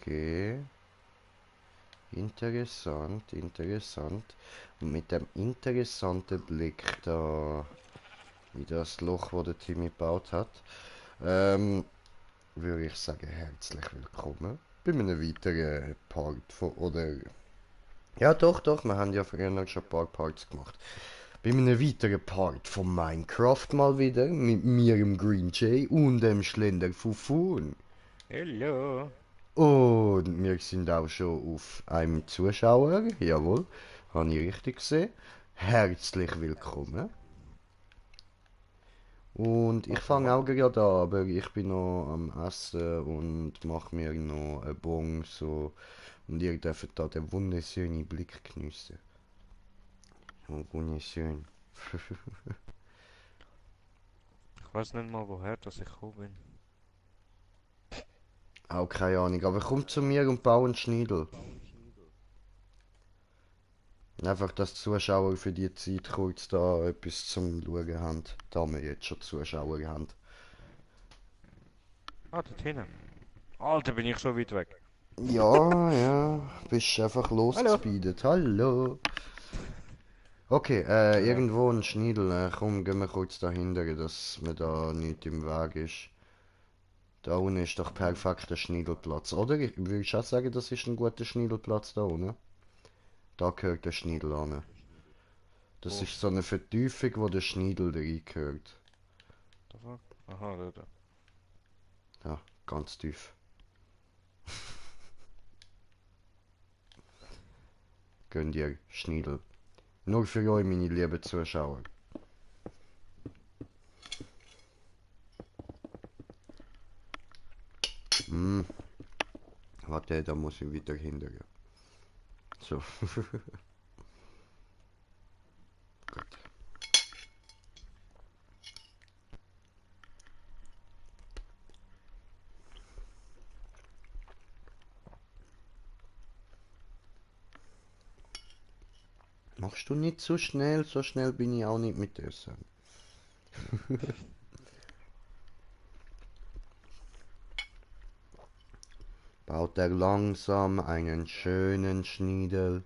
Okay. Interessant, interessant. Und mit dem interessanten Blick da in das Loch, wo der Timmy gebaut hat, würde ich sagen, herzlich willkommen bei einem weiteren Part von, oder... Ja doch, doch, wir haben ja früher noch schon ein paar Parts gemacht. Bei einem weiteren Part von Minecraft mal wieder, mit mir, dem Green Jay und dem Schlender Fufun. Hallo. Und wir sind auch schon auf einem Zuschauer, jawohl, habe ich richtig gesehen. Herzlich willkommen. Und ich Warte fange mal. auch gerade an, aber ich bin noch am Essen und mache mir noch einen Bon so. Und ihr dürft da den wunderschönen Blick geniessen. Oh, wunderschön. Ich weiß nicht mal, woher dass ich gekommen bin. Auch keine Ahnung, aber kommt zu mir und bau einen Schniedel. Einfach, dass die Zuschauer für die Zeit kurz da etwas zum Schauen haben, da wir jetzt schon Zuschauer haben. Ah, dort hinten. Alter, bin ich so weit weg. Ja, ja, bist einfach Hallo. losgespeedet. Hallo. Okay, Äh, irgendwo ein Schniedel. Komm, gehen wir kurz dahinter, dass mir da nicht im Weg ist. Da unten ist doch mhm. perfekter Schniedelplatz, oder? Ich würde schon sagen, das ist ein guter Schniedelplatz da unten. Da gehört der Schniedel an. Das Wo? ist so eine Vertiefung, wo der Schniedel reingehört. The fuck? Aha, da. Ja, ganz tief. Gönnt ihr Schniedel. Nur für euch, meine lieben Zuschauer. Hm, warte, da muss ich wieder hinter. So, gut. Machst du nicht so schnell bin ich auch nicht mit Essen. Baut er langsam einen schönen Schniedel.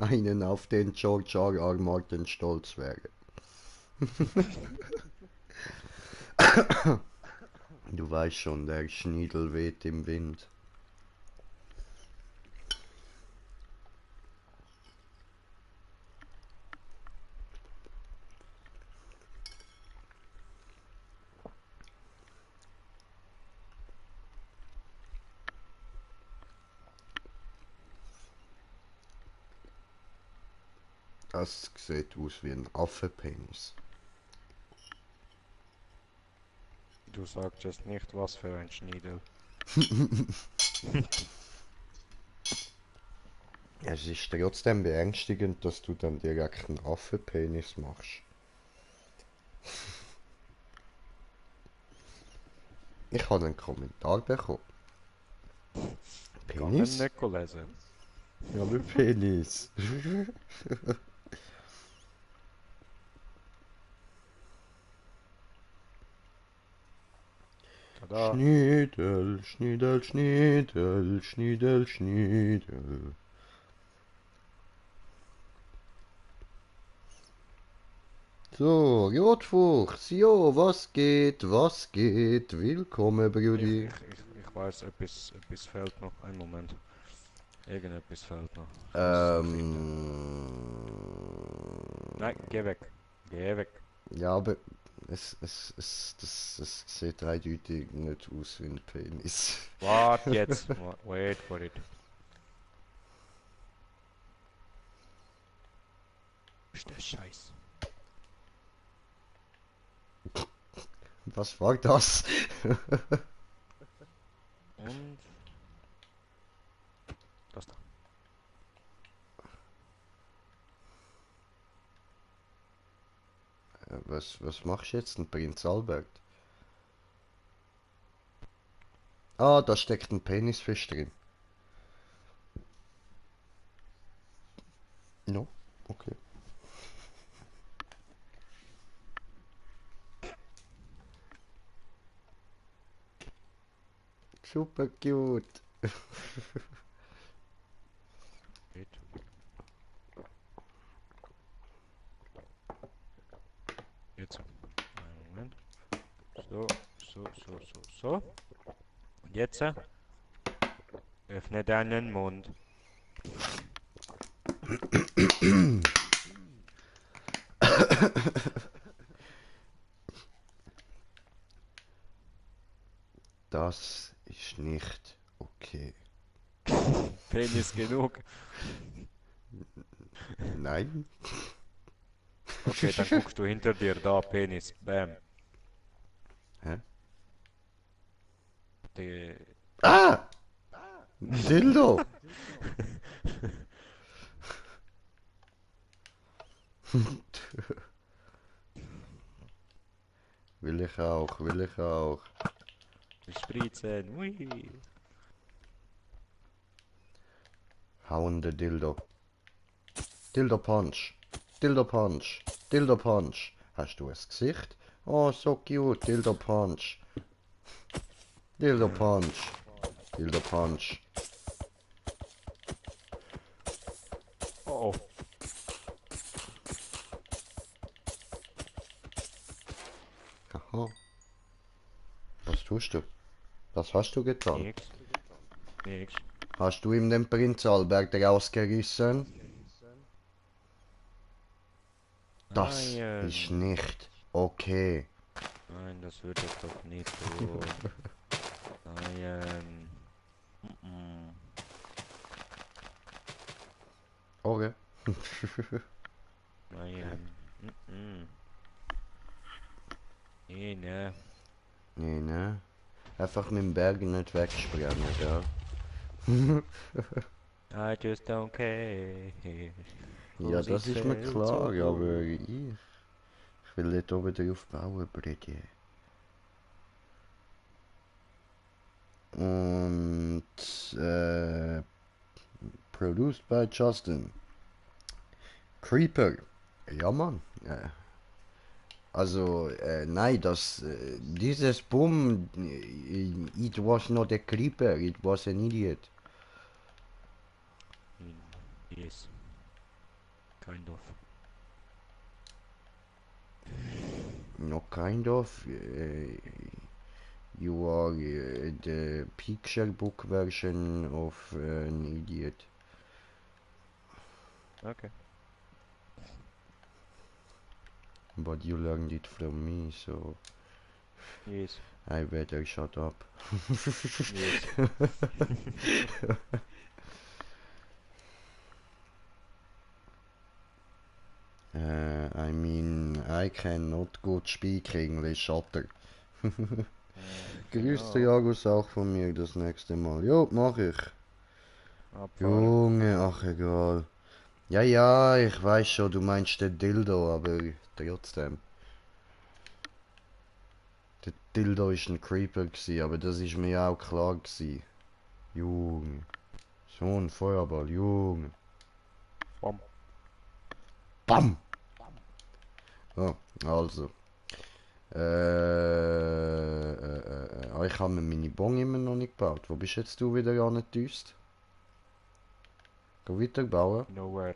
Einen, auf den George R. R. Martin stolz wäre. Du weißt schon, der Schniedel weht im Wind. Das sieht aus wie ein Affenpenis. Du sagst jetzt nicht, was für ein Schniedel. Es ist trotzdem beängstigend, dass du dann direkt einen Affenpenis machst. Ich habe einen Kommentar bekommen. Kann man Penis? nicht lesen. Ja, aber Penis. Tada. Schniedel, Schniedel, Schniedel, Schniedel, Schniedel. So, Rotfuchs, jo, was geht, was geht? Willkommen, Ich, Brudi. ich, ich weiß, etwas fehlt noch. Ein Moment. Irgendetwas fehlt noch. Ich muss es noch finden. Ähm, Nein, geh weg. Geh weg. ja, aber es sieht eindeutig nicht aus wie ein Penis. Warte jetzt. Wait for it. Ist der Scheiß. Was war das? Und das da. Was machst du jetzt? Ein Prinz Albert? Ah, da steckt ein Penisfisch drin. No, okay. Super cute. Geht. Jetzt. Einen Moment. So, so. Und jetzt öffne deinen Mund. Das ist nicht okay. Penis genug. Nein? Okay, dann guckst du hinter dir da, Penis. Bam. Hä? Die, Ah! Dildo! Will ich auch, will ich auch. die Spritzen. Ui. Hauende Dildo. Dildo Punch. Dildo Punch. Dildo Punch. Hast du es Gesicht? Oh, so cute. Dildo Punch. Dildo Punch. Dildo Punch. Oh, oh. Aha. Was tust du? Was hast du getan? Nix. Nix. Hast du ihm den Prinz Albert rausgerissen? Das ist Nein. nicht okay. Nein, das würde ich doch nicht tun. Nein. Mm-mm. Okay. Nein. Mm-mm. Nee, ne. Nee, ne? Einfach mit dem Berg nicht wegspringen, gell? I just don't care. Ja, 'Cause it das ist mir felt so klar, aber good. ich will nicht oben drauf bauen, Brady. Und produced by Justin. Creeper. Ja, Mann. Also, nein, dieses Boom, it was not a creeper, it was an idiot. Yes, kind of. No, kind of. You are the picture book version of an idiot. Okay. But you learned it from me, so Yes. I better shut up. Yes. I mean, I cannot good speak English, Otter. Grüß der Genau. Jagus auch von mir das nächste Mal. Jo, mach ich. Abfahren. Junge, ach egal. Ja, ja, ich weiß schon, du meinst den Dildo, aber trotzdem. Der Dildo ist ein Creeper gsi, aber das ist mir ja auch klar gsi. Junge. So ein Feuerball, Junge. Bom. Bam! Oh, also. Ich habe mir meine Bon immer noch nicht gebaut. Wo bist jetzt du wieder angetüst? Geh weiter bauen. Nowhere.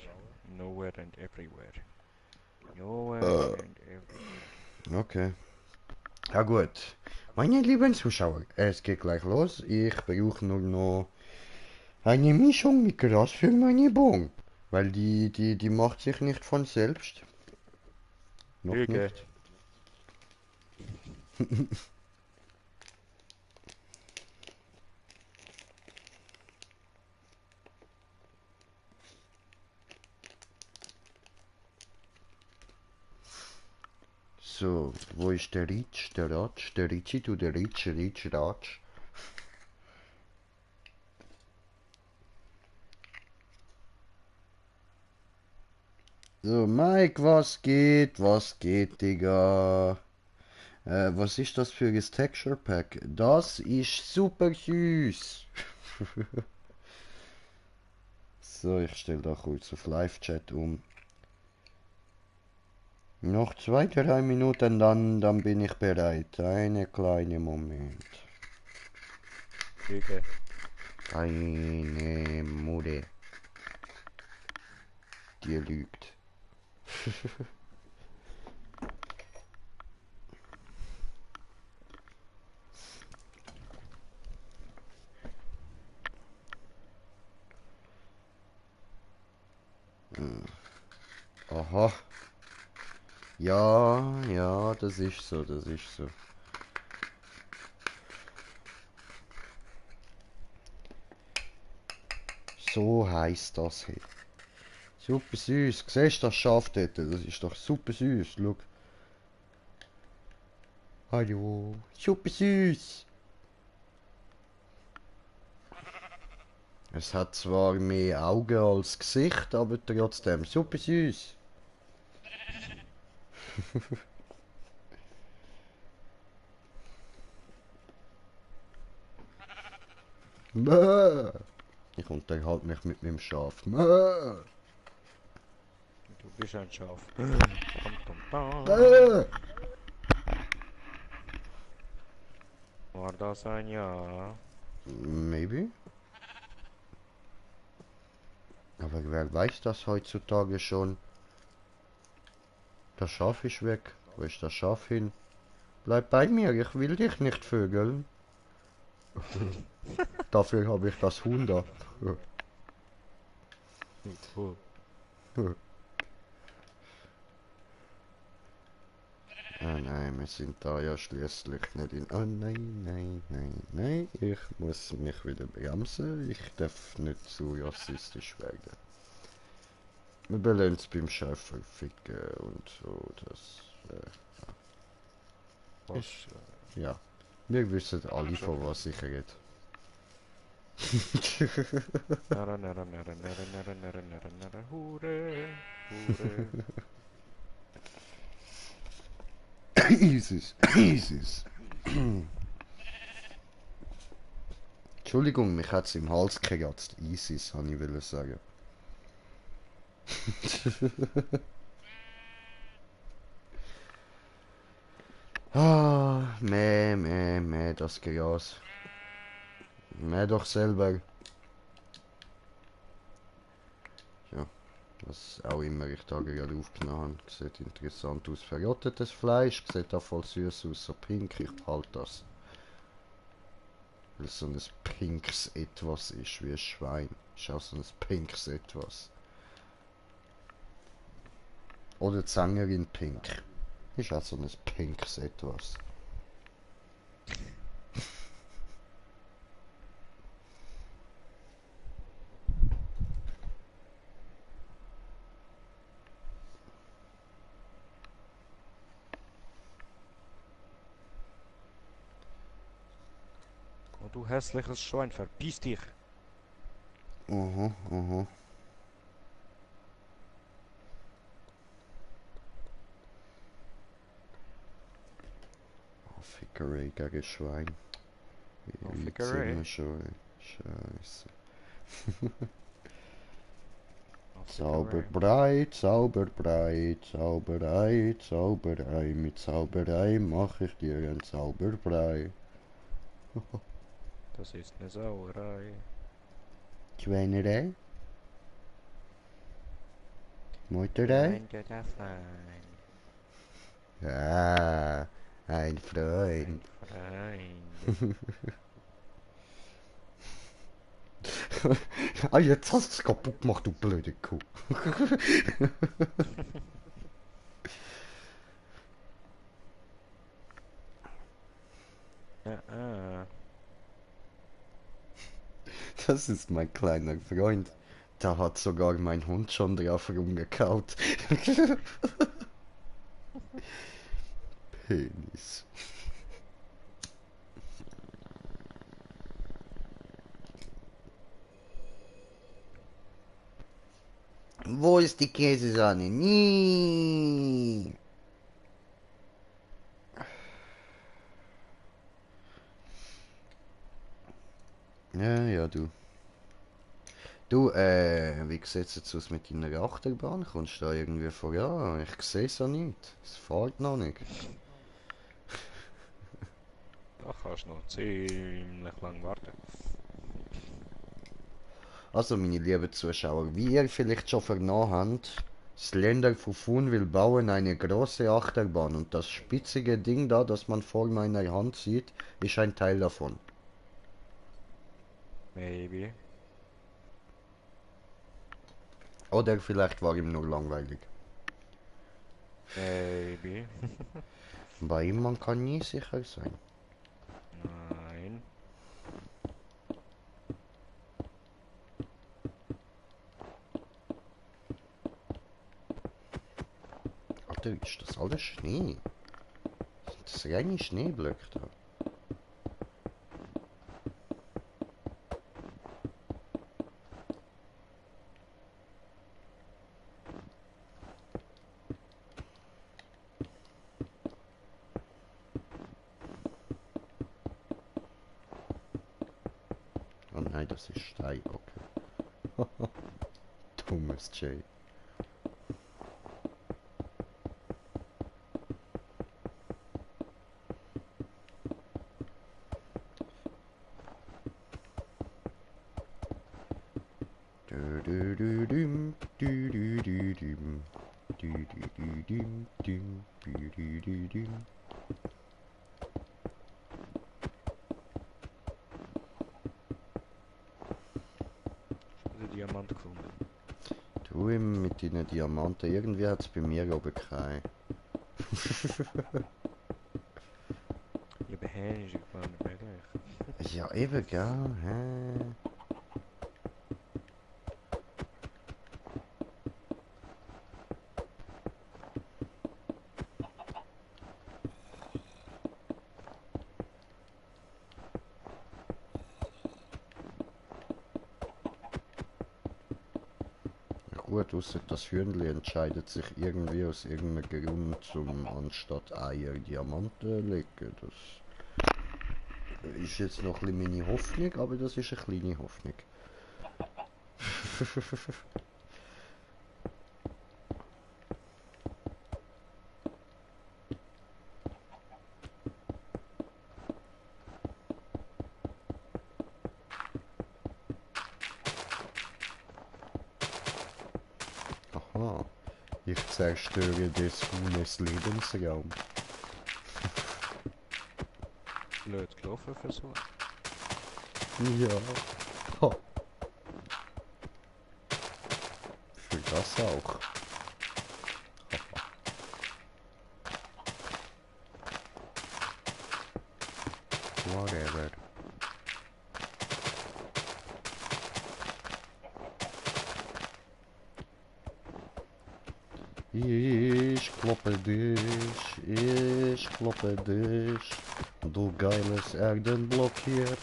Nowhere and everywhere. Nowhere and everywhere. Okay. Ja gut. Meine lieben Zuschauer, es geht gleich los. Ich brauche nur noch eine Mischung mit Gras für meine Bon. Weil die macht sich nicht von selbst. Noch Lüge. nicht. So, wo ist der Ritsch, der Ratsch, der Ritschi, du der Ritsch, Ritsch, Ratsch? So, Mike, was geht, Digga? Was ist das für ein Texture Pack? Das ist super süß. So, ich stelle da kurz auf Live-Chat um. Noch 2, 3 Minuten, dann bin ich bereit. Eine kleine Moment. Lüge. Deine Mutter, die lügt. Aha. Ja, ja, das ist so, das ist so. So heisst das hier. Super süß. Siehst du das Schaf dort? Das ist doch super süß. Schau. Hallo. Super süß. Es hat zwar mehr Augen als Gesicht, aber trotzdem super süß. Mäh. Ich unterhalte mich mit meinem Schaf. Mäh. Du bist ein Schaf. Dum, dum, dum. Mäh. War das ein Ja? Maybe. Aber wer weiß das heutzutage schon? Das Schaf ist weg. Wo ist das Schaf hin? Bleib bei mir, ich will dich nicht vögeln. Dafür habe ich das Huhn da. Cool. Ah nein, wir sind da ja schließlich nicht in... Oh nein, nein, nein, nein. Ich muss mich wieder bremsen. Ich darf nicht zu rassistisch werden. Wir belassen es beim Chef ficken und so. Das... Was? ja. Wir wissen alle, von was ich rede. Nara, nara, nara, nara, nara, nara, nara, nara, Hure, Hure. ISIS, ISIS. Entschuldigung, mich hat es im Hals geratzt. ISIS, habe ich wollen sagen. Ah, meh, das Gras. Mäh doch selber. Ja, was auch immer ich da gerade aufgenommen habe. Sieht interessant aus. Verrottetes Fleisch, sieht auch voll süß aus, so pink. Ich behalte das. Weil es so ein pinkes Etwas ist, wie ein Schwein. Ist auch so ein pinkes Etwas. Oder die Sängerin Pink. Ist auch so ein pinkes Etwas. Oh, du hässliches Schwein, verpiss dich. Aha, aha. Oh, Fickerei gegen Schwein. Oh, Wie weit sind Fickerei. wir schon? Scheiße. Oh, Fickerei. Zauberbrei, Zauberbrei, Zauberei, Zauberei. Mit Zauberei mache ich dir ein Zauberbrei. Das ist eine Sauerei. Schweinerei? Meuterei? Nein, der darf nein. Ah, ein Ein Freund. Freund. Ah, jetzt hast du es kaputt gemacht, du blöde Kuh. Ja. Das ist mein kleiner Freund. Da hat sogar mein Hund schon drauf rumgekaut. Penis. Wo ist die Käsesahne? Nie. Ja, ja, du. Du, wie sieht's jetzt aus mit deiner Achterbahn? Kommst du da irgendwie voran? Ich sehe es ja nicht. Es fährt noch nicht. Da kannst du noch ziemlich lang warten. Also, meine lieben Zuschauer, wie ihr vielleicht schon vernommen habt, Slender Fufun will bauen eine große Achterbahn und das spitzige Ding da, das man vor meiner Hand sieht, ist ein Teil davon. Maybe. Oder vielleicht war ihm nur langweilig. Maybe. Bei ihm, man kann nie sicher sein. Nein. Alter, ist das alles Schnee? Sind das reine Schneeblöcke da? Oh nein, das ist Stein, okay. Dummes Jay. Du-du-du-dum, du-du-du-dum, du-du-du-dum, dum, du-du-du-dum. Den Diamant gefunden. Du ihm mit deinen Diamanten, irgendwie hat es bei mir oben keinen. Je behendig gewoon niet meer weg. Ja, eben, gell? Hä? Ja gut, ausser das Hühnli entscheidet sich irgendwie aus irgendeinem Grund zum anstatt Eier Diamanten legen. Das ist jetzt noch ein bisschen meine Hoffnung, aber das ist eine kleine Hoffnung. Aha, ich zerstöre des Huhnes Lebensraum. Blöd gelaufen für so. Ja. Ha. Für das auch. Whatever. Ich kloppe dich, ich kloppe dich, du geiles Erdenblock hier.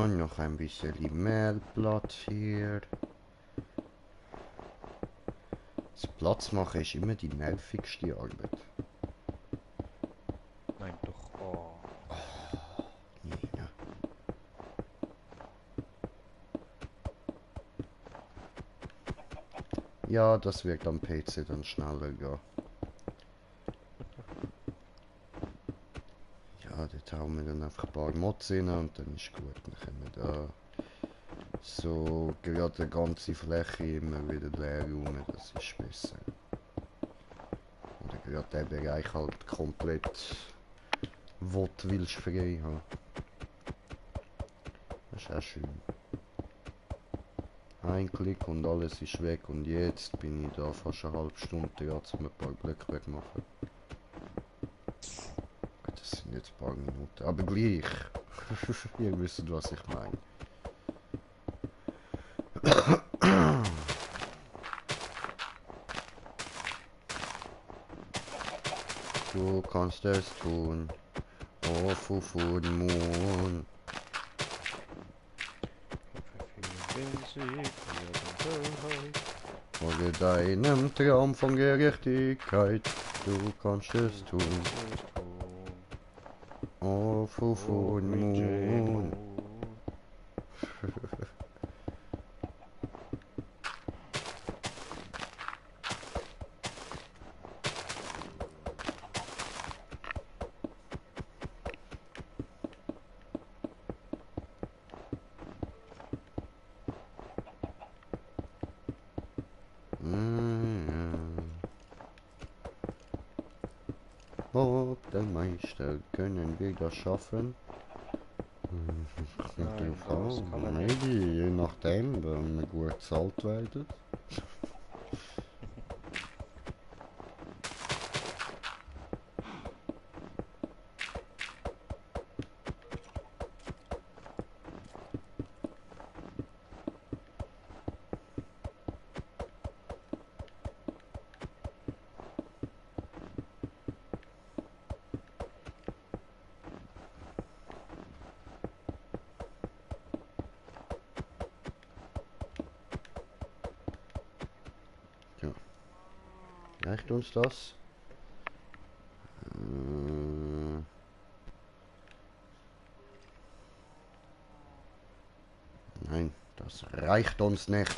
Noch ein bisschen Mehlblatt hier. Das Platz machen ist immer die nervigste Arbeit. Nein, doch. Oh. Ja. Ja, das wird am PC dann schneller gehen. Ja, dort hauen wir dann einfach ein paar Mods rein und dann ist gut. Dann können wir da so gerade die ganze Fläche immer wieder leer räumen, das ist besser. Oder gerade der Bereich halt komplett willst frei haben. Das ist auch schön. Ein Klick und alles ist weg und jetzt bin ich da fast eine halbe Stunde dran, um ein paar Blöcke wegmachen. Gut, das sind jetzt ein paar Minuten, aber gleich. Ihr wisst, was ich meine. Du kannst es tun. Oh, Fufun Moon. bin Sieg, Dunkelheit. Folge deinem Traum von Gerechtigkeit, du kannst es tun. Oh, Fufu und Moon. Ob der Meister, können wir das schaffen? Nein, das kann man nicht. Maybe, je nachdem, wenn wir gut gezahlt werden. Ja. Reicht uns das? Nein, das reicht uns nicht.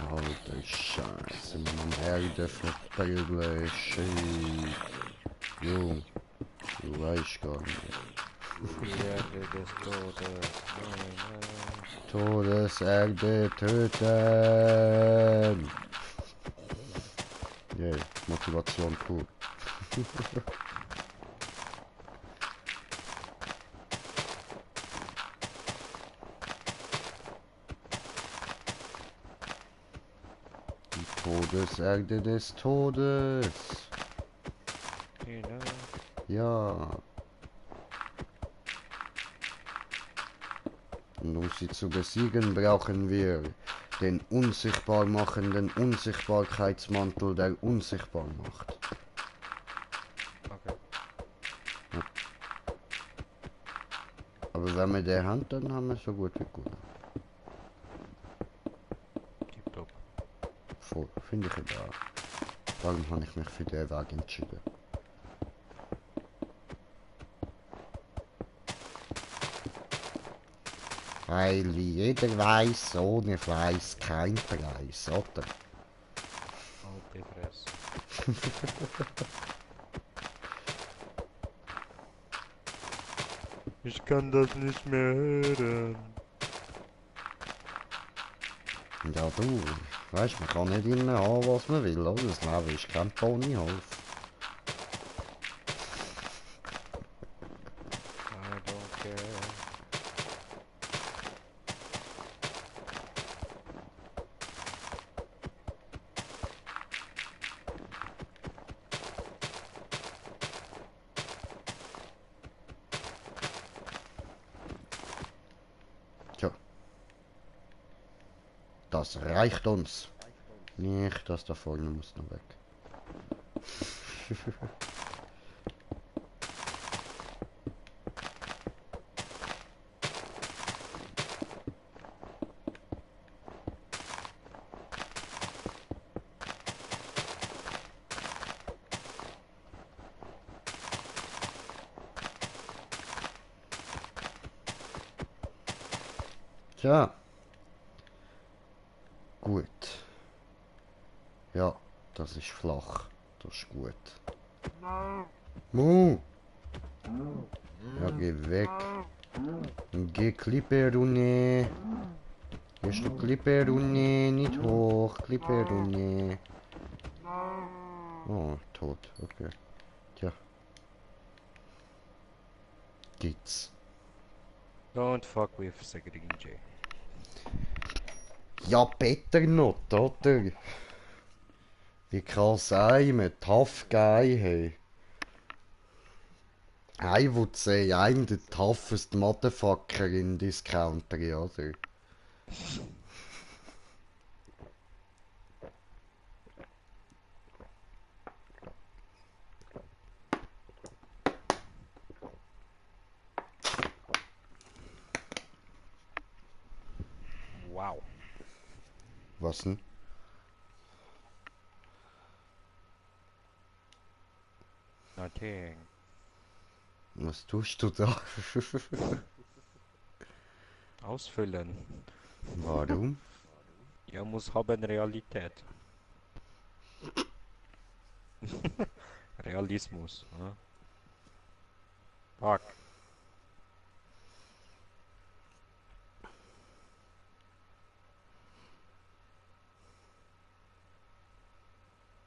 Alter Scheiße, man Erde verprügeln, shit. Jung, du weißt gar nicht. Die Erde des Todes. Nein, nein. Todeserde töten! Yay, Motivation pur. Die Todeserde des Todes. Hinein. Ja. Und um sie zu besiegen, brauchen wir den unsichtbar machenden Unsichtbarkeitsmantel, der unsichtbar macht. Okay. Aber wenn wir den haben, dann haben wir so gut wie gut. Tipptopp. Voll, finde ich egal. Darum habe ich mich für den Weg entschieden. Weil jeder weiß, ohne Fleiß kein Preis, oder? Halt die Fresse. Ich kann das nicht mehr hören. Ja du, weißt, man kann nicht immer haben, was man will, oder? Das Leben ist kein Ponyhof. I don't care. Tja. Das reicht uns. Nicht, das da vorne muss noch weg. Tja. Gut. Ja, das ist flach. Das ist gut. Mu! Ja, geh weg. Geh Klippe runter. Gehst du Klippe runter? Nicht hoch. Klippe runter. Oh, tot. Okay. Tja. Geht's. Don't fuck with Segedin J. Ja, Peter noch, oder? Wie kann es sein, mit Tough Guy, hey? I would say I'm the toughest motherfucker in this country, oder? Wow. Was denn? Nothing. Was tust du da? Ausfüllen. Warum? Ja, muss haben Realität. Realismus. Ja? Fuck.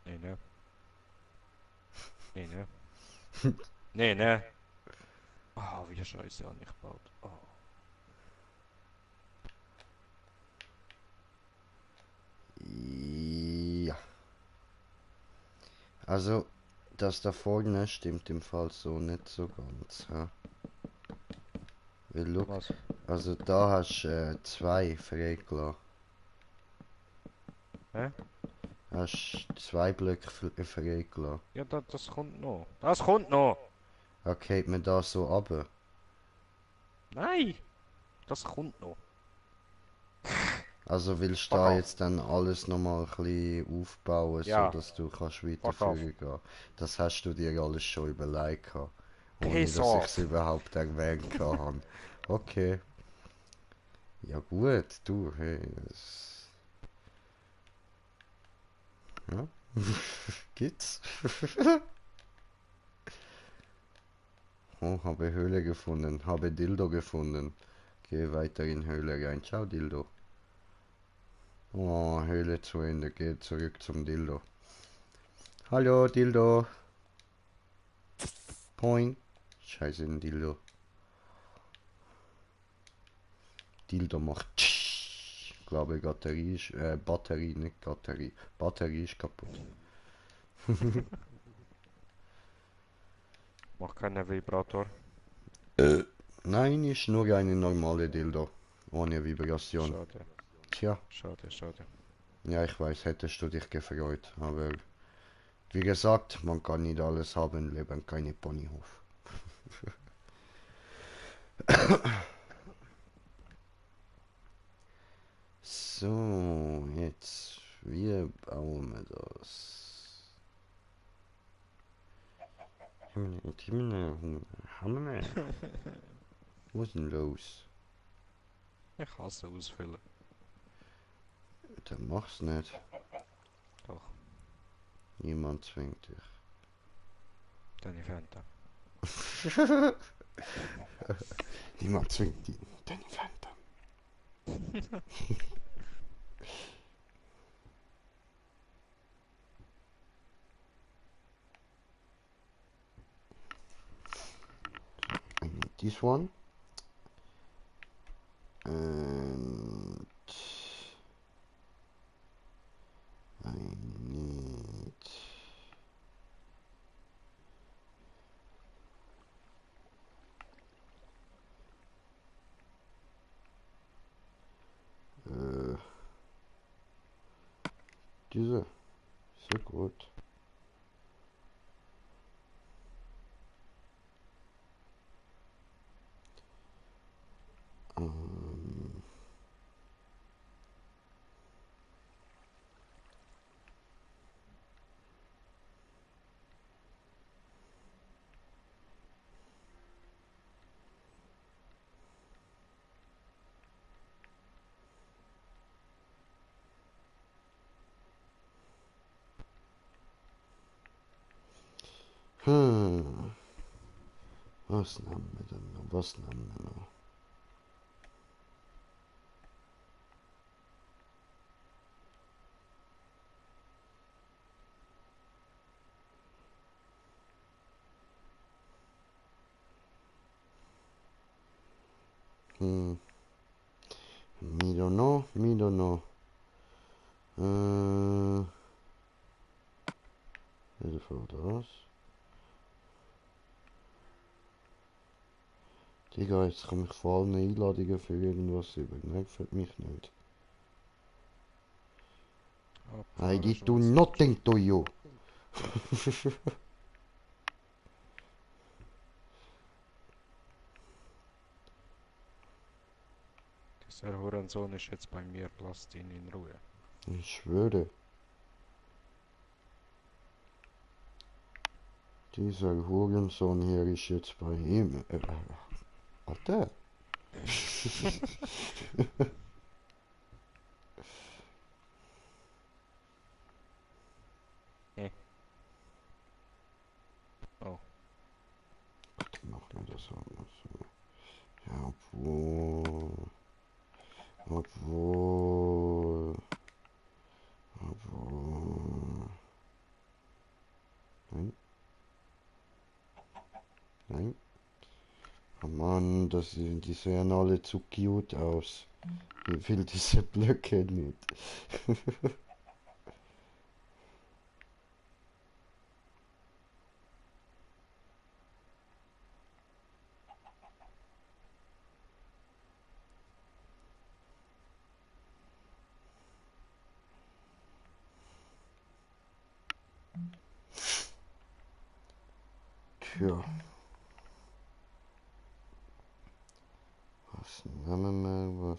Nee, ne? Nee, ne? Nee, ne? Oh, wie scheiße an ich gebaut. Oh. Ja. Also, das da vorne stimmt im Fall so nicht so ganz. Ja. Weil, look, Was? also da hast du zwei freigelassen. Hä? Hast zwei Blöcke freigelassen. Ja, das kommt noch. Das kommt noch! Okay, geht man da so runter? Nein! Das kommt noch. Also willst du Fuck da off. jetzt dann alles nochmal ein bisschen aufbauen, so Ja, dass du kannst fuck off. weiterführen gehen? Das hast du dir alles schon überlegt gehabt, ohne Piss dass ich es off! überhaupt erwähnt habe. Okay, ja gut, du, hey, ja, gibt's? Oh, habe Höhle gefunden, habe Dildo gefunden. Geh weiter in Höhle rein. Ciao, Dildo. Oh, Höhle zu Ende. Geh zurück zum Dildo. Hallo, Dildo. Poing. Scheiße, ein Dildo. Dildo macht. Ich glaube, Batterie ist. Batterie, nicht Batterie. Batterie ist kaputt. Mach keinen Vibrator. Nein, ist nur eine normale Dildo. Ohne Vibration. Schade, Tja, schade, schade. ja, ich weiß, hättest du dich gefreut. Aber wie gesagt, man kann nicht alles haben, leben keine Ponyhof. So, jetzt, wie bauen wir das? Himmel, Himmel, was ist denn los? Ich hasse ausfüllen. Dann mach's nicht. Doch, Niemand zwingt dich. deine Fanta. Niemand zwingt ihn. Deine Fanta. I need this one. And I need diese. Sehr gut. Ähm, hm. Was nehmen wir denn noch? Was nehmen wir noch? Hm. Mi don't know. Wieder für das. Digga, jetzt komme ich vor allen Einladungen für irgendwas über. Nervt mich nicht. I did do nothing to you. Dieser Hurensohn ist jetzt bei mir, lasst ihn in Ruhe. Ich schwöre. Dieser Hurensohn hier ist jetzt bei ihm. Alter. Oh. Machen wir das anders. Ja, obwohl. Obwohl. Nein. Nein. Oh Mann, die sehen alle zu cute aus. Ich will diese Blöcke nicht. Tja. Was nehmen wir?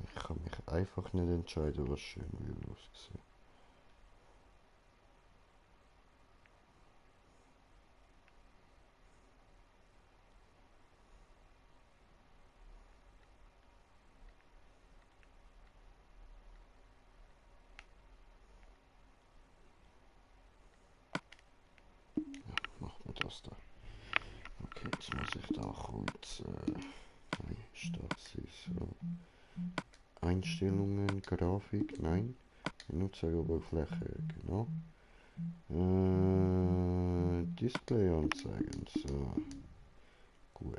Ich kann mich einfach nicht entscheiden, was schön will aussehen. Machen wir das da. Okay, jetzt muss ich da kurz. Nein, ist das so. Einstellungen, Grafik, nein. Benutzeroberfläche, genau. Display anzeigen, so. Gut.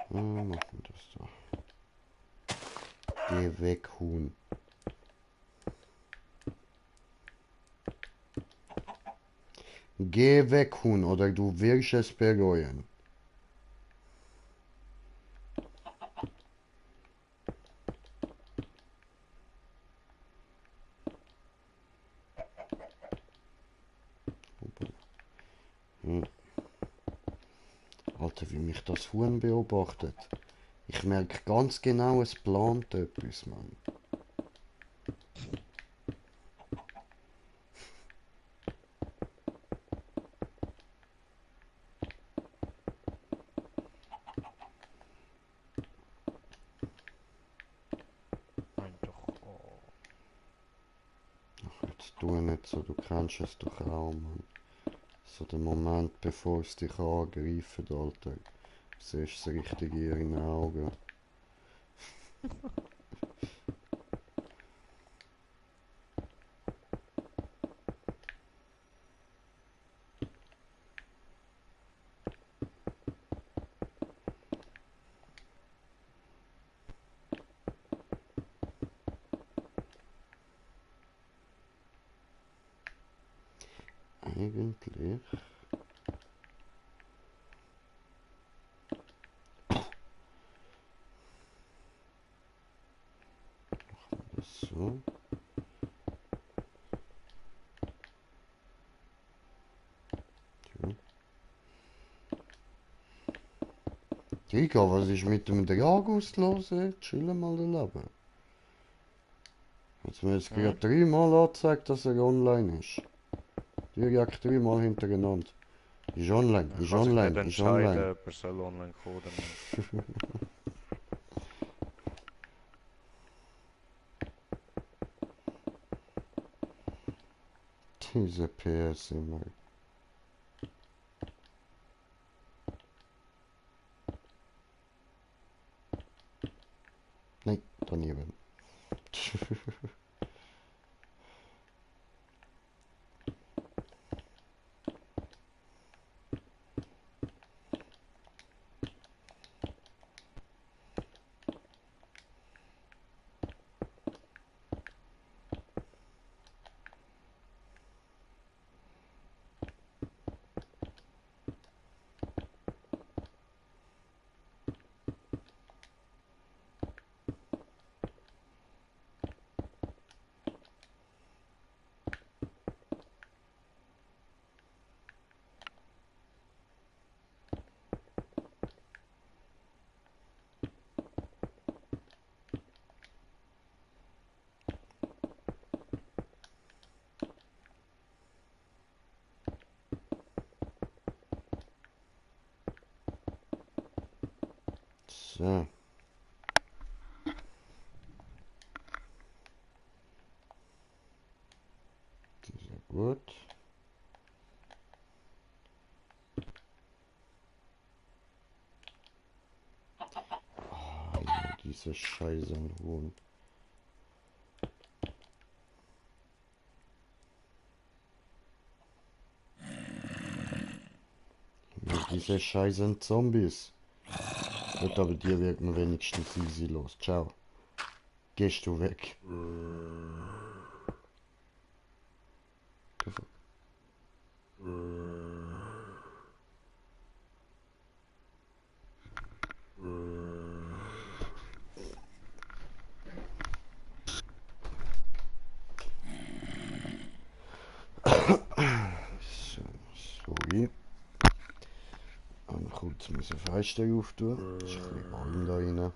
Machen wir das da. Geh weg, Huhn. Geh weg, Huhn, oder du wirst es bereuen. Alter, wie mich das Huhn beobachtet. Ich merke ganz genau, es plant etwas, Mann. Nein, doch. Oh. Ach, jetzt tu nicht so, du kennst es doch auch, Mann. So der Moment, bevor es dich angreift, Alter. Siehst du es richtig in ihren Augen. Eigentlich. Das so. Tja. Digga, was ist mit dem Dragus los? Chillen mal daneben. Hat mir jetzt gerade dreimal angezeigt, dass er online ist. Direkt dreimal hintereinander. Ist online, Er ist kann sich nicht online, ist online. entscheiden, ob er soll online kommen oder nicht. Diese PS immer. Nein, daneben. So. Sehr gut. Ah, ja, diese Scheiße Huhn. Ja, diese scheißen Zombies. Gut, aber dir wirken wenigstens easy los. Ciao. Gehst du weg. The fuck? So, sorry. Und kurz müssen Fenster auftun. Es ist ein bisschen warm da rein.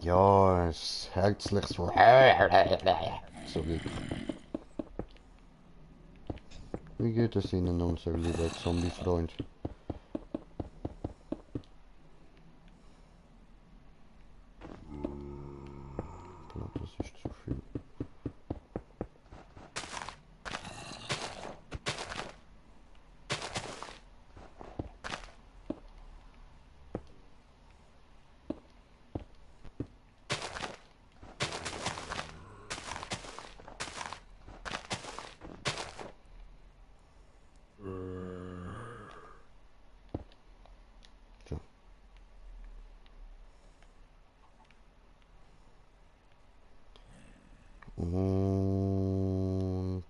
Ja, es herzlich so. So wie. Wie geht es Ihnen, unser lieber Zombie-Freund? Ich glaube, das ist zu viel. So. Und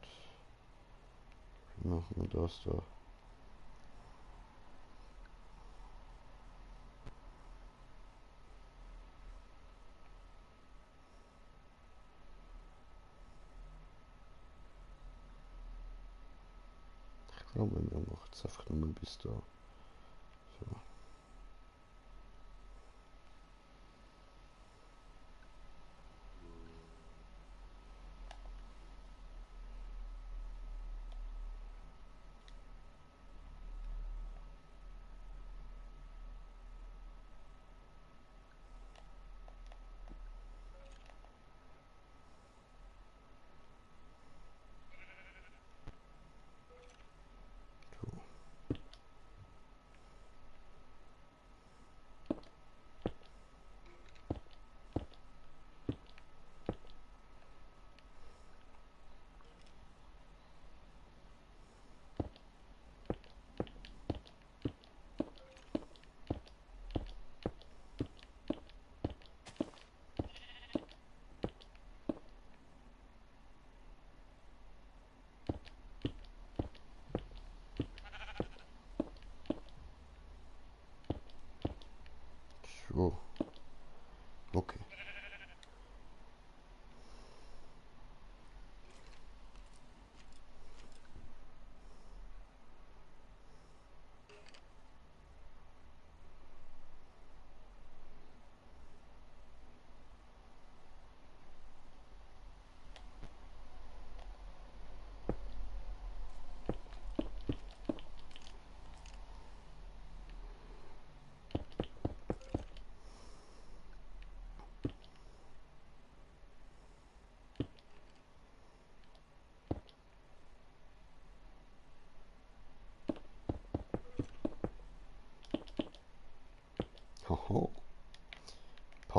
machen wir das da. Ich glaube, wir machen es einfach nur bis da. So.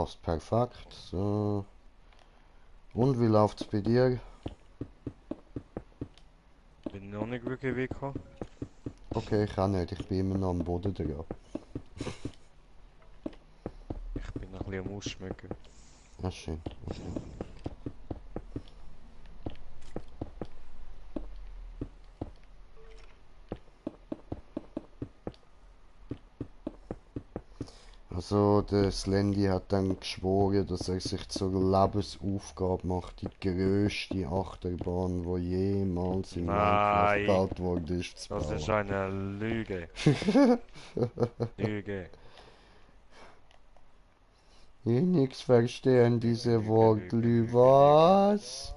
passt perfekt. So. Und wie läuft's bei dir? Bin noch nicht wirklich weggekommen. Okay, ich auch nicht. Ich bin immer noch am Boden dran. Ich bin noch ein bisschen am Ausschmücken. Ah, schön. Okay. Also, der Slendy hat dann geschworen, dass er sich zur Lebensaufgabe macht, die grösste Achterbahn, die jemals in Minecraft Nein, gebaut wurde, ist zu das ist bauen. eine Lüge. Lüge. Ich nix verstehen, Lüge, diese Lüge, Wort. Lüge, Lüge, Lüge. Was?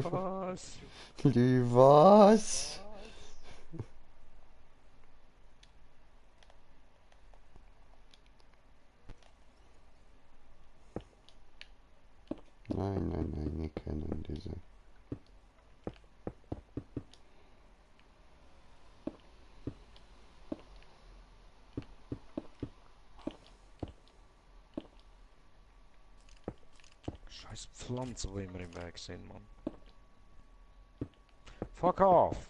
Was? Was? Nein, nein, nein, wir kennen diese. Scheiß Pflanzen, die immer im Weg sind, Mann. Fuck off!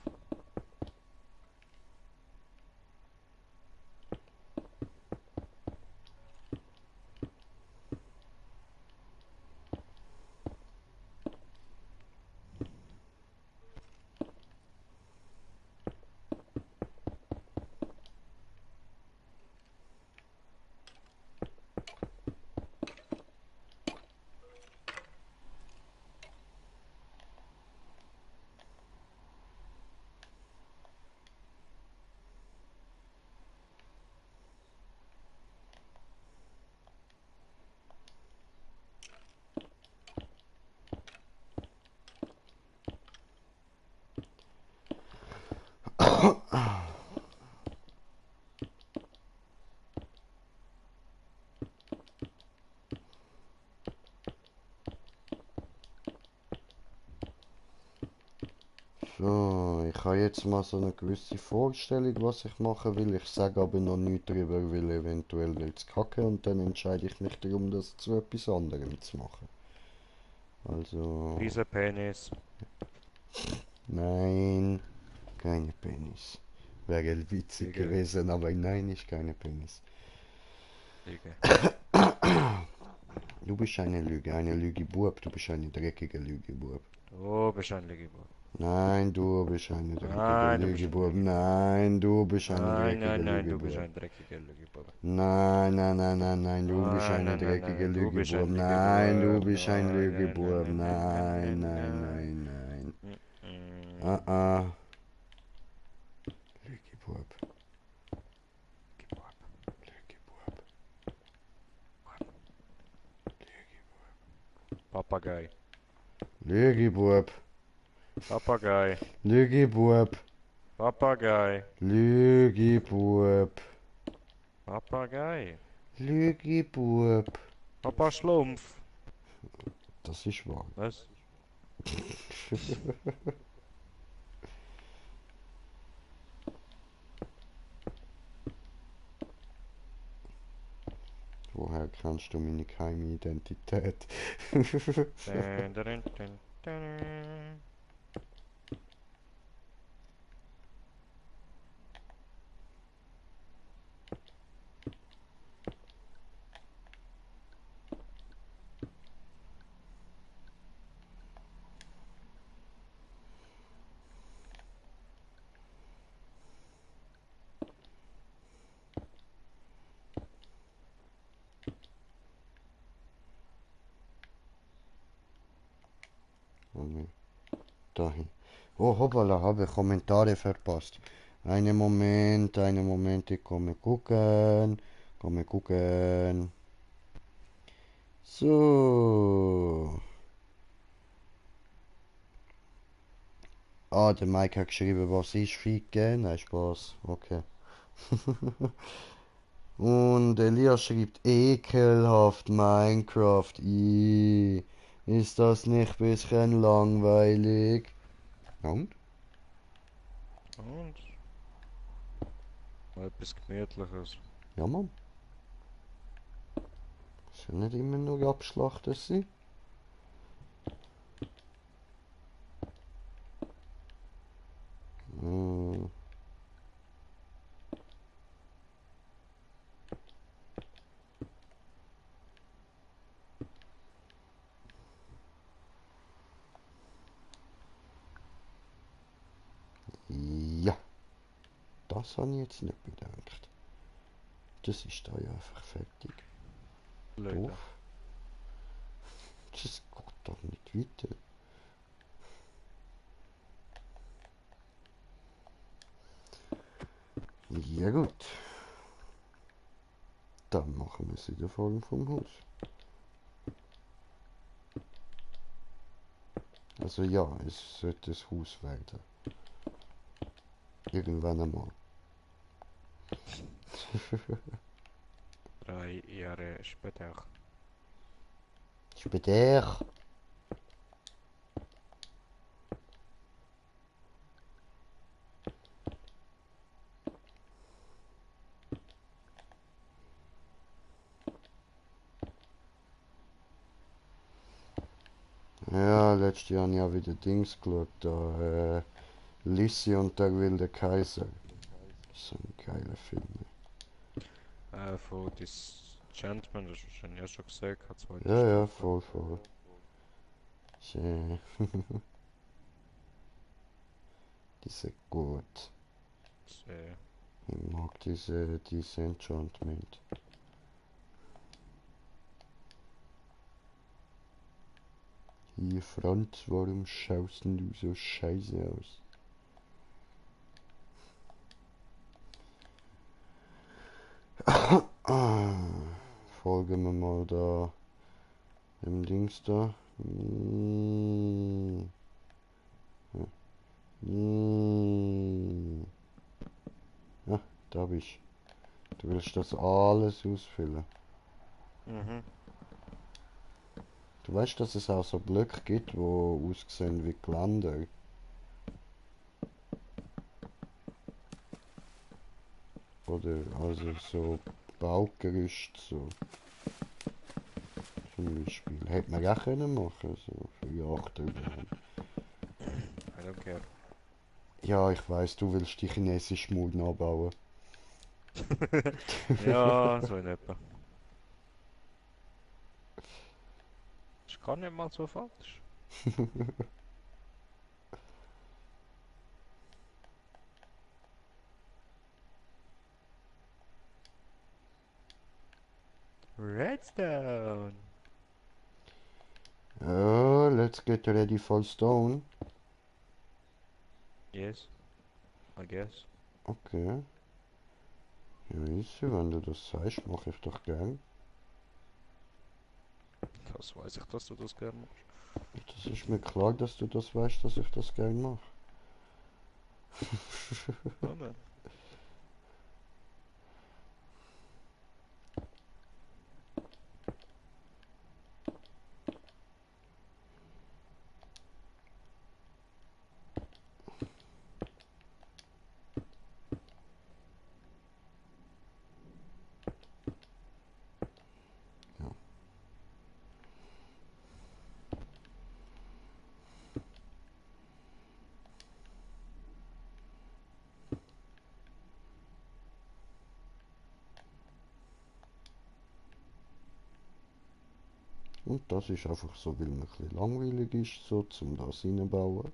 So, ich habe jetzt mal so eine gewisse Vorstellung, was ich machen will. Ich sage aber noch nichts darüber, weil eventuell wird es kacke und dann entscheide ich mich darum, das zu etwas anderem zu machen. Also, Riesenpenis. nein, keine Penis. Wäre witzig Lüge, gewesen, aber nein, ist keine Penis. Lüge. Du bist eine Lüge-Bub, du bist eine dreckige Lüge-Bub. Du bist ein Lügebub. Nein, du bist eine dreckige Nein, du bist ein Lüge-Bub. Lügebub. Nein, du bist eine Nein, dreckige nein, nein, du bist Lüge-Bub. ein dreckiger Lügebub. Nein, nein, nein, nein, nein, du bist Nein, eine nein, nein, dreckige nein, du bist Lügebub. ein Nein, du Lügebub. bist ein Nein, nein, nein, Lügebub. nein, nein, nein, Nein, nein, nein, nein. nein, nein. Ah, Mm-mm. ah. Lügebub, Lügebub. Lügebub, Papagei. Lügebub, Papagei. Lügebub, Papagei. Lügebub, Papagei. Lügebub. Papa Schlumpf. Das ist wahr. Was? Woher kennst du meine geheime Identität? Dun, dun, dun, dun. Oh nee, dahin. Oh, hoppala, habe Kommentare verpasst. Einen Moment, ich komme gucken. Komme gucken. So. Ah, der Mike hat geschrieben, was ist Ficken? Nein, Spaß. Okay. Und Elias schreibt ekelhaft Minecraft. Ist das nicht ein bisschen langweilig? Und? Und? Mal etwas Gemütliches. Ja, Mann. Ist ja nicht immer nur abschlachten sein. Hm. Ja, das habe ich jetzt nicht bedenkt. Das ist da ja einfach fertig. Blöd. Doof. Das geht doch nicht weiter. Ja gut. Dann machen wir es in der Form vom Haus. Also ja, es sollte das Haus werden. Irgendwann einmal. 3 Jahre später. Später. Ja, letztes Jahr habe ich ja wieder Dings geschaut. Da, Lissi und der wilde Kaiser. So ein geiler Film. Von Disenchantment, das hast du ja schon gesagt, hat zweite Ja, ja, Staffel. voll, voll. Schön. Die sind gut. Sehr. Ich mag diese Enchantment. Hier, Franz, warum schaust denn du so scheiße aus? Folgen wir mal da dem Dings da. Ja, da bist du. Du willst das alles ausfüllen. Mhm. Du weißt, dass es auch so Blöcke gibt, wo aussehen wie Geländer. Oder also so Baugerüst so zum Beispiel. Hätte man auch können machen, so für die Achterbahn. I don't care. Ja, ich weiß, du willst die chinesische Mauer nachbauen. Ja, so in etwa. Ist gar nicht mal so falsch. Redstone! Oh, let's get ready for stone. Yes, I guess. Okay. Ja, easy, wenn du das sagst, mache ich doch gern. Das weiß ich, dass du das gerne machst. Das ist mir klar, dass du das weißt, dass ich das gern mache. Moment. Ja. Und das ist einfach so, weil mir ein bisschen langweilig ist, so zum das reinbauen.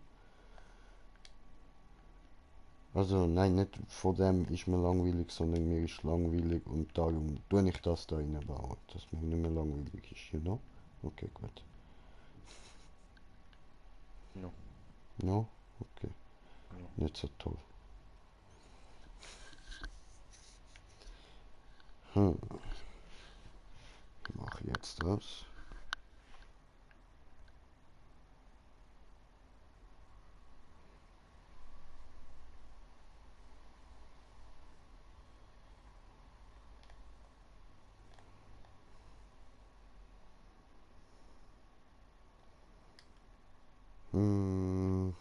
Also nein, nicht von dem ist mir langweilig, sondern mir ist langweilig und darum tue ich das da reinbauen, dass mir nicht mehr langweilig ist, you know? Okay, gut. No, No? Okay, no. nicht so toll. Hm, mach jetzt das. Hm,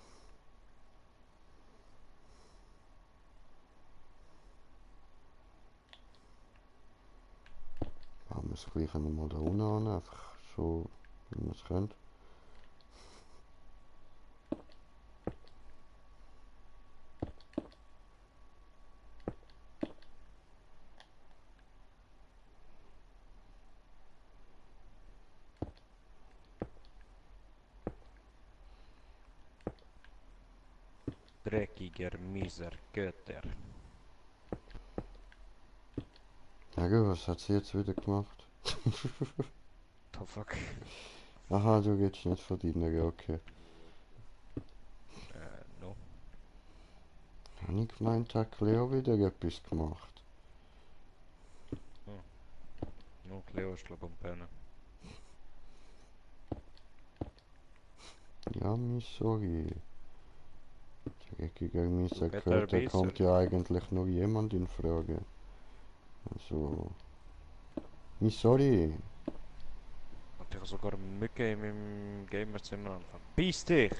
bauen wir das gleiche nochmal da unten an, einfach so, wie man es kennt. Dreckiger, mieser Götter. Ja gut, was hat sie jetzt wieder gemacht? The fuck? Aha, du gehst nicht verdienen, ja, okay. No. Hab ich gemeint, hat Cleo wieder etwas gemacht. No, Cleo ist glaub am Pennen. Ja, sorry. Dreckiger mieser Geht Köter, er da besser? kommt ja eigentlich nur jemand in Frage. Also, sorry. Und ich habe sogar eine Mücke in meinem Gamerzimmer anfangen. Beiß dich!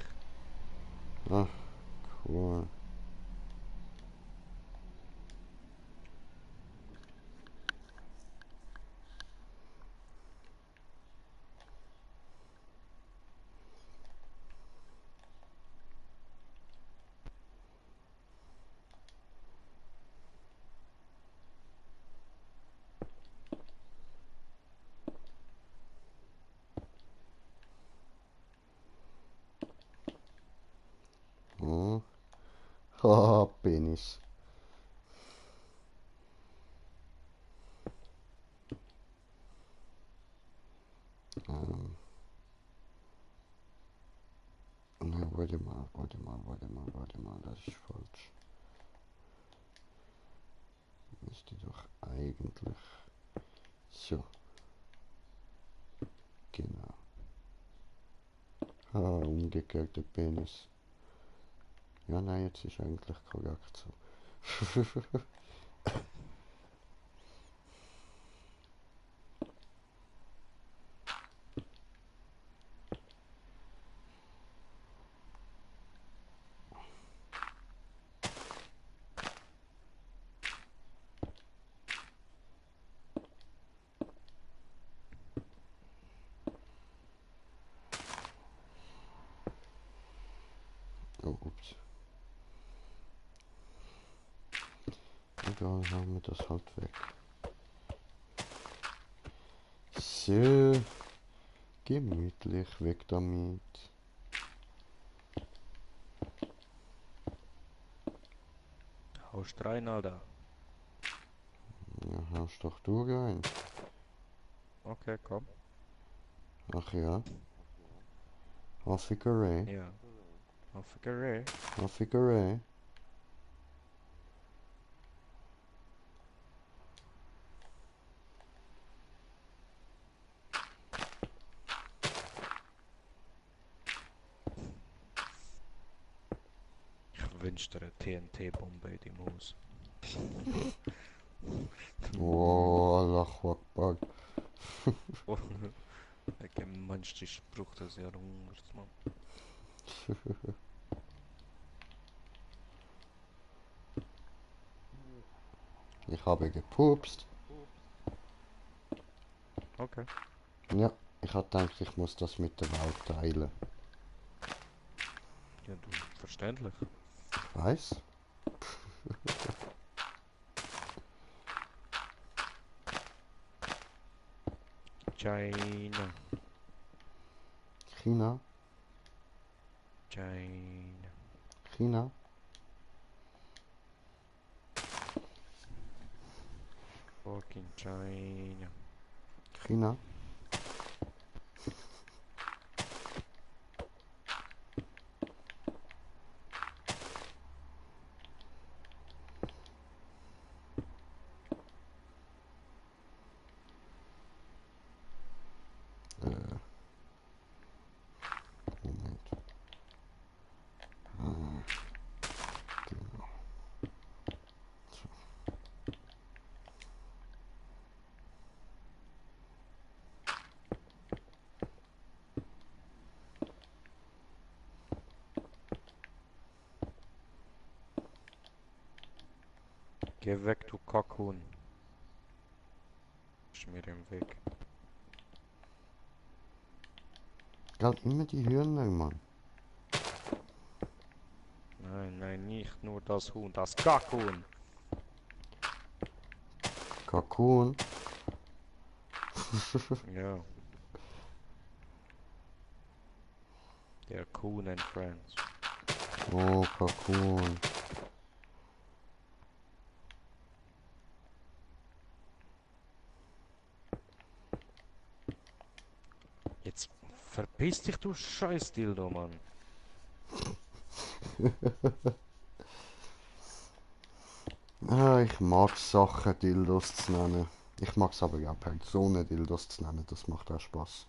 Ach, cool. Oh. Haha, Penis. Ähm. Ne, warte mal, das ist falsch. Müsste doch eigentlich. So, genau. Ah, umgekehrter Penis. Ja, nein, jetzt ist eigentlich korrekt so. Oh, ups. Egal, haben wir das halt weg. So, gemütlich, weg damit. Haust rein, Alter. Ja, haust doch du rein. Okay, komm. Ach ja, Affigerei. Ja. Affigerei. Affigerei. Ich wünschte dir eine TNT-Bombe in deinem Haus. Oh, Allah Akbar. Oh, der gemeinste Spruch des Jahrhunderts, Mann. Ich habe gepupst. Okay. Ja, ich habe gedacht, ich muss das mit der Welt teilen. Ja, du, verständlich. Ich weiß. China. China, China. China. Fucking China. China. Moment. Genau. Geh weg, du Kackhuhn. mir im Weg. Gell, immer die Hühner, Mann. Nein, nein, nicht nur das Huhn, das Kackhuhn. Kalkun. Ja. Der Kuhn and Friends. Oh, Kalkun. Jetzt verpiss dich, du scheiß Dildo, Mann. Ah, ich mag Sachen, Dildos zu nennen. Ich mag es aber ja Personen, Dildos zu nennen. Das macht auch Spaß.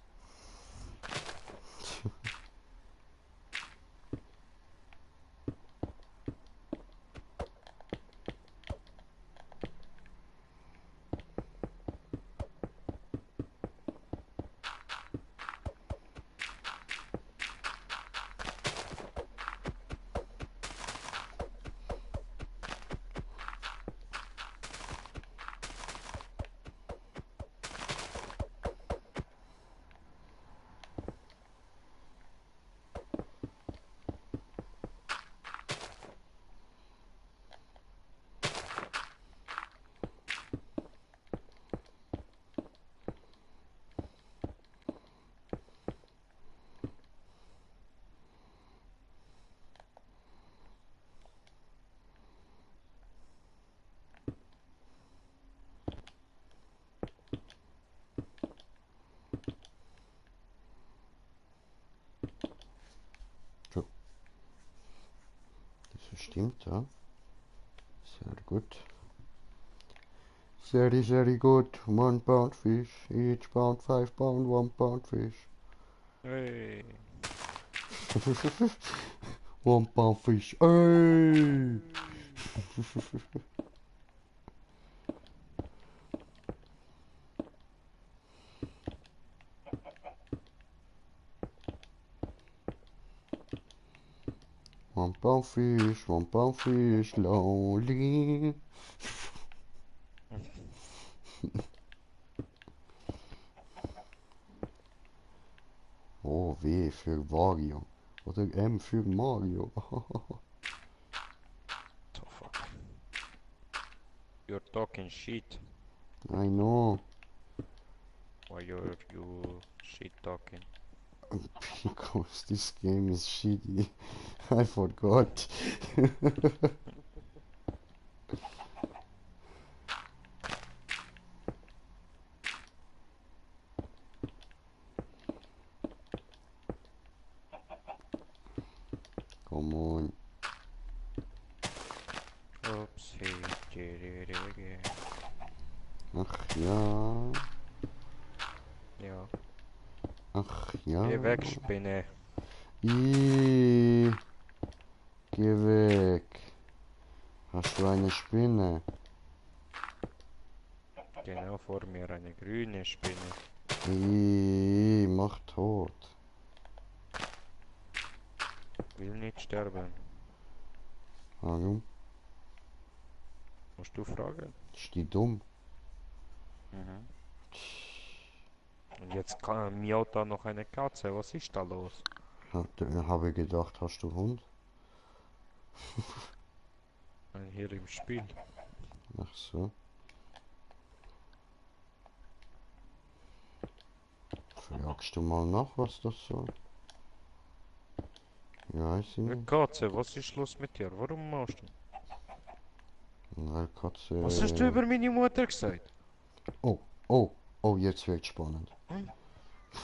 So, das stimmt, ja. Sehr gut. Very good. 1 pound fish. Each pound 5 pound. 1 pound fish. Hey. 1 pound fish. Hey! 1 pound fish. 1 pound fish. Lonely. Oh, W für Wario. Oder M für Mario. So fuck. You're talking shit. I know. Why you're you shit talking? Because this game is shitty. I forgot. Come on. Oops, he did it again. Ach ja. Ja. Ach ja. Geh weg, Spinne. Ih, geh weg. Hast du eine Spinne? Genau vor mir eine grüne Spinne. Ih, mach tot. Will nicht sterben. Warum? Musst du fragen? Ist die dumm? Mhm. Und jetzt miaut da noch eine Katze. Was ist da los? Habe gedacht, hast du Hund? Nein, hier im Spiel. Ach so. Fragst du mal nach, was das soll? Ja, ich nicht. Katze, was ist los mit dir? Warum machst du? Weil Katze. Was hast du über meine Mutter gesagt? Oh, oh, oh, jetzt wird spannend. Hm?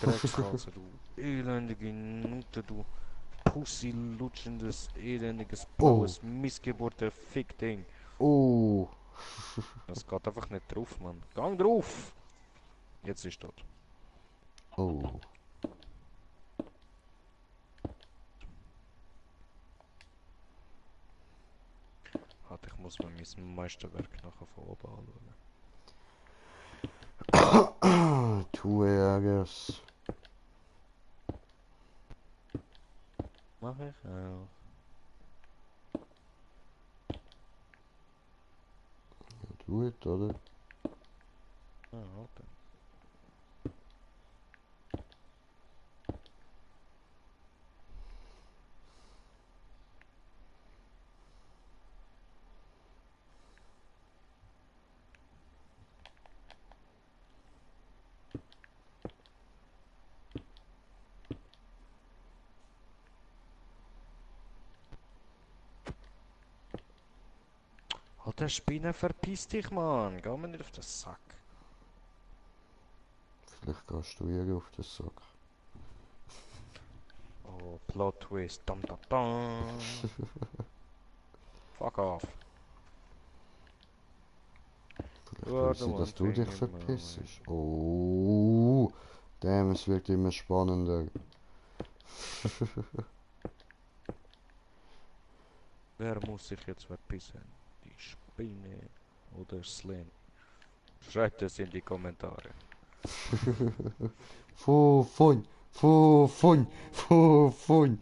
Dreckskatze, du elendige Nutte, du Pussy-lutschendes, elendiges, Oh, blaues, missgeburte Fickding. oh. Das geht einfach nicht drauf, Mann. Gang drauf! Jetzt ist tot. Oh. Halt, ich muss mir mein Meisterwerk nachher von oben anschauen. Tu Ärgers. Mach ich auch. Tu it, oder? Ah, okay. der Spinne, verpiss dich, Mann. Geh mir nicht auf den Sack. Vielleicht gehst du ihr auf den Sack. Oh, Plot Twist. Dum, dum, dum. Fuck off. Vielleicht You will are the sie, one dass du thing dich in my verpissst. mind. Oh, damn, es wird immer spannender. Wer muss sich jetzt verpissen? Die Spinne oder Slen? Schreibt es in die Kommentare. Fun, fun, fun.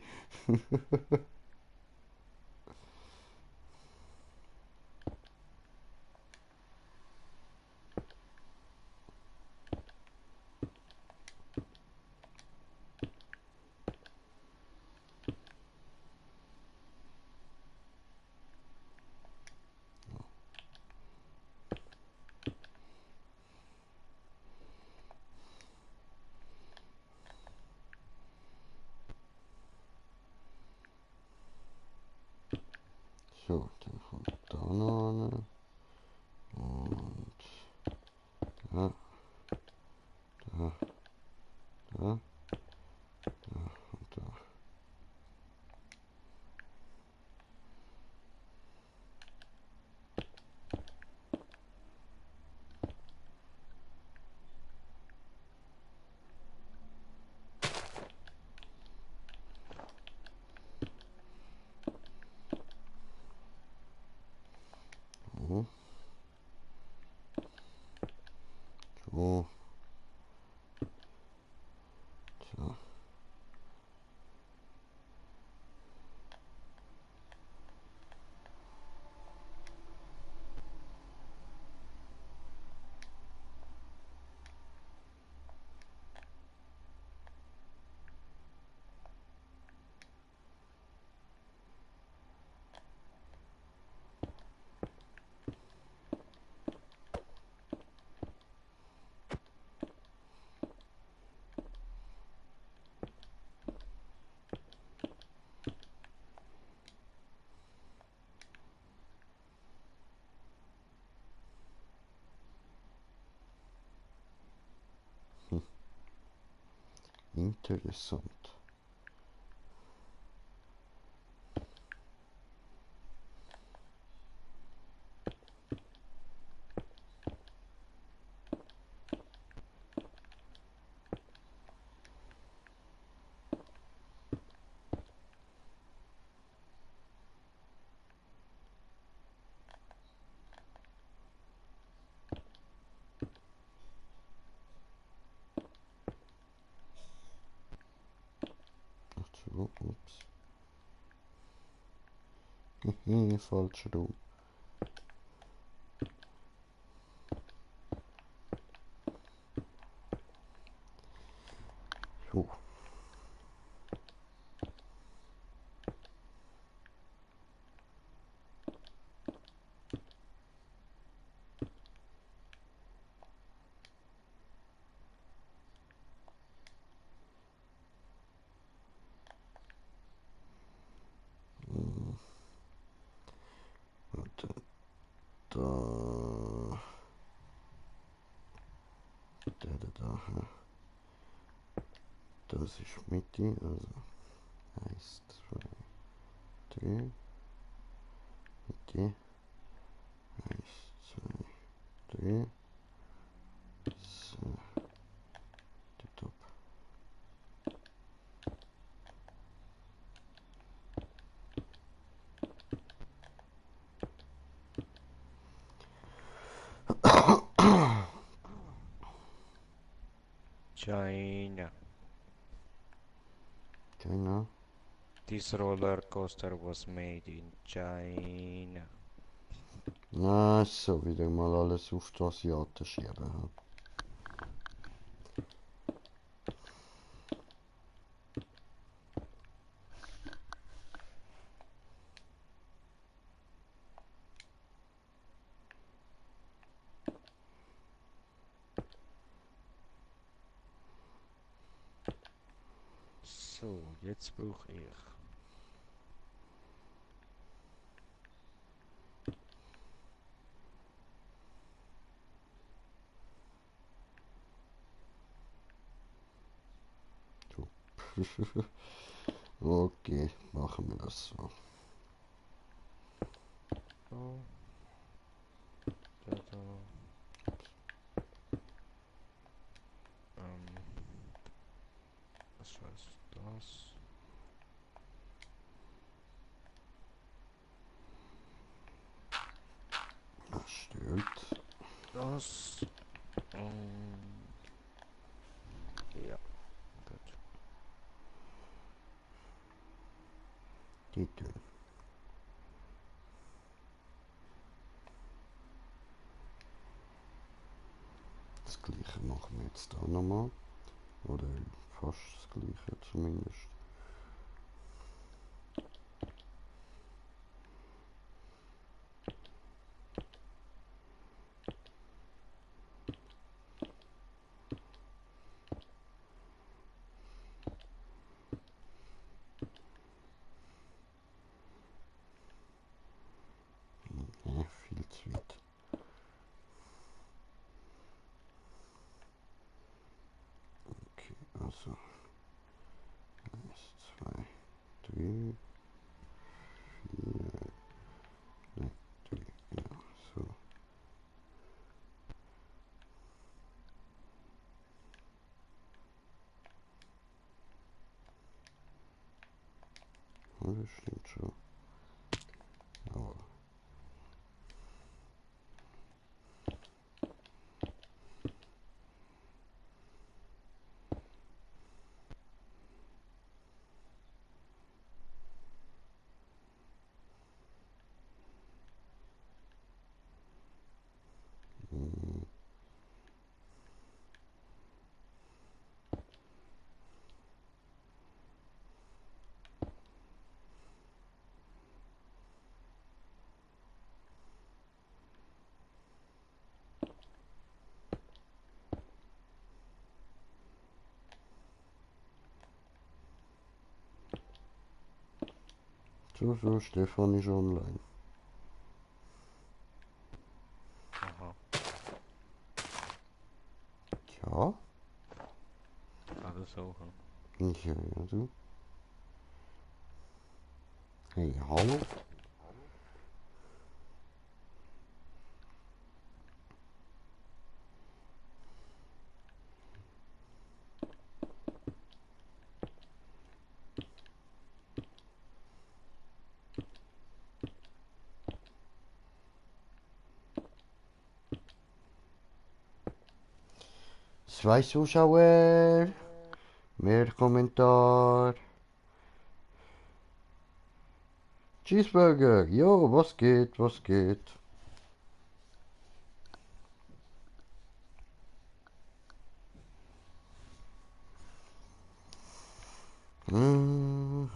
So, dann kommt da noch eine. Und da, da, da, und da. So, so, so. Interessant. Ach so, ups. Falscher Raum. So. Warte. Da. Da. Ja. Das ist Mitte, also 1, 2, 3. Mitte. 1, 2, 3. So, tipptopp. China. China. This roller coaster was made in China. Na, so, wieder mal alles auf die Asiaten schieben. So, jetzt brauche ich. Okay, machen wir das so. So. Da, da. Ähm, was heißt das? Erstellt. Das. Und ja, gut. Titel. Das gleiche machen wir jetzt auch nochmal. Oder fast das gleiche zumindest. Viel zu weit. Okay, also 1, 2, 3, 4, nein, 3, genau, so. Oh, das stimmt schon. Jawohl. So, so, Stefan ist online. Aha. Ja? Alles auch. Ja, ja, du. Hey, hallo? Zwei Zuschauer, mehr Kommentar. Cheeseburger, jo, was geht, was geht? Mhm.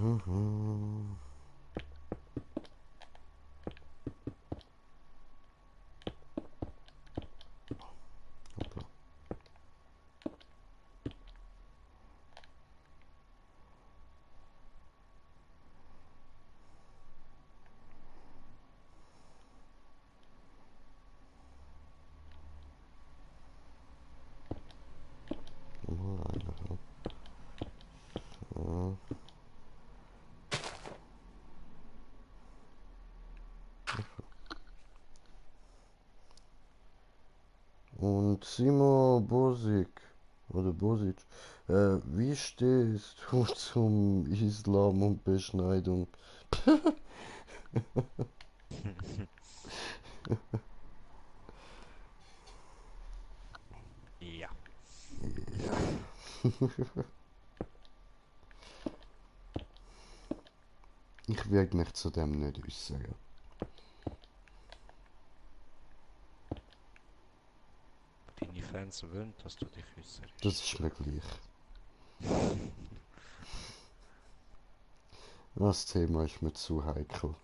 So. Und Simo Bosic, oder Bosic, wie stehst du zum Islam und Beschneidung? Ja. Ja. Ich werde mich zu dem nicht äußern. Deine Fans wollen, dass du dich Das äußerst. ist mir gleich. Das Thema ist mir zu heikel.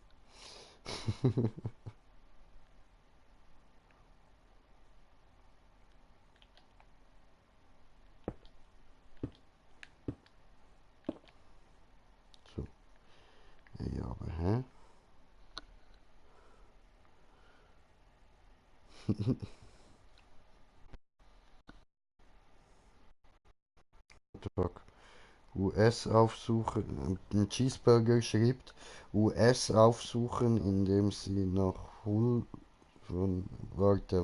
So. Ja, aber hä? What the fuck? US aufsuchen. Ein Cheeseburger schreibt US aufsuchen, indem sie nach warte,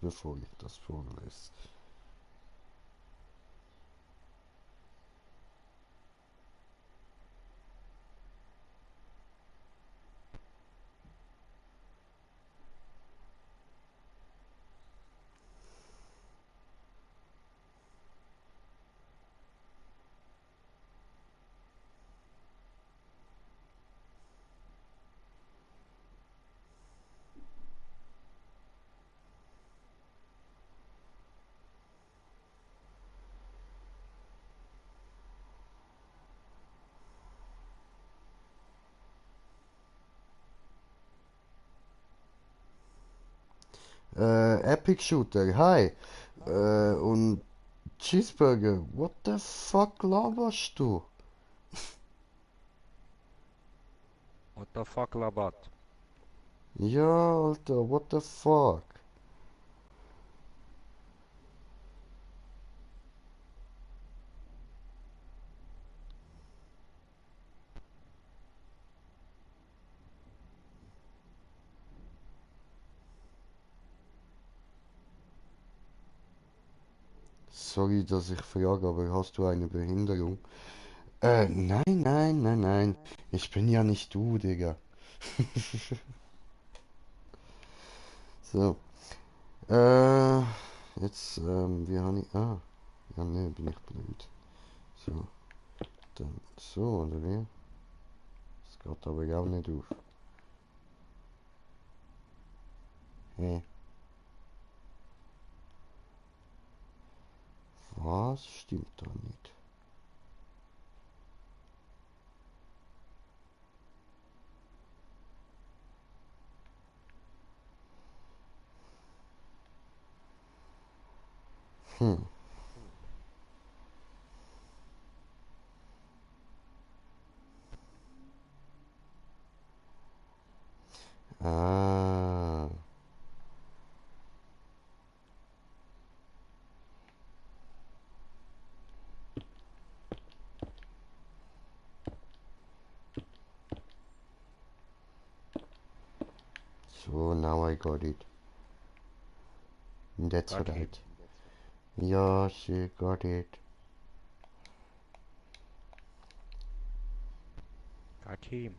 bevor ich das vorlese. Epic Shooter, hi. Und Cheeseburger, what the fuck laberst du? What the fuck, Labat? Ja, Alter, what the fuck? Sorry, dass ich frage, aber hast du eine Behinderung? Nein. Ich bin ja nicht du, Digga. So, äh, jetzt, wie habe ich... Ah, ja, ne, bin ich blöd. So, dann so, oder wie? Das geht aber auch nicht auf. Hä? Was stimmt da nicht? Hm. Ah. So, now I got it. That's Got him. right. Yeah, she got it. Got him.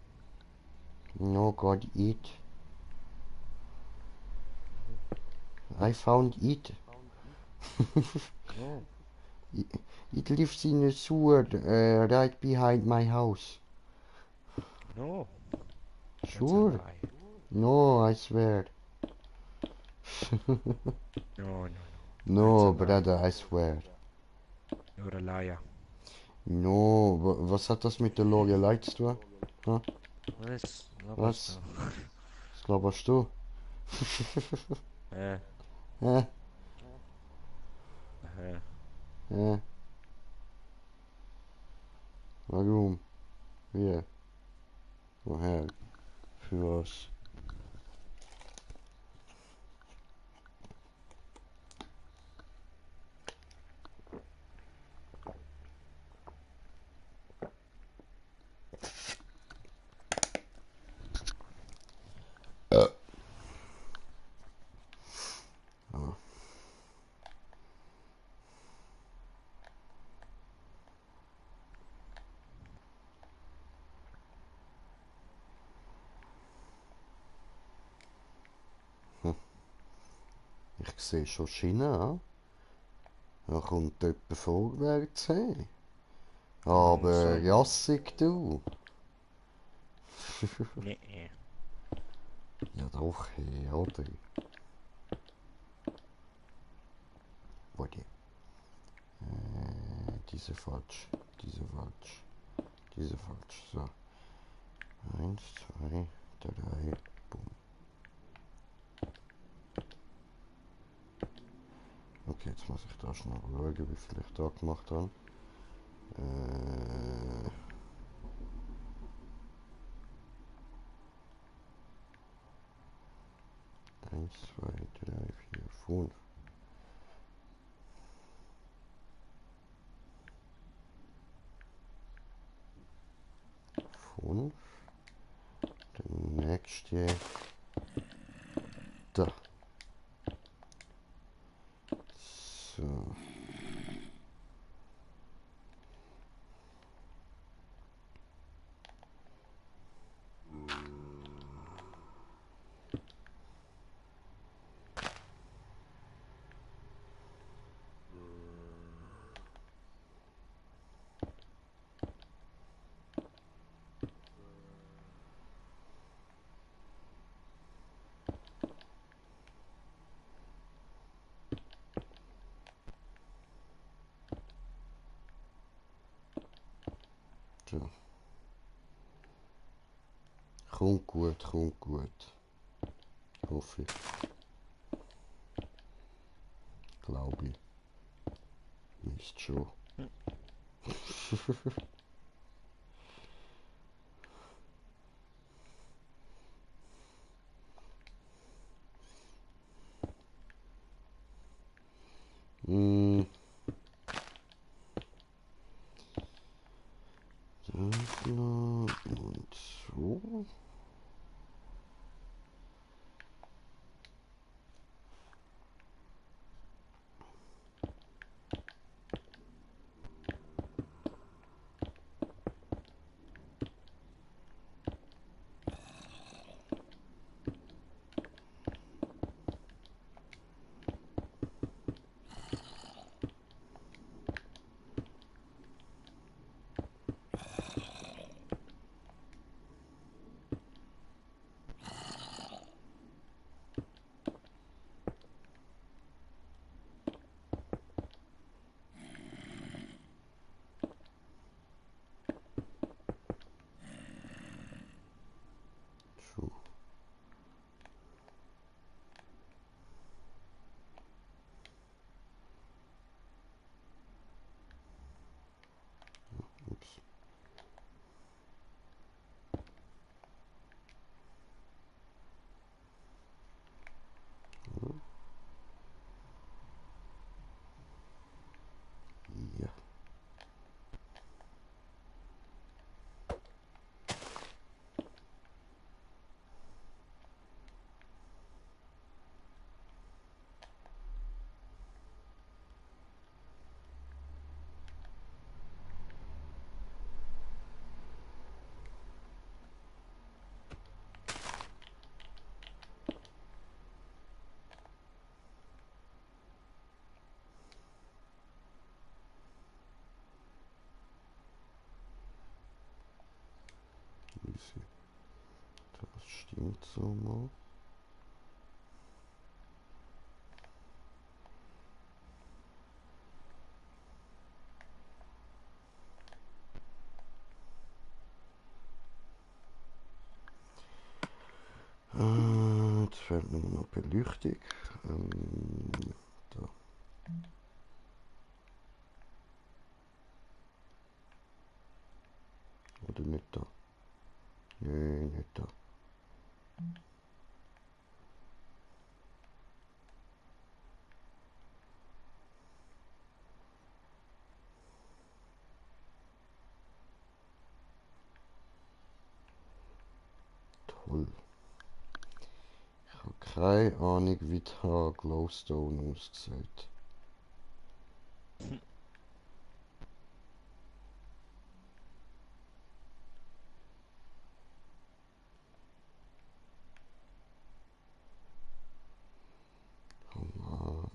No, got it. No. I found it. No. It lives in a sewer right behind my house. No. That's a Sure. lie. No, I swear. No, no, no. That's a No, lie. brother, I swear. You're a liar. No, was hat das mit der Lorelei zu tun? Ha? Was? Laberst Was? du? Was glaubst du? Äh, Hä? äh. Hä? Warum? Wie? Woher? Für was? Ah, ich sehe schon Schiene an. Da kommt jemand vorwärts hin. Muss Aber sein. jassig du. Nee. Ja doch, hey, oder? Warte. Diese falsch. Diese falsch. So. Eins, zwei, drei. Boom. Okay, jetzt muss ich da schnell schauen, wie viel ich da gemacht habe. Äh, eins, zwei, drei, vier, fünf. 5. Der nächste. Da. So. So. Kommt gut, kommt gut. Hoffe ich. Glaube ich. Ist schon. Hm. Das noch und so. So. Ups. Ja. Easy. Das stimmt so mal. Jetzt fehlt nur noch Beleuchtung. Da. Oder nicht da? Nee, nicht da. Toll. Ich habe keine Ahnung, wie der Glowstone aussieht. Oh Mann.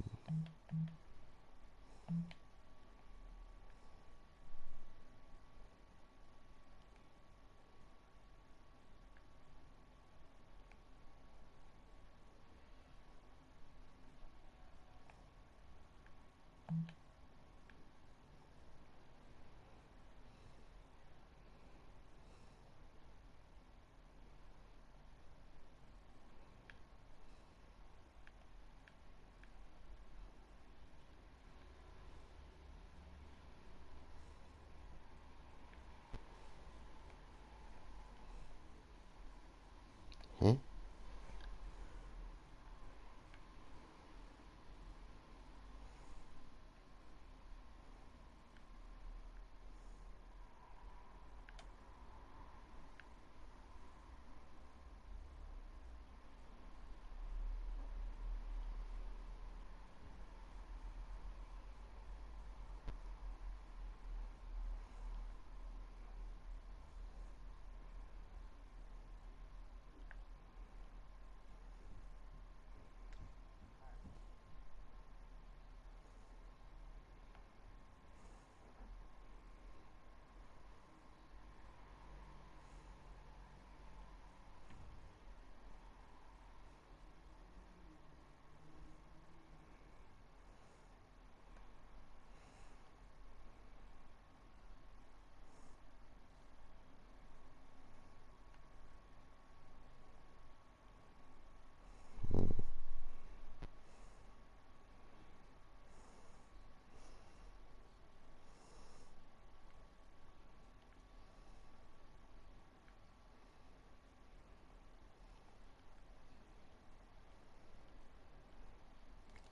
Hä?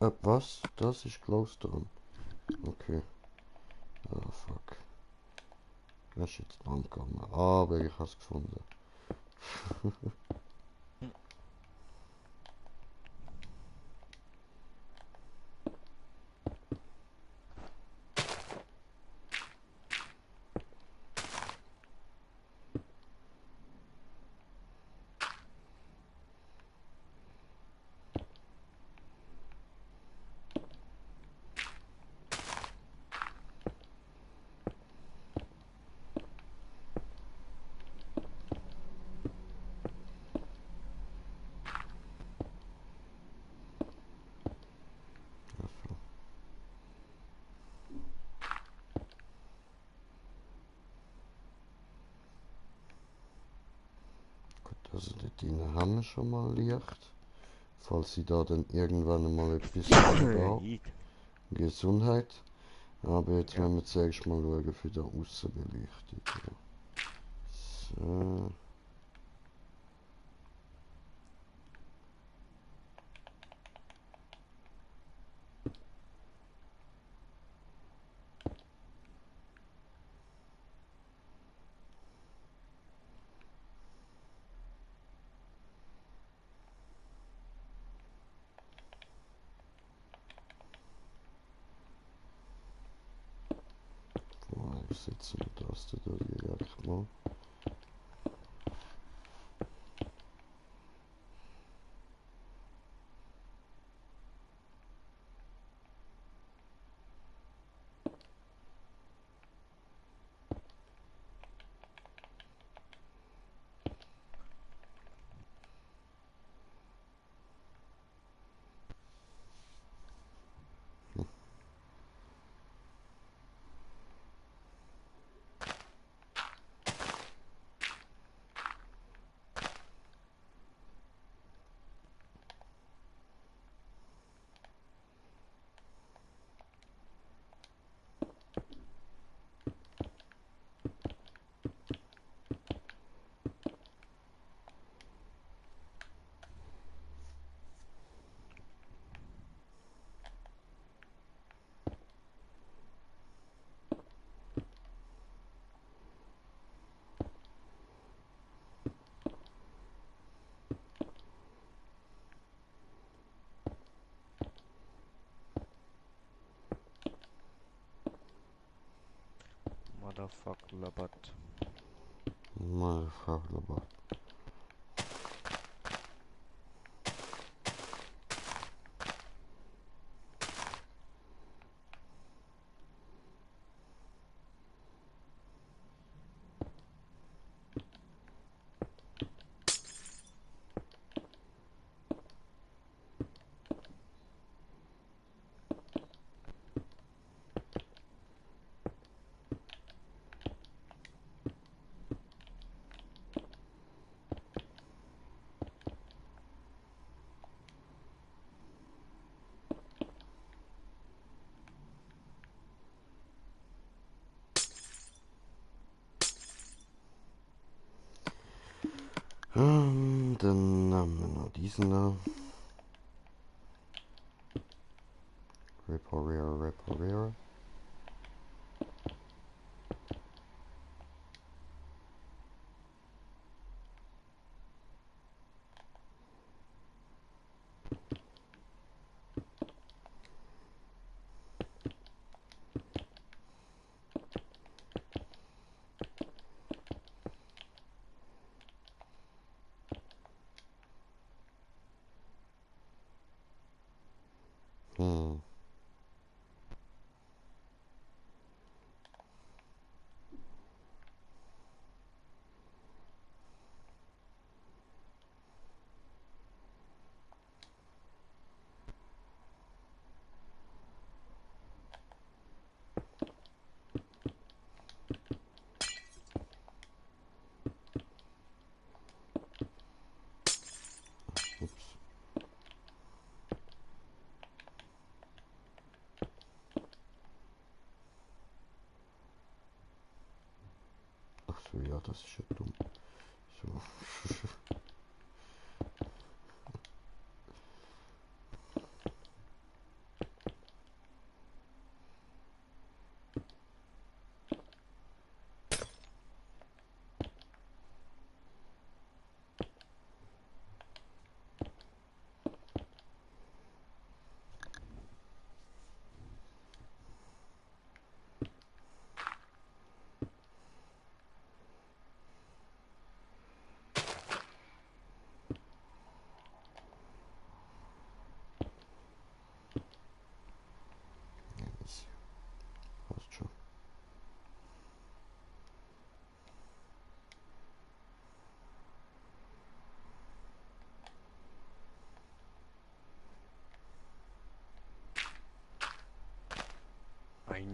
Was? Das ist Glowstone. Okay. Ah, fuck. Das ist jetzt lang gegangen. Aber ich hab's gefunden. Hm. Also, gut, also dort drinnen haben wir schon mal Licht. Falls ich da dann irgendwann mal etwas da. Eid. Gesundheit. Aber jetzt Ja. müssen wir zuerst mal schauen für die Aussenbeleuchtung. So. Wo setzen wir das da direkt mal? Motherfucker Labat. Mal fragen aber. Dann haben wir noch diesen da. Reparieren, reparieren. Hm. Ups. Ach so, ja, das ist ja dumm. So.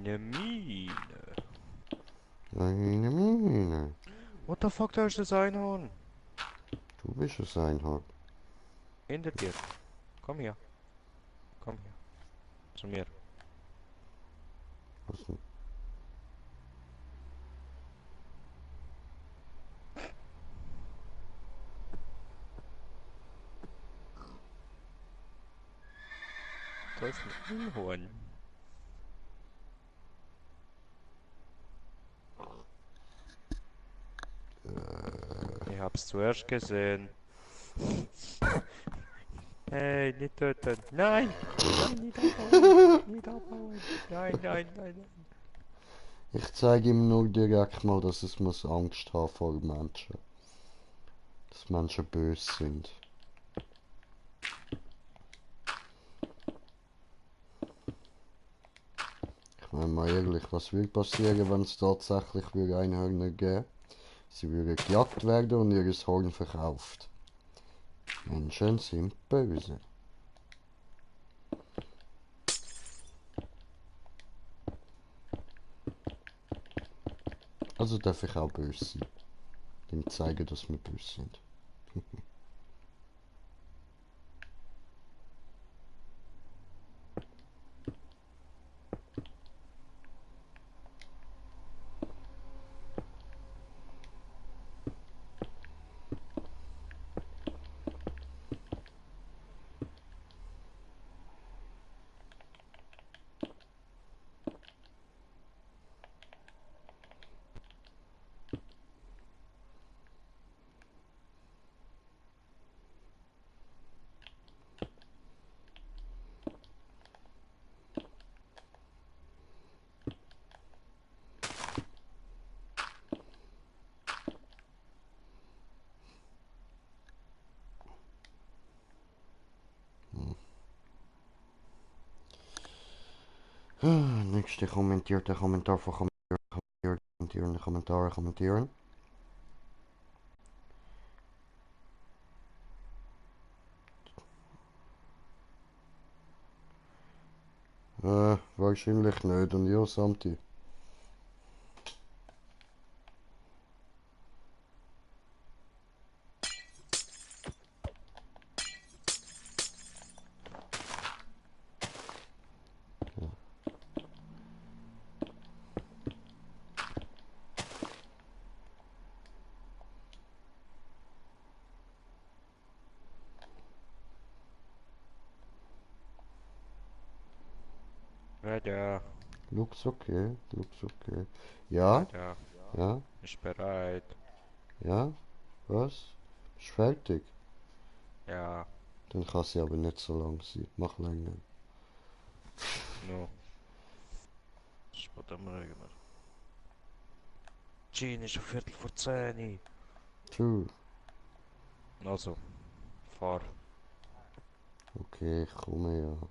Eine Mine. Eine Mine. What the fuck, da ist das Einhorn. Du bist es, Einhorn. Hinter dir. Komm hier. Komm hier. Zu mir. Was denn? Da ist ein Einhorn. Ich hab's zuerst gesehen. Hey, nicht töten. Nein! Nein, nicht abhauen! Nicht abhauen! Nein, nein, nein, nein. Ich zeige ihm nur direkt mal, dass es muss Angst haben vor Menschen. Dass Menschen böse sind. Ich meine mal ehrlich, was würde passieren, wenn es tatsächlich Einhörner gäbe? Sie würden gejagt werden und ihr Horn verkauft. Menschen sind böse. Also darf ich auch böse sein. Dem zeigen, dass wir böse sind. Nächste kommentierte Kommentar von kommentieren, Kommentare kommentieren. Wahrscheinlich nicht. Und ja, Santi. Weiter. Looks okay, looks okay. Ja, Weiter. ja, Ist bereit. ja, was? Bist fertig? Ja. Dann kann sie aber nicht so lang sein. Mach länger. No. Sputt am Rügen. Jean ist 9:45. True. Also, fahr. Okay, ich komme ja.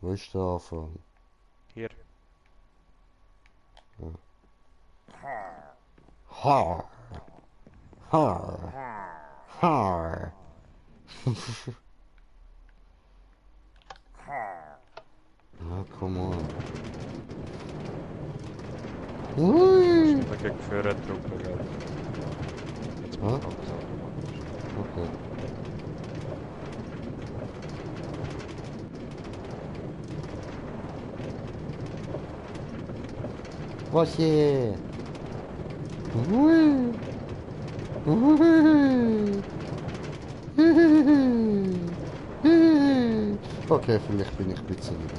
Wo ist der Anfang? Hier. Har! Har! Har! Ja, come on. Ui! Schnell gegen Führertruppe, gell? Jetzt Hä? macht alles automatisch. Okay. Was hier? Ui! Ui! Okay, vielleicht bin ich ein bisschen über.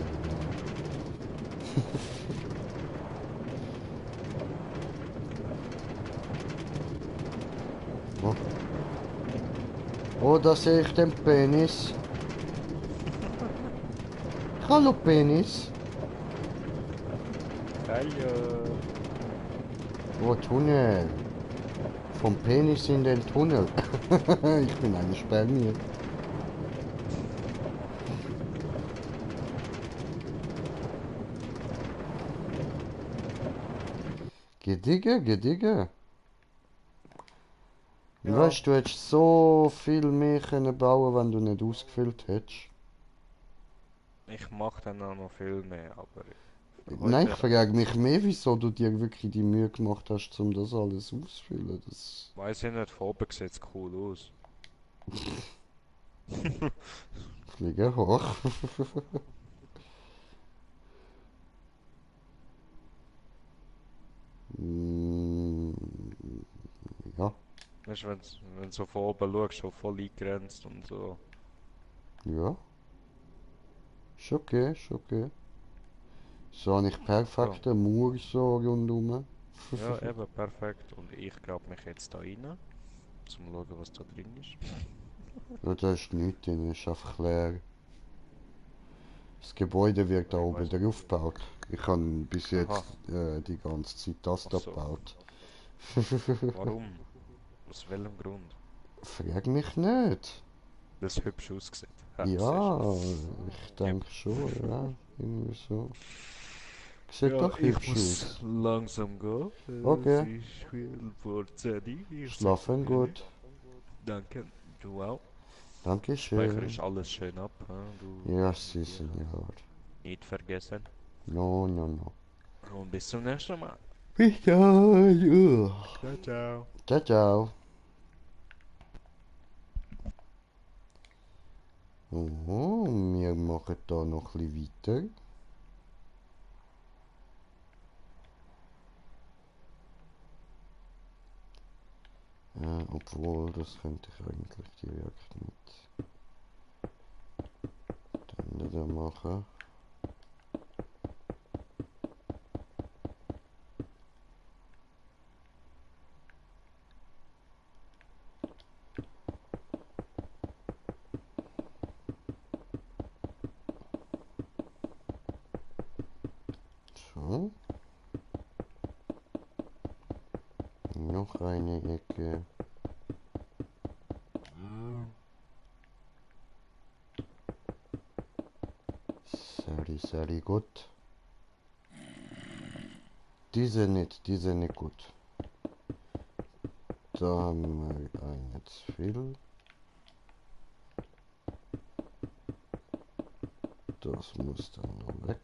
Oh. Oh, da sehe ich den Penis. Hallo Penis. Hallo. Oh, Tunnel. Vom Penis in den Tunnel. Ich bin eine Spermie. Gedigge, Gedigge. Ja. Weißt du, du hättest so viel mehr können bauen, wenn du nicht ausgefüllt hättest. Ich mache dann auch noch viel mehr, aber für Nein, heute ich reicht frage mich mehr, wieso du dir wirklich die Mühe gemacht hast, um das alles auszufüllen. Das weiß ich nicht, von oben sieht's cool aus. fliege hoch. Mm, ja, Weißt du, wenn du so von oben schaust, so voll eingrenzt und so. ja, ist okay, ist okay. So habe ich So, perfekte Mauer so rundum. ja, eben, perfekt. Und ich grab mich jetzt da rein, zum schauen, was da drin ist. Ja, da ist nichts drin, ist einfach leer. Das Gebäude wird da Ja, ich oben weiß. drauf gebaut. Ich habe bis Aha, jetzt die ganze Zeit das ach da so. gebaut. Warum? Aus welchem Grund? Frag mich nicht. Das hübsch ausgesehen. Ha, siehst Ja, du. ich Yep. denke schon, ja. Irgendwie so. Sieht Ja, doch ich hübsch muss aus. langsam gehen. Es Okay, ist viel vor 10. Ich sag schlafen Mille. gut. Danke. Du auch. Speicher ist Dankeschön. alles schön ab. Du Ja, si, irgendwie Senor. nicht vergessen. No, no, no. Und bis zum nächsten Mal. Bis dann. Ciao, ciao. Ciao, ciao. Oh, wir machen da noch ein bisschen weiter. Obwohl, das könnte ich eigentlich direkt mit dem da machen. So, noch eine Ecke. Sehr, sehr gut. Diese nicht gut. Da haben wir eine zu viel. Das muss dann noch weg.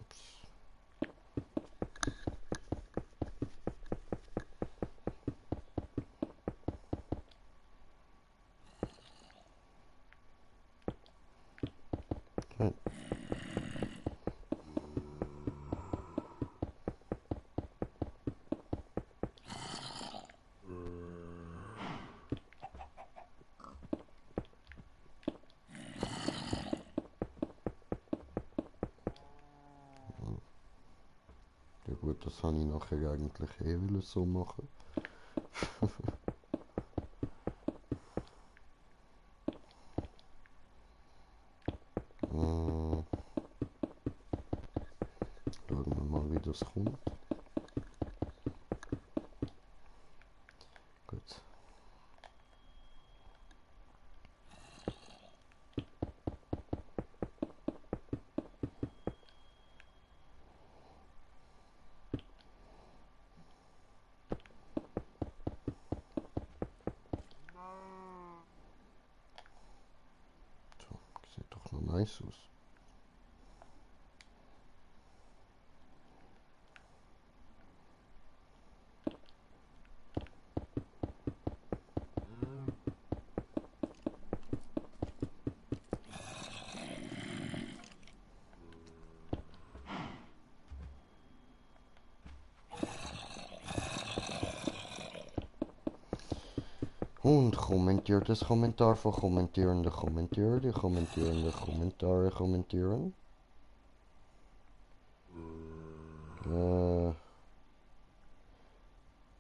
Ups. Nein. Ja gut, das habe ich nachher eigentlich wollen so machen. Schauen wir mal, wie das kommt. Gut. So, sieht doch noch nice aus. Und kommentiert das Kommentar von kommentierende Kommentier, die kommentierende Kommentare kommentieren.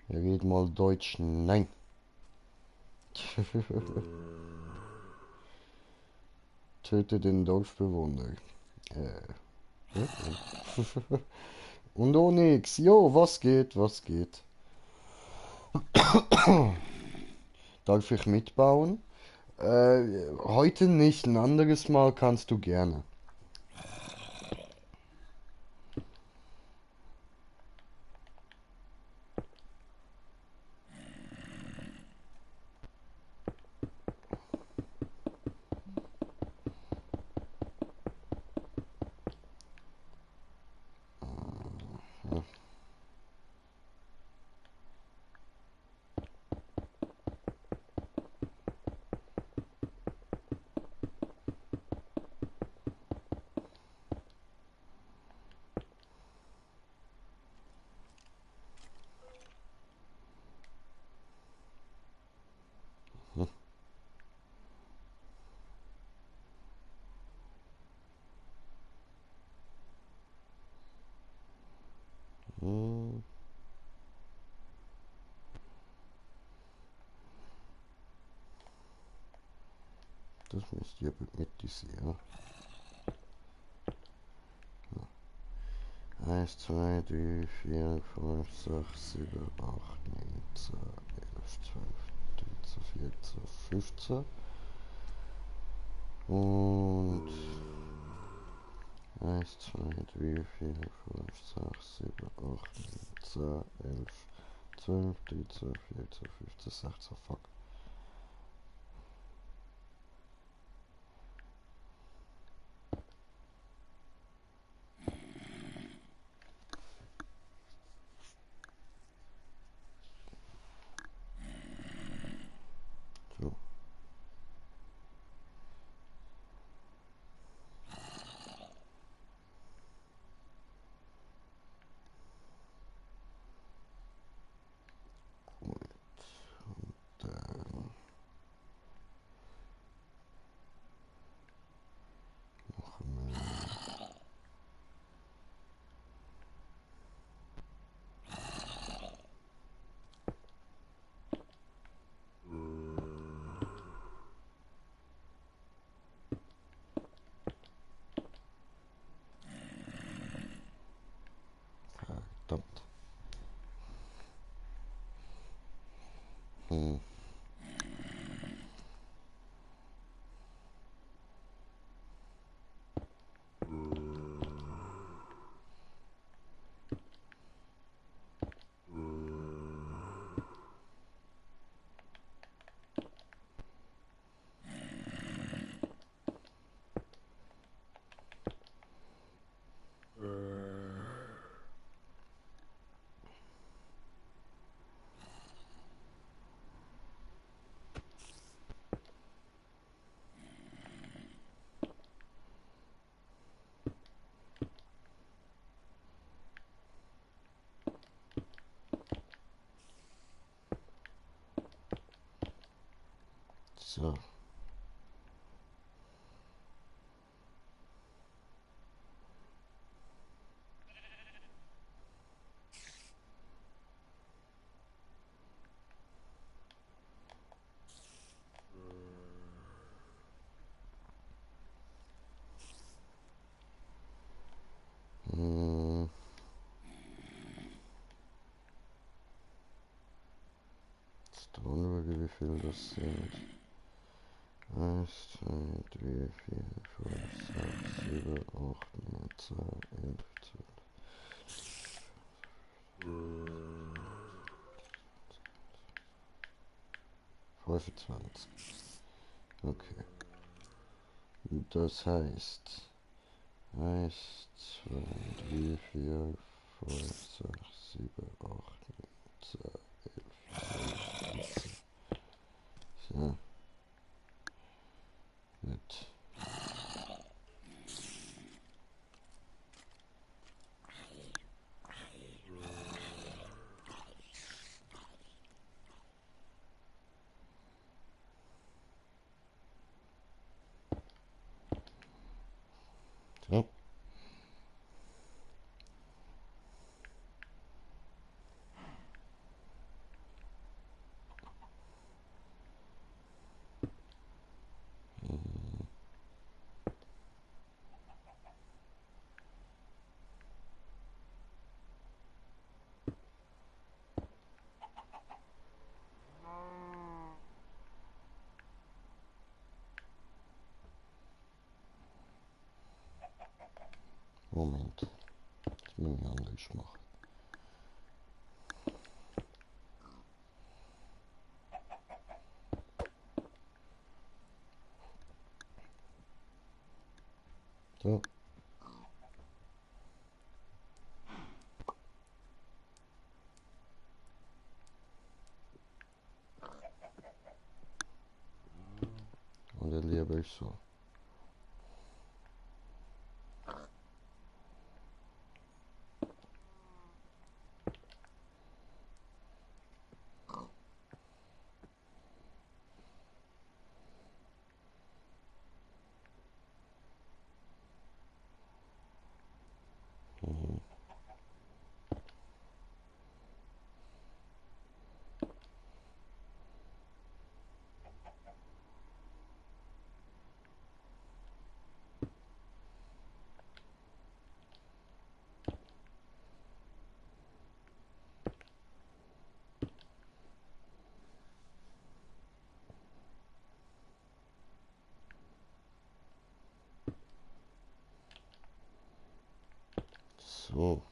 Red mal Deutsch, nein. Töte den Dorfbewohner. Und Onyx, jo, was geht, was geht? Darf ich mitbauen? Heute nicht, ein anderes Mal kannst du gerne. Hm, das müsst ihr mit die sehen. 1, 2, 3, 4, 5, 6, 7, 8, 9, 10, 11, 12, 13, 14, 15. Und 1, 2, 3, 4, 5, 6, 7, 8, 9, 10, 11, 12, 13, 14, 15, 16. Fuck. So. Gut. Dann machen wir. Verdammt. Hm. So. Hm. Jetzt schauen wir, wie viel das sind. 1, 2, 3, 4, 5, 6, 7, 8, 9, 10, 11, 12, 25. Okay. Das heißt 1, 2, 3, 4, 5, 6, 7, 8, 9, 10, 11, 12. So, gut. So. Moment. Das muss ich anders machen. So. Oder lieber so. Mhm. So.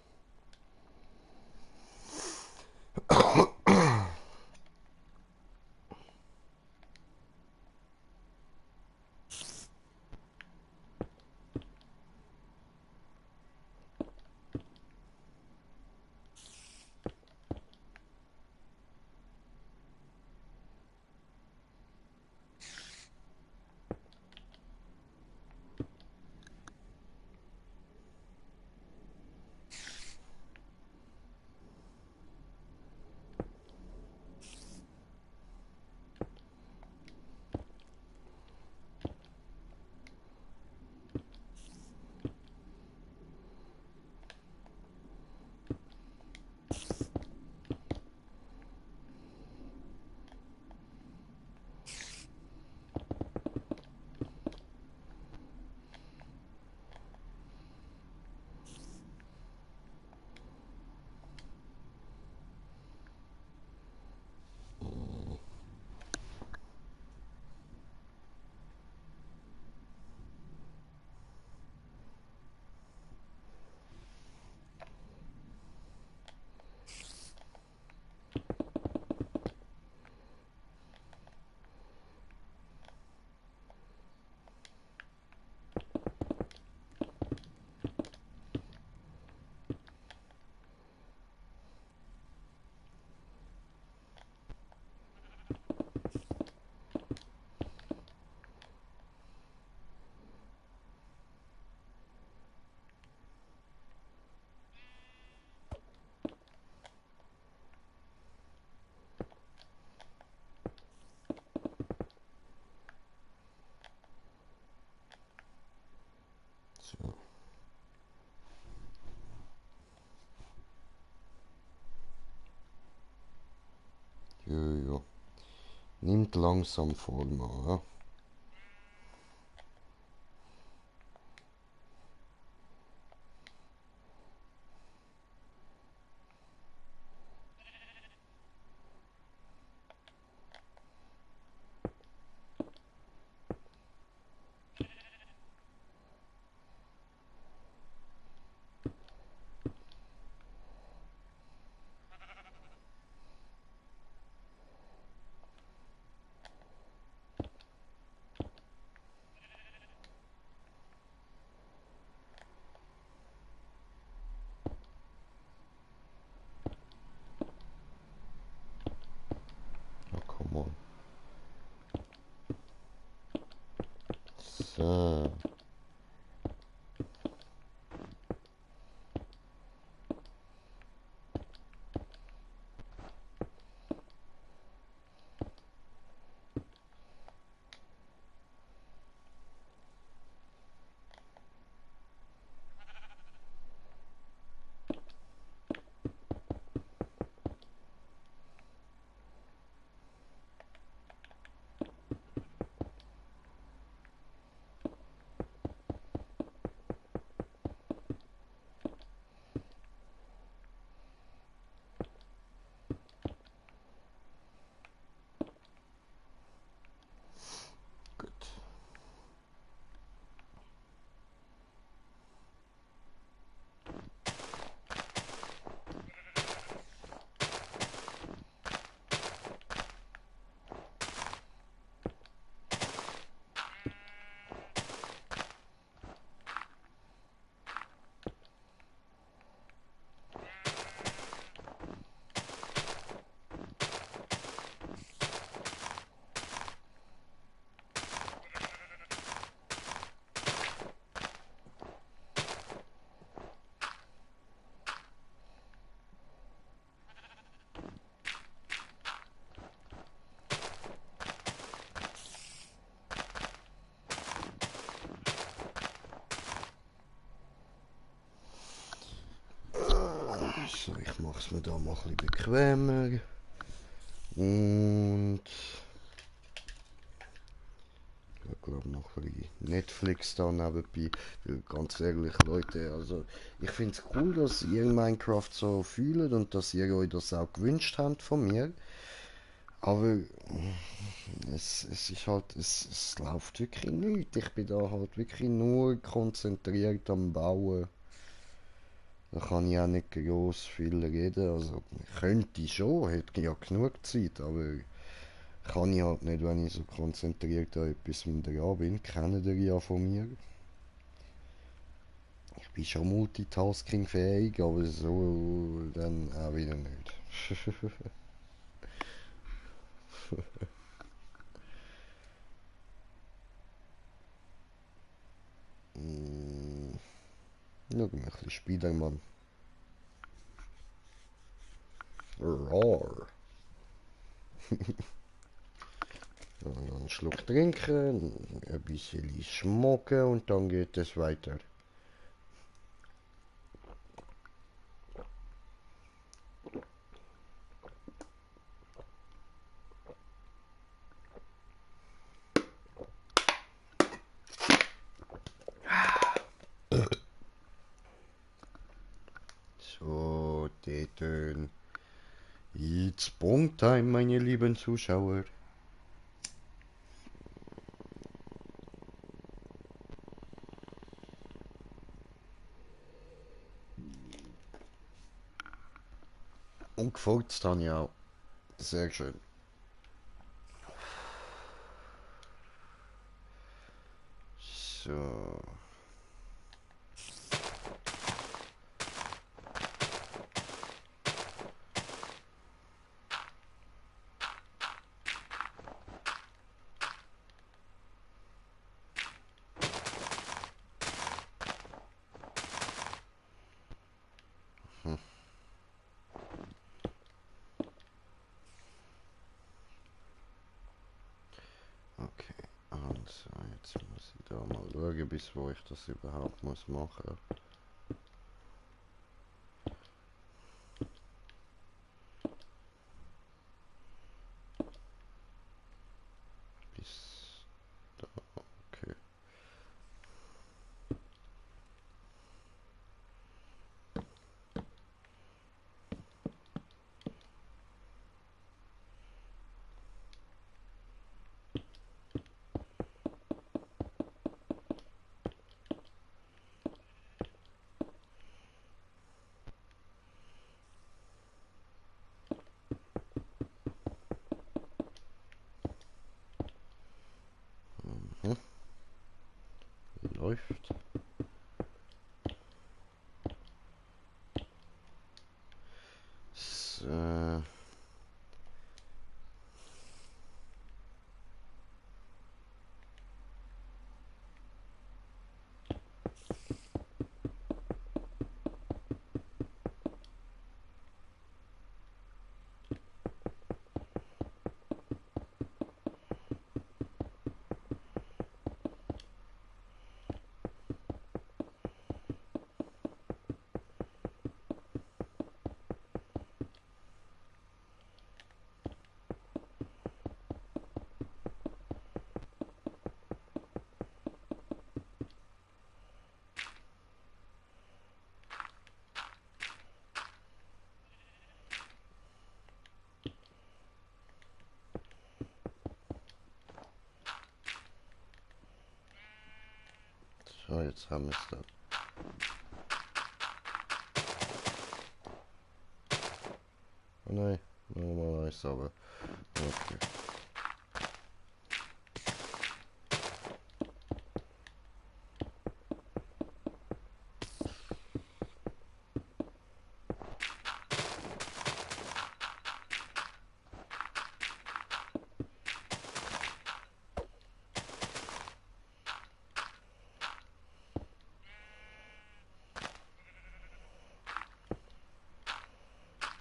So. Jojo. Nimmt langsam Form an, ja? Oh, come on. So. mach's mir da mal ein bisschen bequemer. Und ich glaube noch ein bisschen Netflix da nebenbei. Weil ganz ehrlich, Leute, also ich finde es cool, dass ihr Minecraft so fühlt und dass ihr euch das auch gewünscht habt von mir. Aber es ist halt, es läuft wirklich nichts. Ich bin da halt wirklich nur konzentriert am Bauen. Da kann ich auch nicht groß viel reden. Also könnte ich schon, hätte ja genug Zeit, aber kann ich halt nicht, wenn ich so konzentriert an etwas dran bin. Kennen ihr ja von mir. Ich bin schon multitaskingfähig, aber so dann auch wieder nicht. Mm, Schau mal, ein bisschen Spidermann. Roar. Einen Schluck trinken, ein bisschen schmocken und dann geht es weiter. So, Täten. It's Bonktime, meine lieben Zuschauer. Und gefurzt habe ich auch. Sehr schön. So. Okay, also jetzt muss ich da mal schauen, bis wo ich das überhaupt muss machen. Bis da, okay. Mhm. Läuft. So. So, jetzt haben wir es da. Oh nein, nochmal eins, aber okay.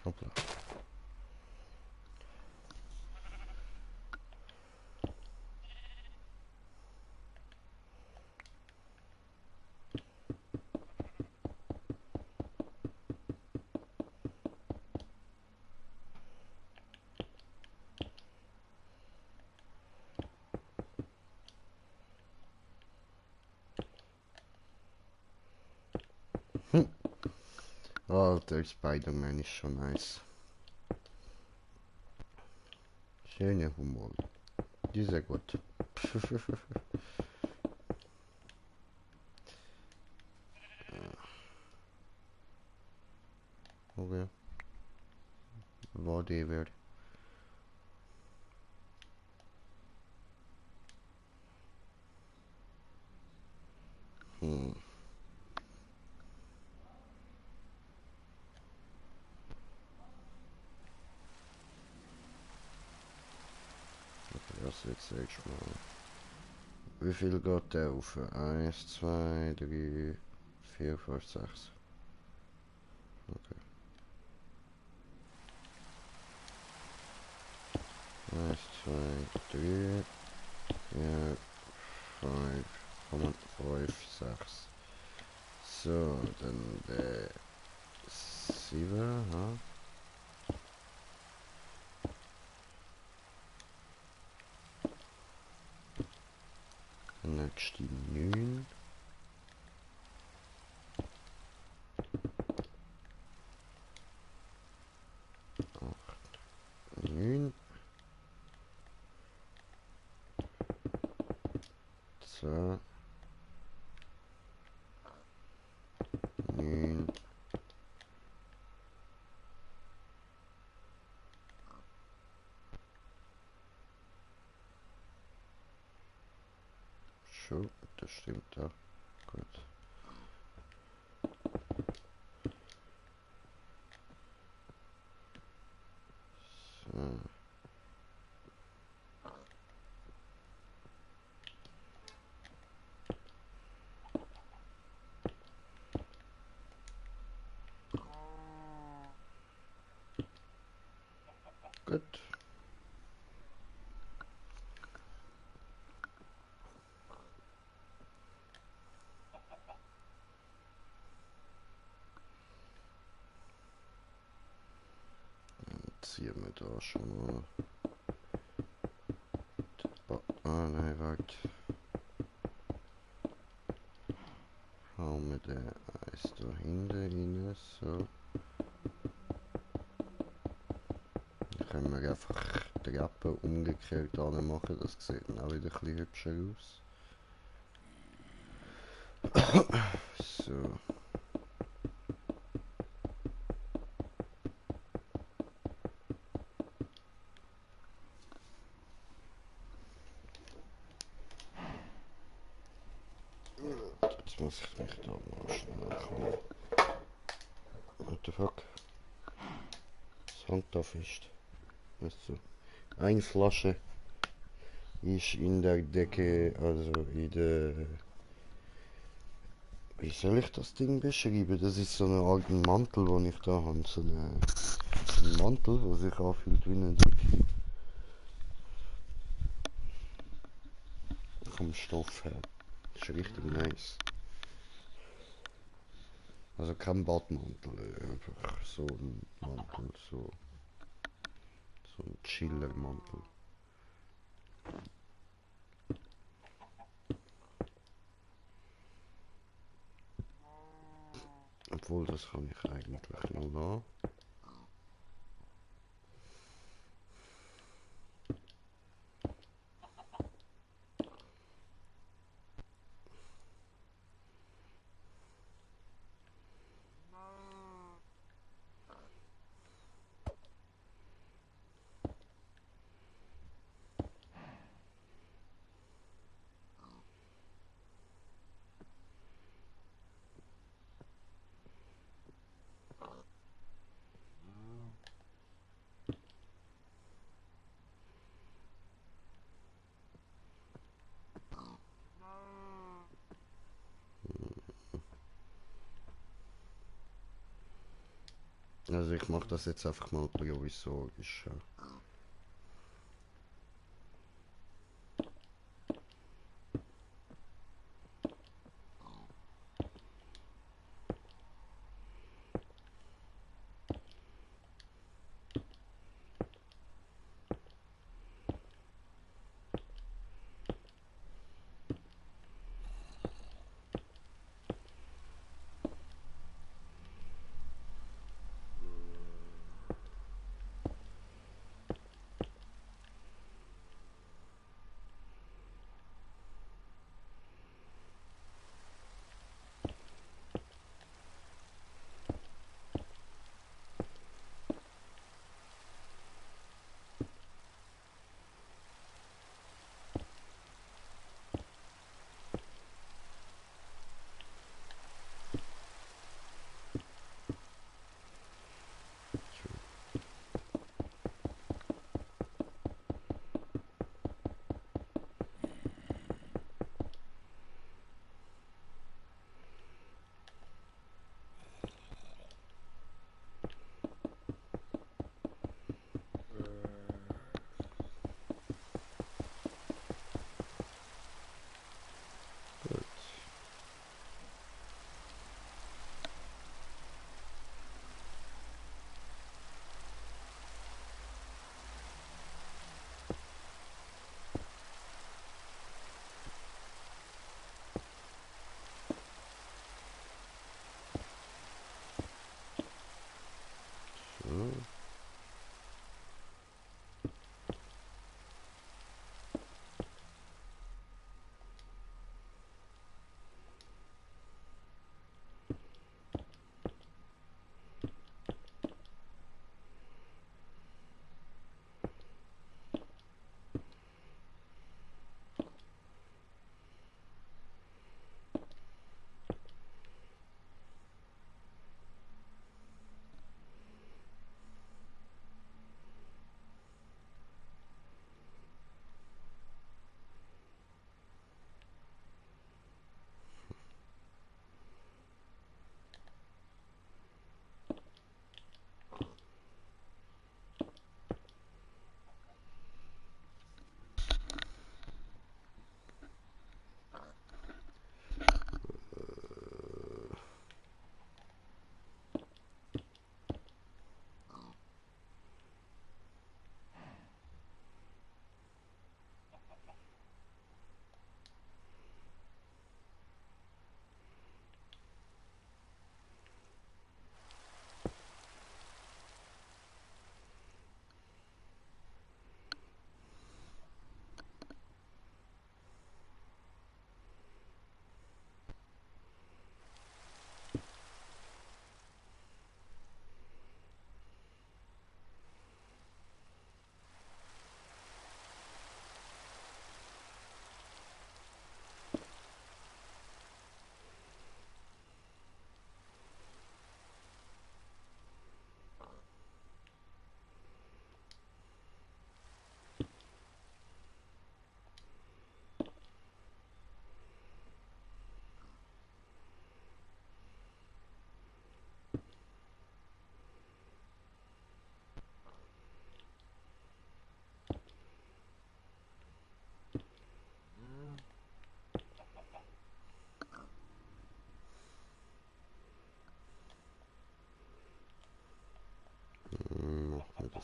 Hoppla. Alter, Spider-Man ist schon nice. Schöner Humor. Die ist sehr gut. Okay. Whatever. Hm. Okay, das jetzt erstmal. Wie viel geht der auf? 1, 2, 3, 4, 5, 6. Okay. 1, 2, 3, 4, 5, 5, 6. So, dann der 7, ha? Nächste 9. 9. 2. 9. Schon, das stimmt ja. Gut. So. Gut. Ziehen wir da schon mal. Ah, nein, warte. Hauen wir den Eis da hinten rein, so. Dann können wir einfach die Treppe umgekehrt machen, das sieht dann auch wieder ein bisschen hübscher aus. So. Jetzt muss ich mich da mal schnell kommen. What the fuck? Das Handtaf ist. Weißt du, eine Flasche ist in der Decke, also in der... Wie soll ich das Ding beschreiben? Das ist so eine Art Mantel, den ich da habe. So ein Mantel, der sich anfühlt wie eine Decke. Vom Stoff her. Das ist richtig nice. Also kein Badmantel, einfach so ein Mantel, so ein Chillermantel. Obwohl, das kann ich eigentlich noch da. Also ich mache das jetzt einfach mal provisorisch. Ja.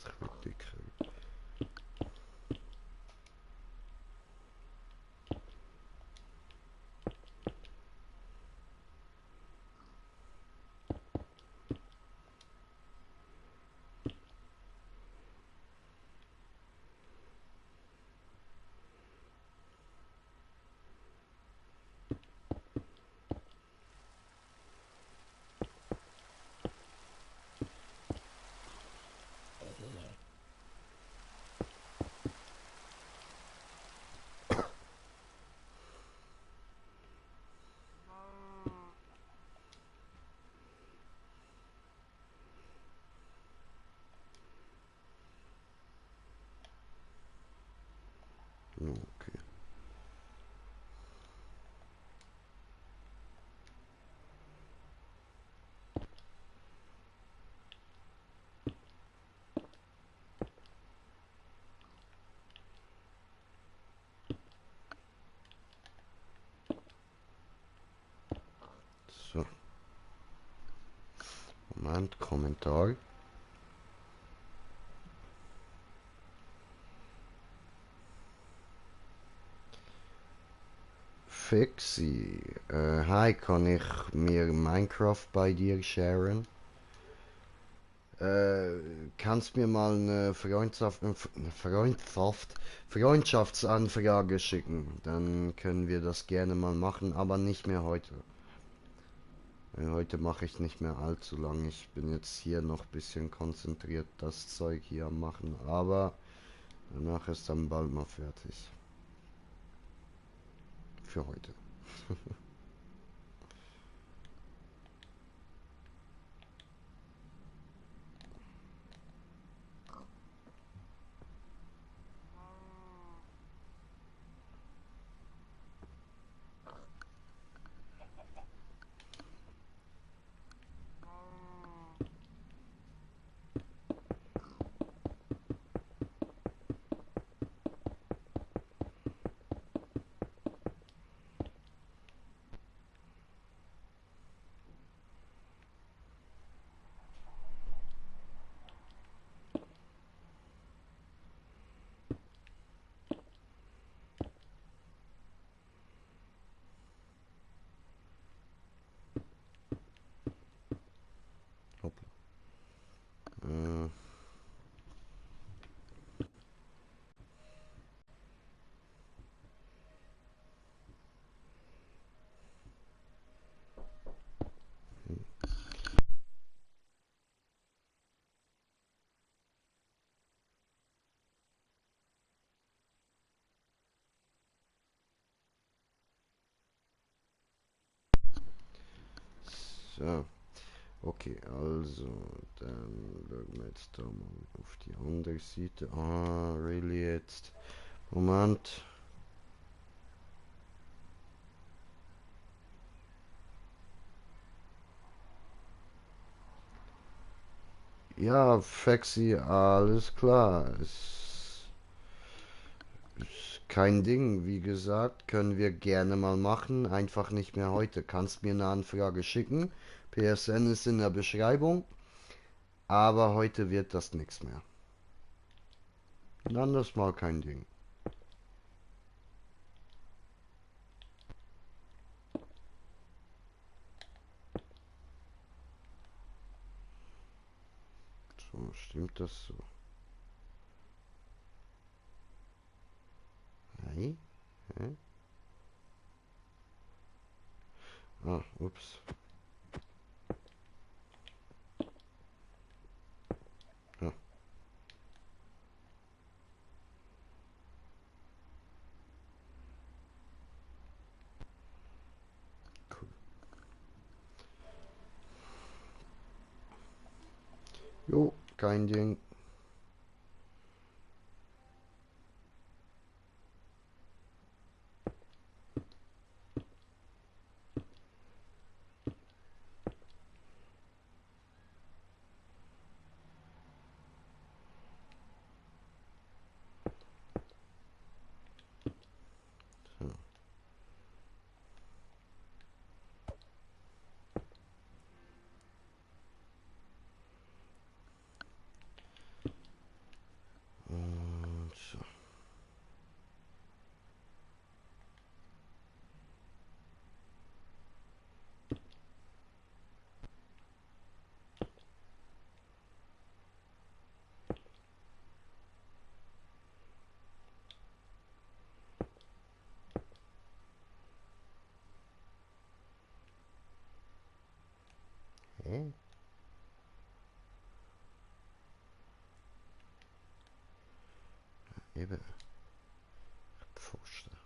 Das wird dicker. Okay. So. Moment, Kommentar. Fixi, hi, kann ich mir Minecraft bei dir sharen? Kannst mir mal eine Freundschaftsanfrage schicken? Dann können wir das gerne mal machen, aber nicht mehr heute. Heute mache ich nicht mehr allzu lang. Ich bin jetzt hier noch ein bisschen konzentriert, das Zeug hier am machen, aber danach ist dann bald mal fertig. Für heute. Hoppla. Äh, so. Okay, also, dann schauen wir jetzt da mal auf die andere Seite. Ah, really jetzt. Moment. Ja, Faxi, alles klar. Ist kein Ding, wie gesagt, können wir gerne mal machen. Einfach nicht mehr heute. Kannst mir eine Anfrage schicken. PSN ist in der Beschreibung. Aber heute wird das nichts mehr. Dann das mal kein Ding. So, stimmt das so? Hey? Hä? Ah, ups. Ja, cool. Jo, kein Ding. So. Eben. Pfosten.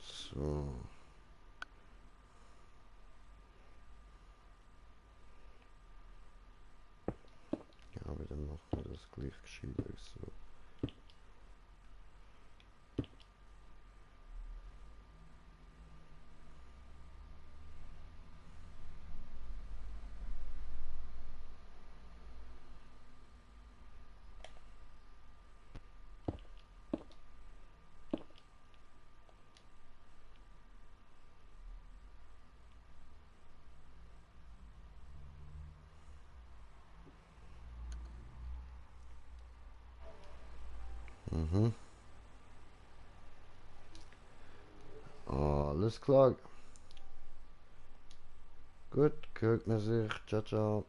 So. Ja, aber dann machen wir das gleich gescheiter so. Mhm. Alles klar. Gut, hört man sich. Ciao, ciao.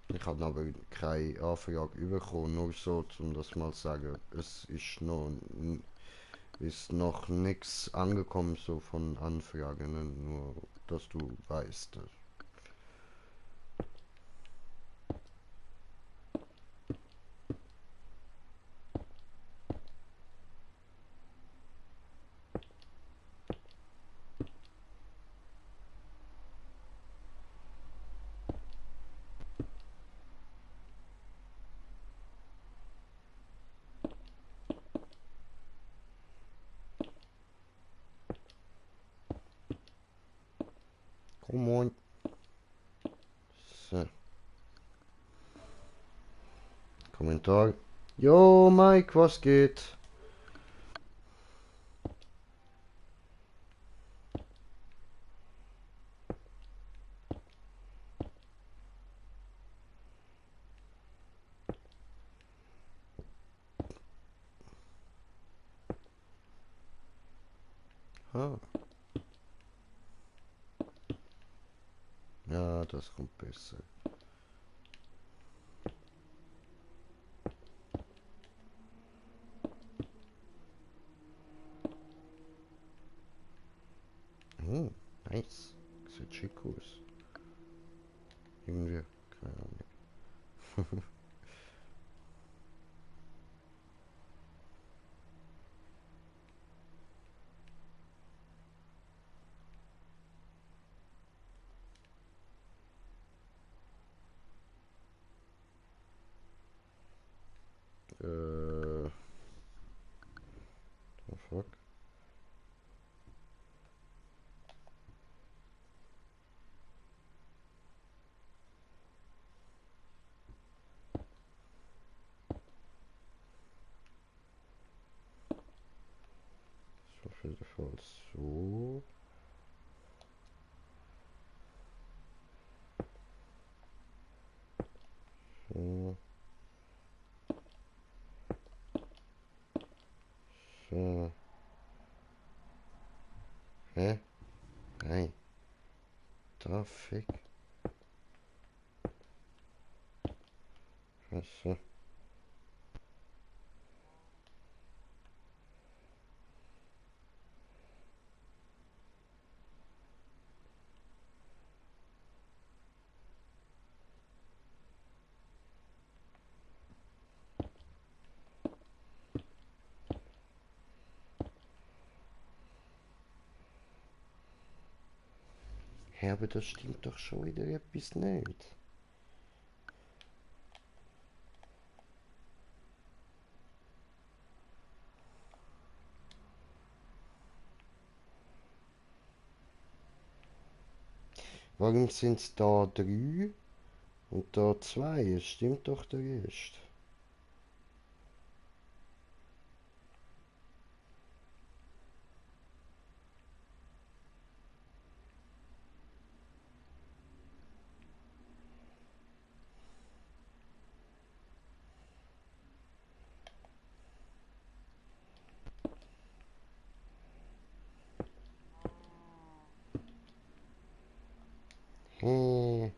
Ich habe aber keine Anfrage bekommen, nur so, um das mal zu sagen. Es ist noch nichts angekommen so von Anfragen, ne? Nur, dass du weißt. Komm on. So. Kommentar. Jo, Mike, was geht? Ah, ja, das kommt besser. Oh, nice. Sieht schick aus. Irgendwie, keine Ahnung. The fuck? Das war auf jeden Fall so. So. So. Hä? Nein. Da fick. Scheiße. Hä, aber das stimmt doch schon wieder etwas nicht. Warum sind es da 3 und da 2? Es stimmt doch der Rest. Hä?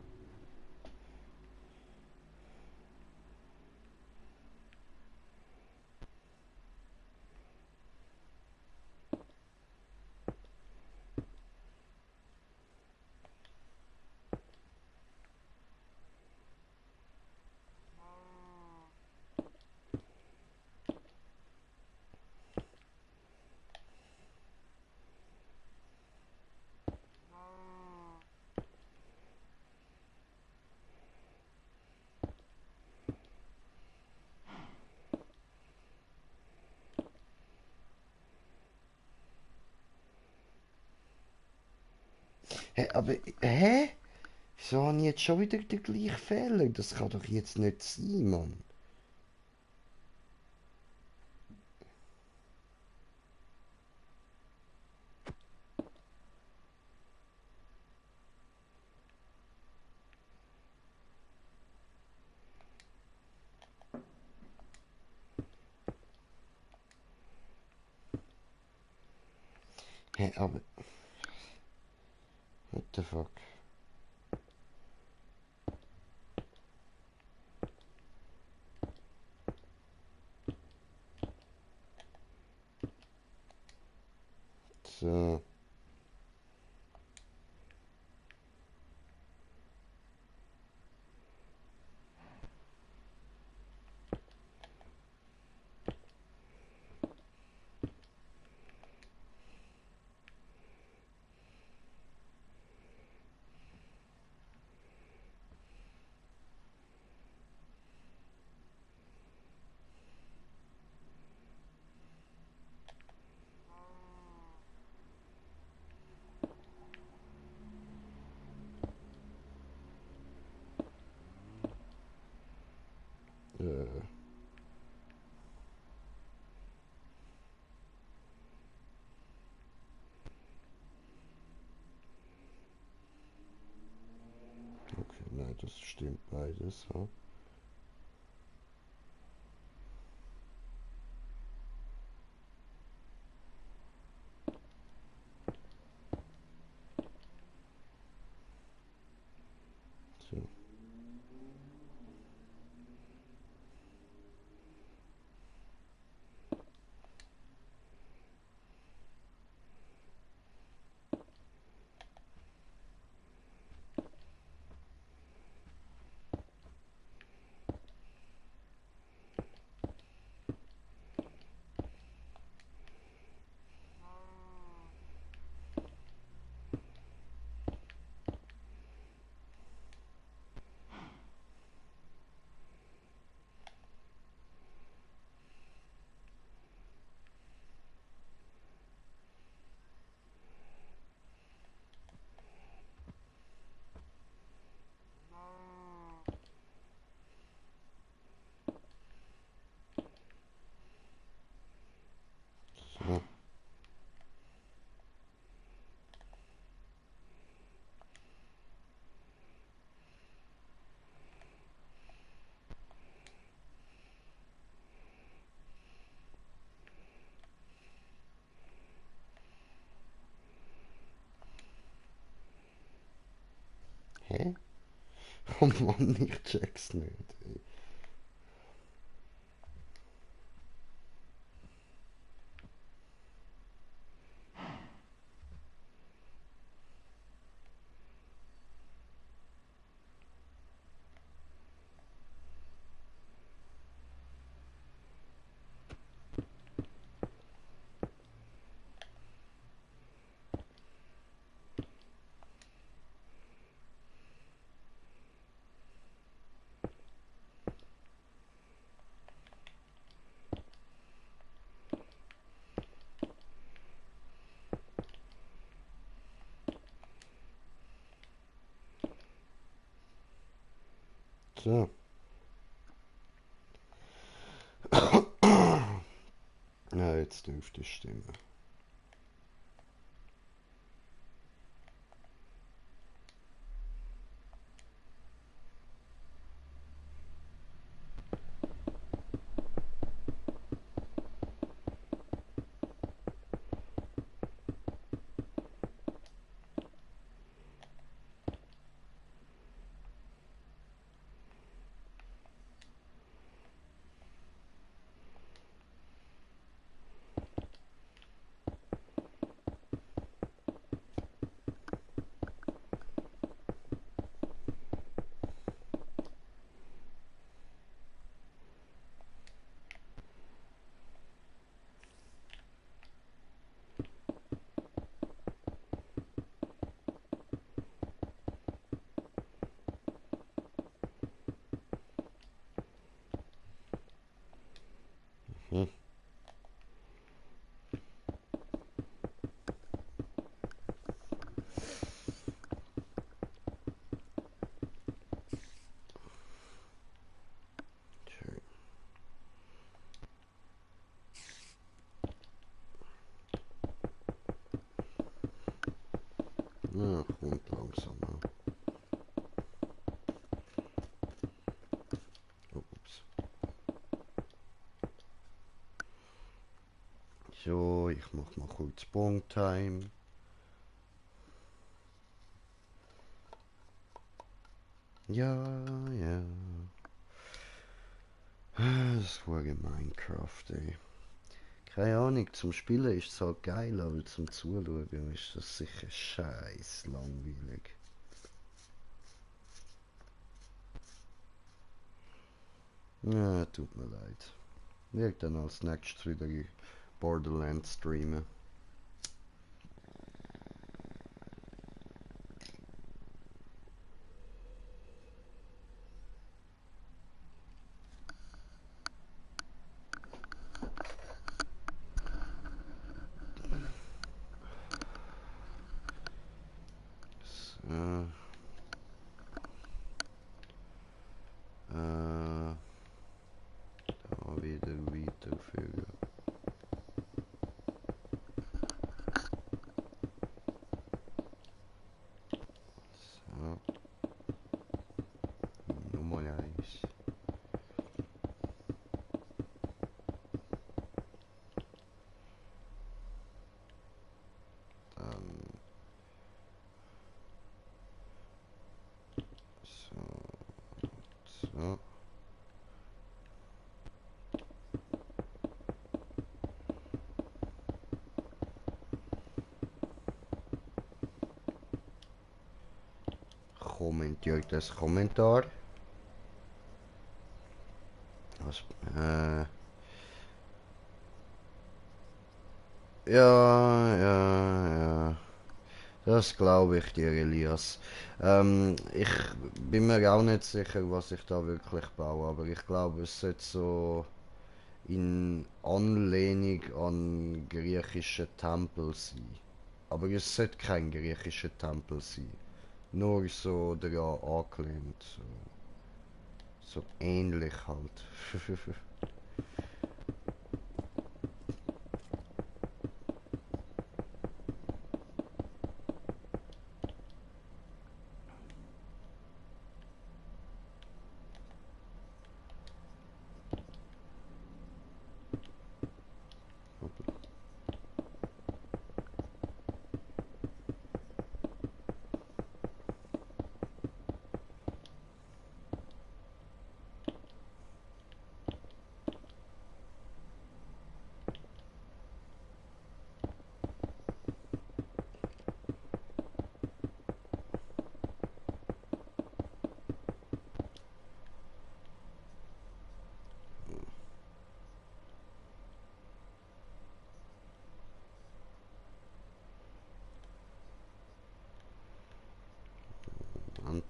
Hä, aber, hä? Wieso habe ich jetzt schon wieder den gleichen Fehler? Das kann doch jetzt nicht sein, Mann. Hä, aber, what the fuck? So. Äh. Okay, nein, das stimmt beides. Ja. So. So. Hä? Oh Mann, ich check's nicht. So. Ja, jetzt dürfte es stimmen. Hm. So, ich mach mal kurz Bong-Time. Ja, ja. Das war Minecraft, ey. Keine Ahnung, zum Spielen ist es halt geil, aber zum Zuschauen ist das sicher scheiß langweilig. Ja, tut mir leid. Wird dann als nächstes wieder Borderlands streamen. So. Da wieder weiterführen. So. Nummer 1. Dann so. So. Kommentiert das Kommentar. Was, ja. Das glaube ich dir, Elias. Ich bin mir auch nicht sicher, was ich da wirklich baue, aber ich glaube, es sollte so in Anlehnung an griechische Tempel sein. Aber es sollte kein griechischer Tempel sein. Nur so daran angelehnt. So ähnlich halt. Und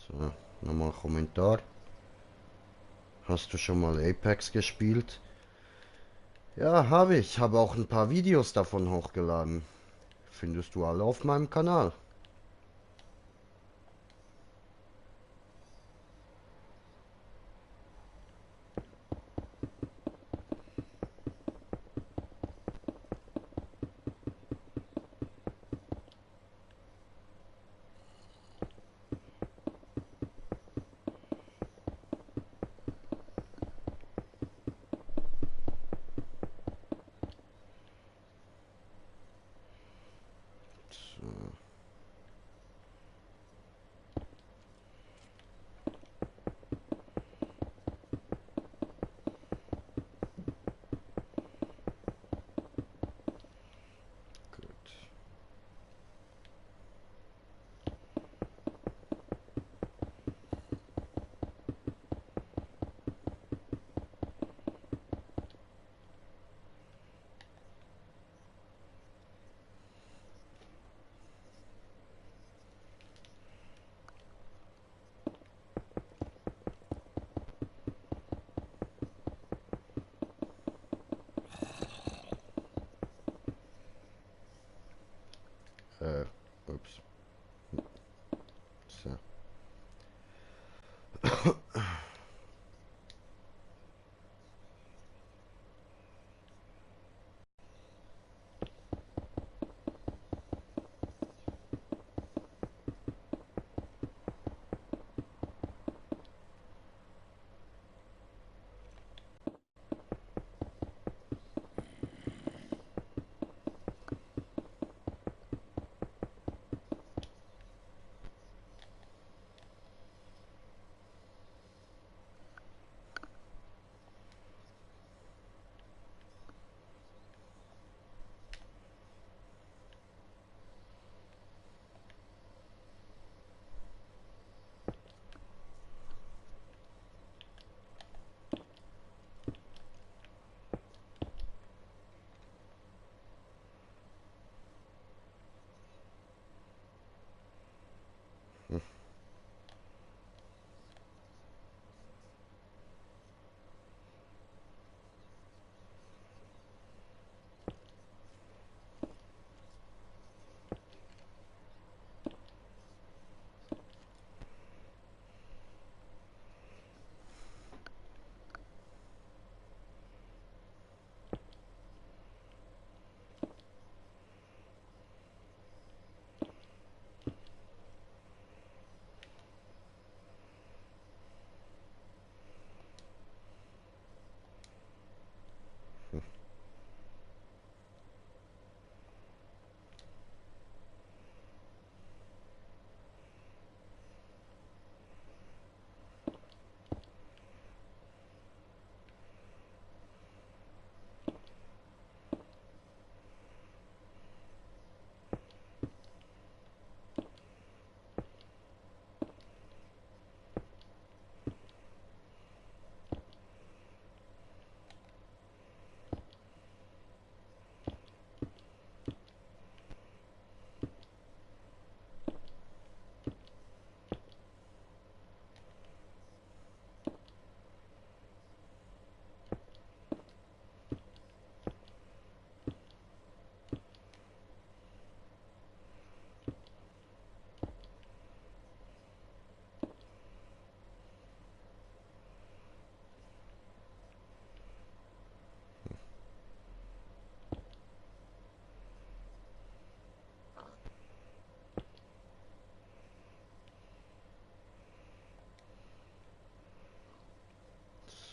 so, nochmal Kommentar. Hast du schon mal Apex gespielt? Ja, habe ich. Habe auch ein paar Videos davon hochgeladen. Findest du alle auf meinem Kanal. So.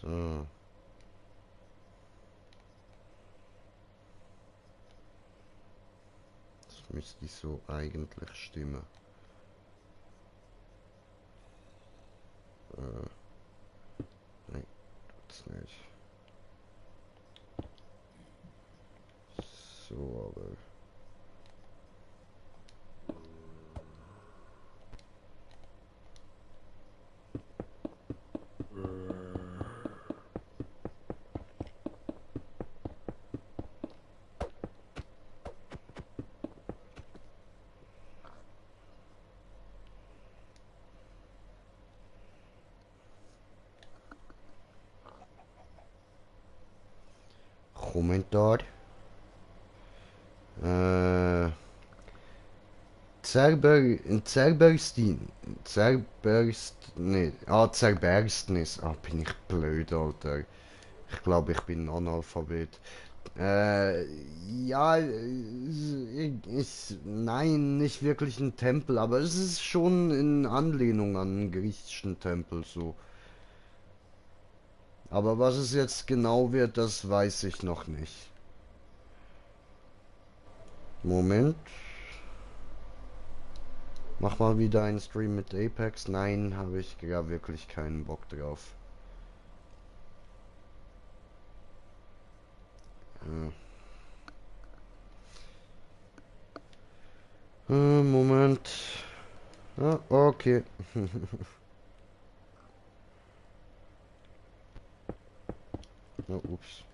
So. Das müsste so eigentlich stimmen. Nein, tut's nicht. So, aber... Kommentar. Äh... Zerberstnis. Ah, bin ich blöd, Alter. Ich glaube, ich bin Analphabet. Äh, ja, nein, nicht wirklich ein Tempel, aber es ist schon in Anlehnung an einen griechischen Tempel so. Aber was es jetzt genau wird, das weiß ich noch nicht. Moment. Mach mal wieder einen Stream mit Apex. Nein, habe ich gar wirklich keinen Bock drauf. Moment. Ah, okay. Oh, ups.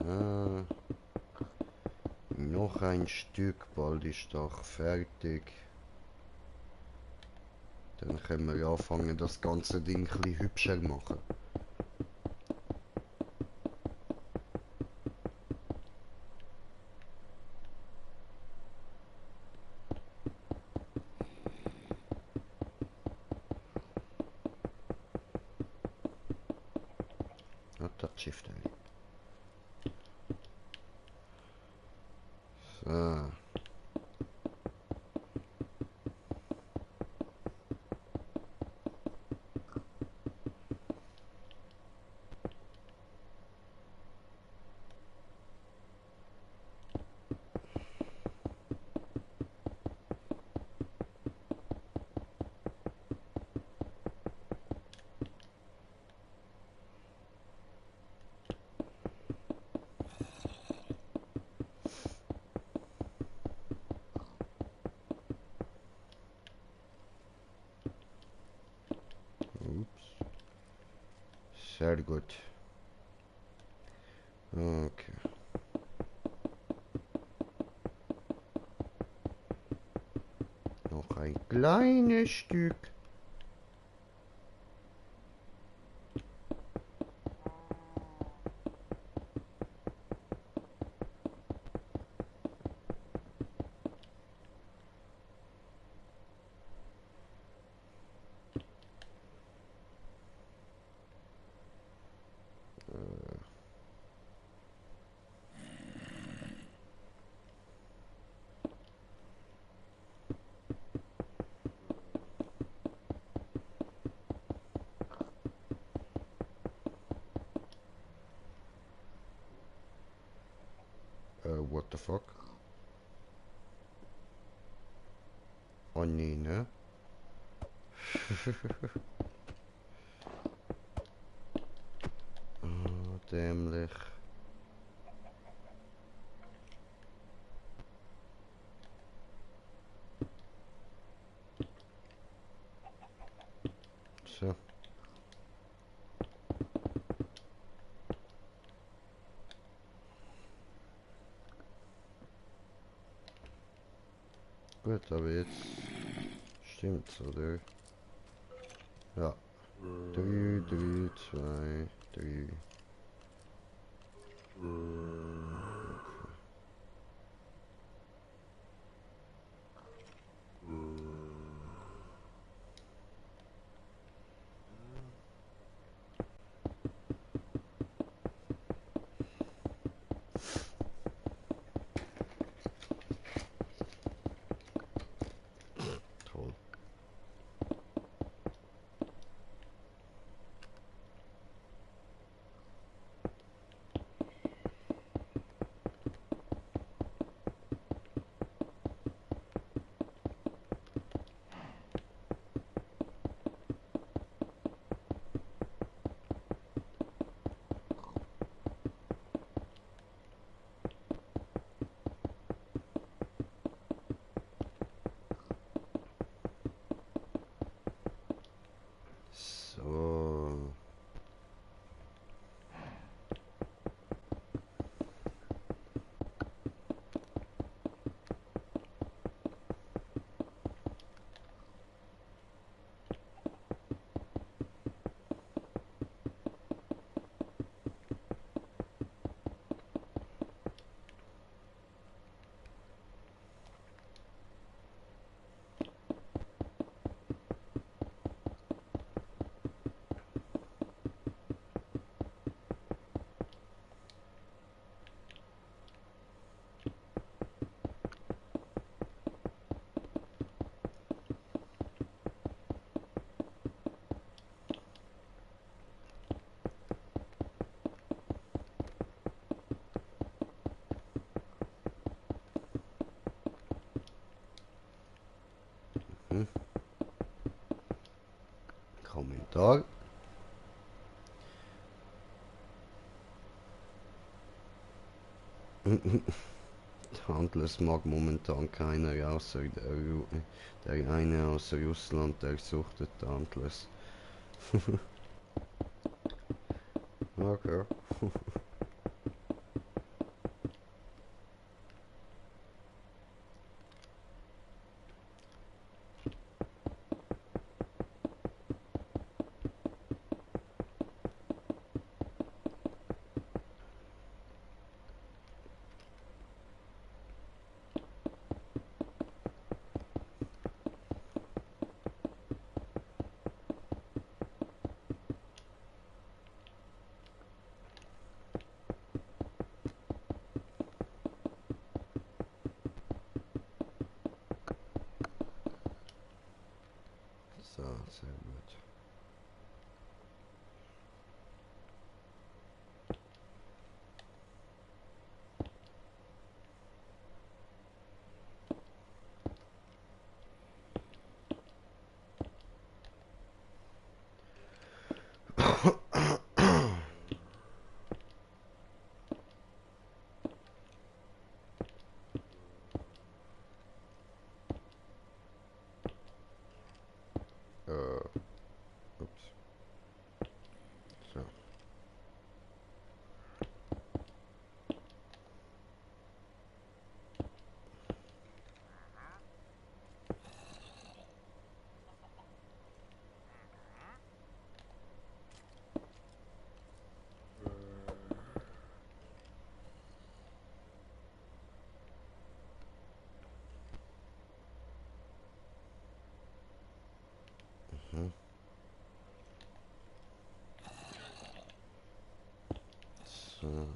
Ah, noch ein Stück, bald ist doch fertig. Dann können wir ja anfangen, das ganze Ding ein bisschen hübscher machen. Ja, das Shift. So. Ups. Sehr gut. Okay. Noch ein kleines Stück. What the fuck? Oh nee, ne? Oh, dämlich. So. Gut, aber jetzt stimmt's, oder? Ja. 3, 3, 2, 3. Toll. So. Hm. Kommentar. Handels mag momentan keiner außer der eine aus Russland, der suchtet Handels. Okay. Mhm. So.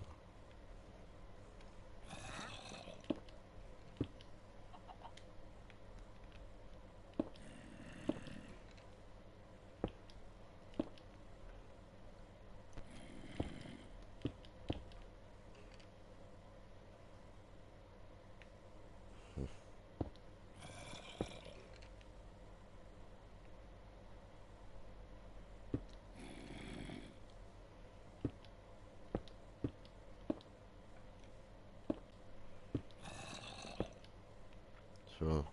So.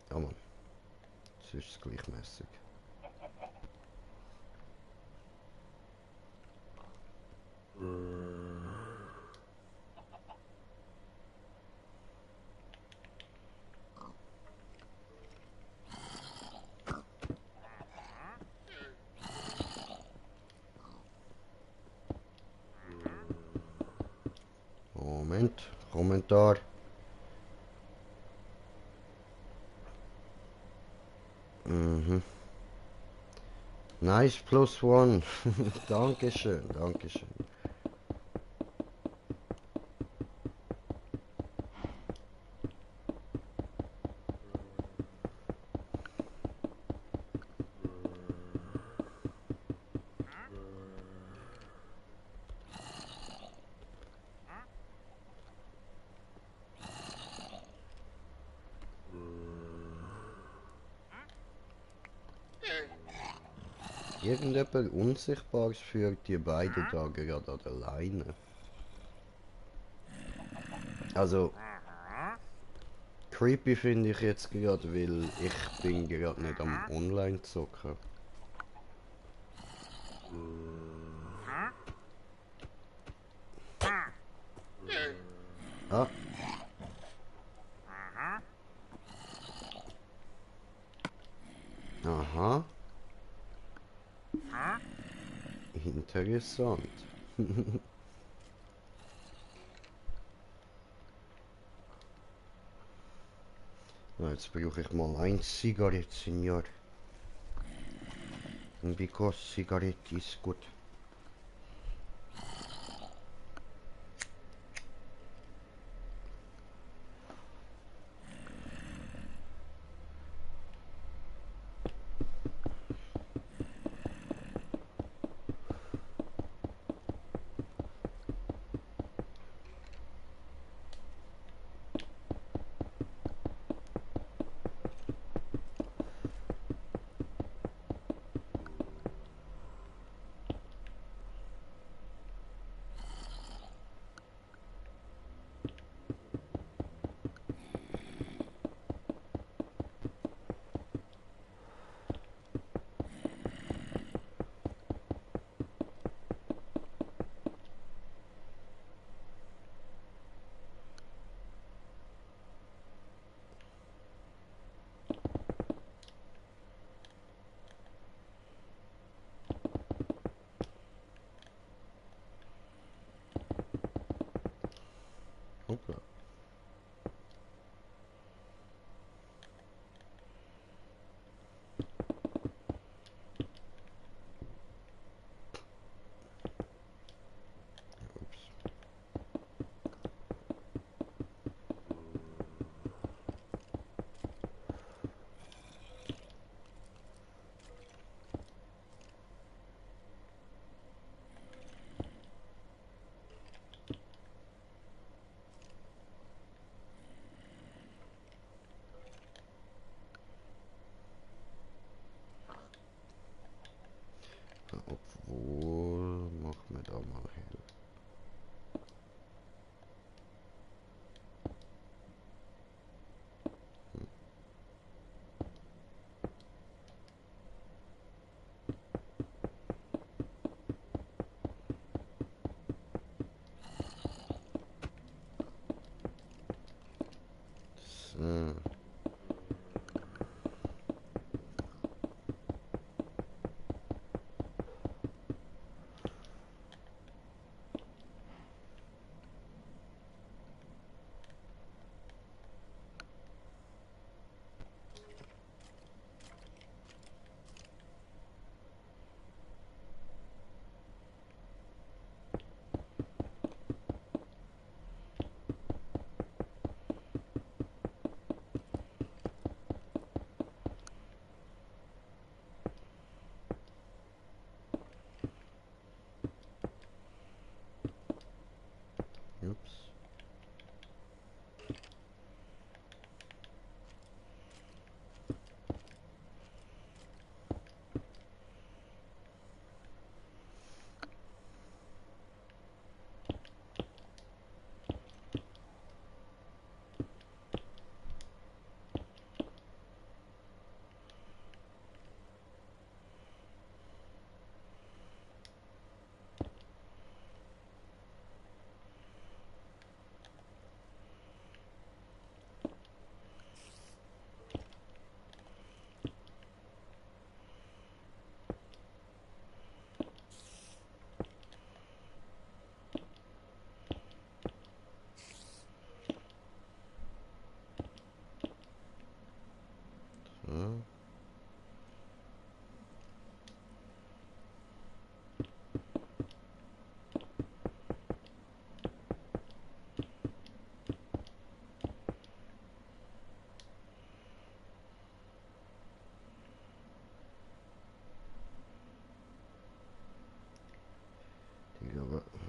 Ja, Mann. Es ist gleichmäßig. Moment. Kommentar. Mhm. Nice plus one. Dankeschön, Dankeschön. Irgendjemand Unsichtbares führt die beiden da gerade an der Leine. Also, creepy finde ich jetzt gerade, weil ich bin gerade nicht am Online zocken. Ah. Aha. Interessant. Ja, jetzt brauche ich mal ein Zigarette, Senor. Because Zigarette ist gut. Hoppla. Ups. Obwohl, mach mir da mal hell. So.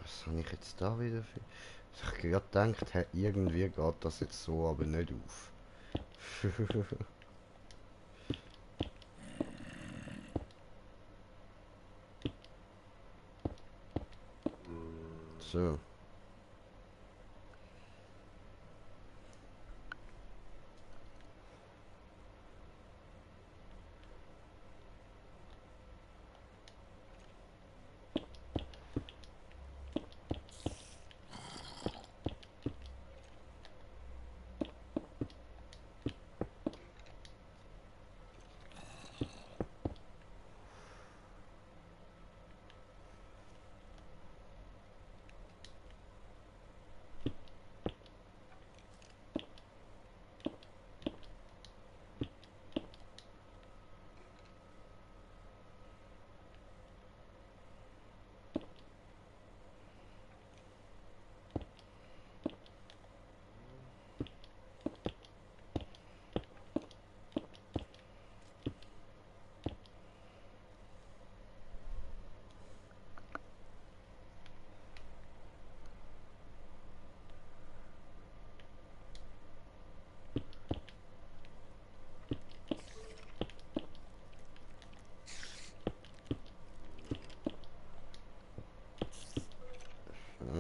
Was habe ich jetzt da wieder für... Ich habe gerade gedacht, hey, irgendwie geht das jetzt so, aber nicht auf. So.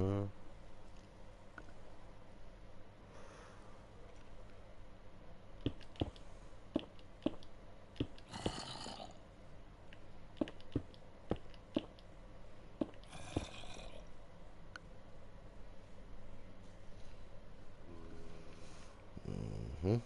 So. Mhm.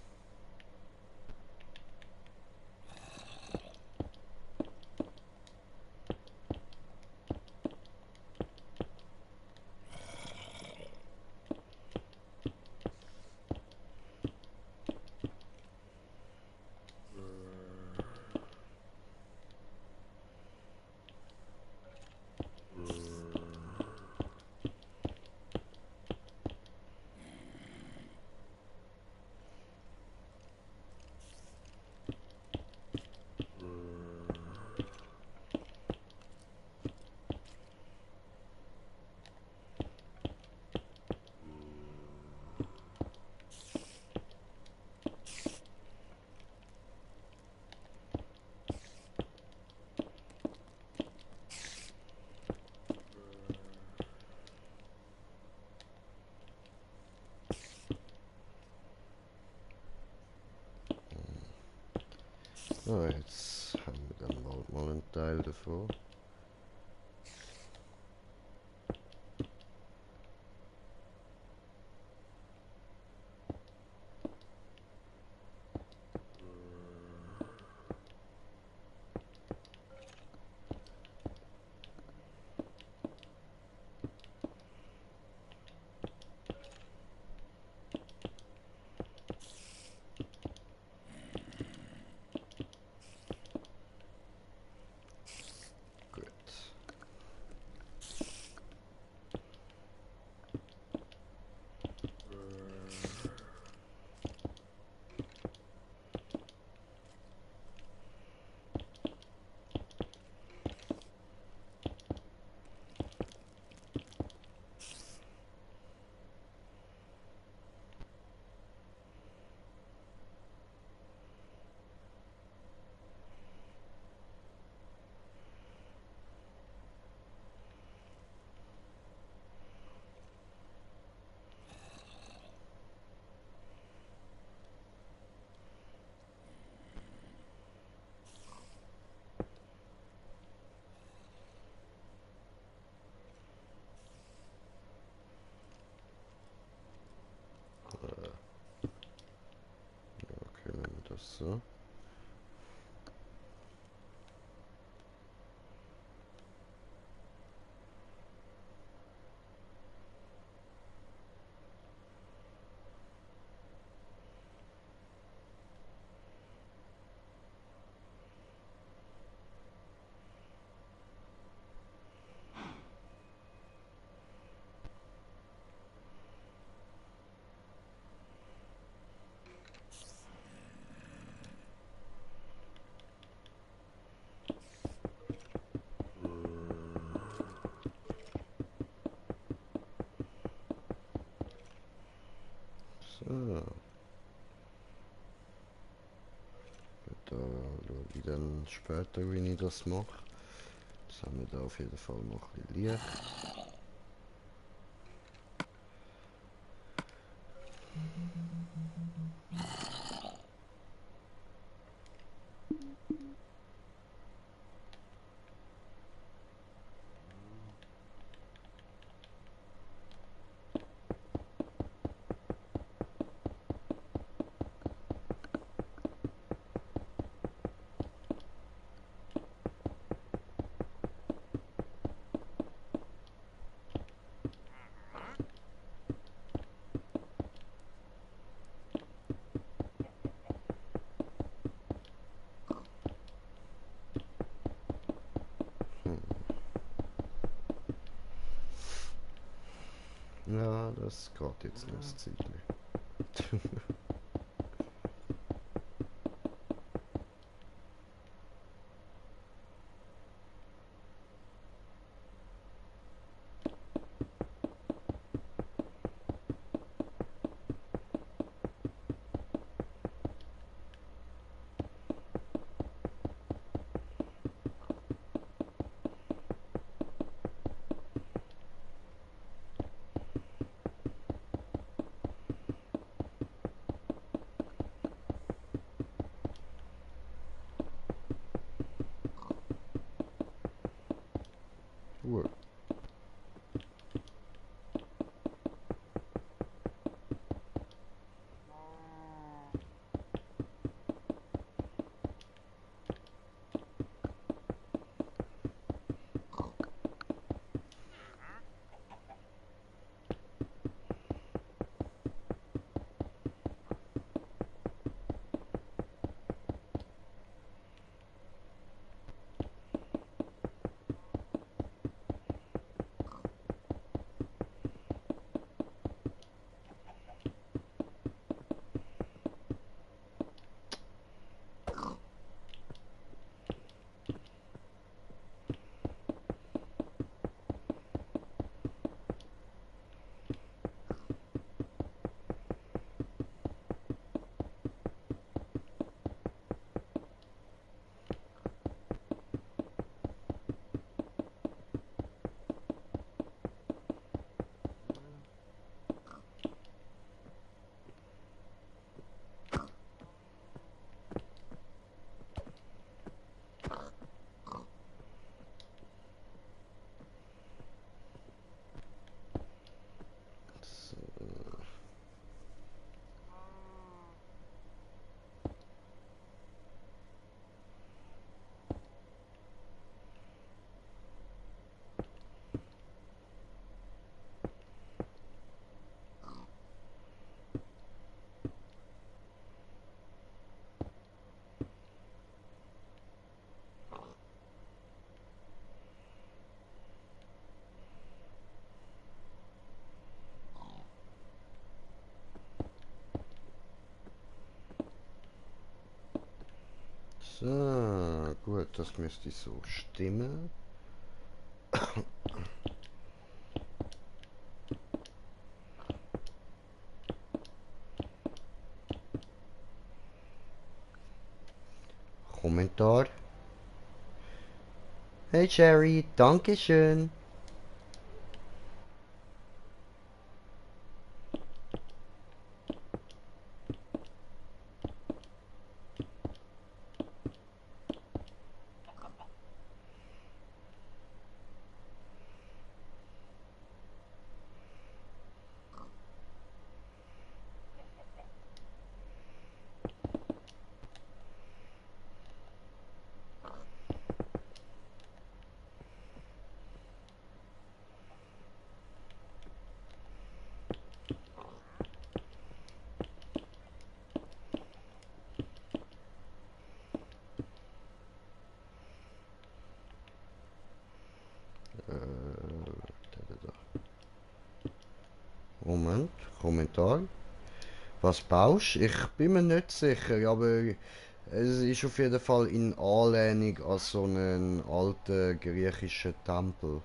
So, jetzt haben wir dann bald mal einen Teil davon. Gut. Okay, nehmen wir das so. später, wie ich das mache. Jetzt haben wir da auf jeden Fall noch ein bisschen Licht. Ja, das geht jetzt noch ein Zeitchen. Uhr. So, gut, das müsste so stimmen. Kommentar. Hey Jerry, Dankeschön. Moment, Kommentar. Was baust? Ich bin mir nicht sicher, aber es ist auf jeden Fall in Anlehnung an so einen alten griechischen Tempel.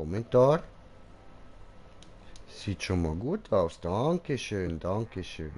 Kommentar. Sieht schon mal gut aus. Dankeschön, Dankeschön.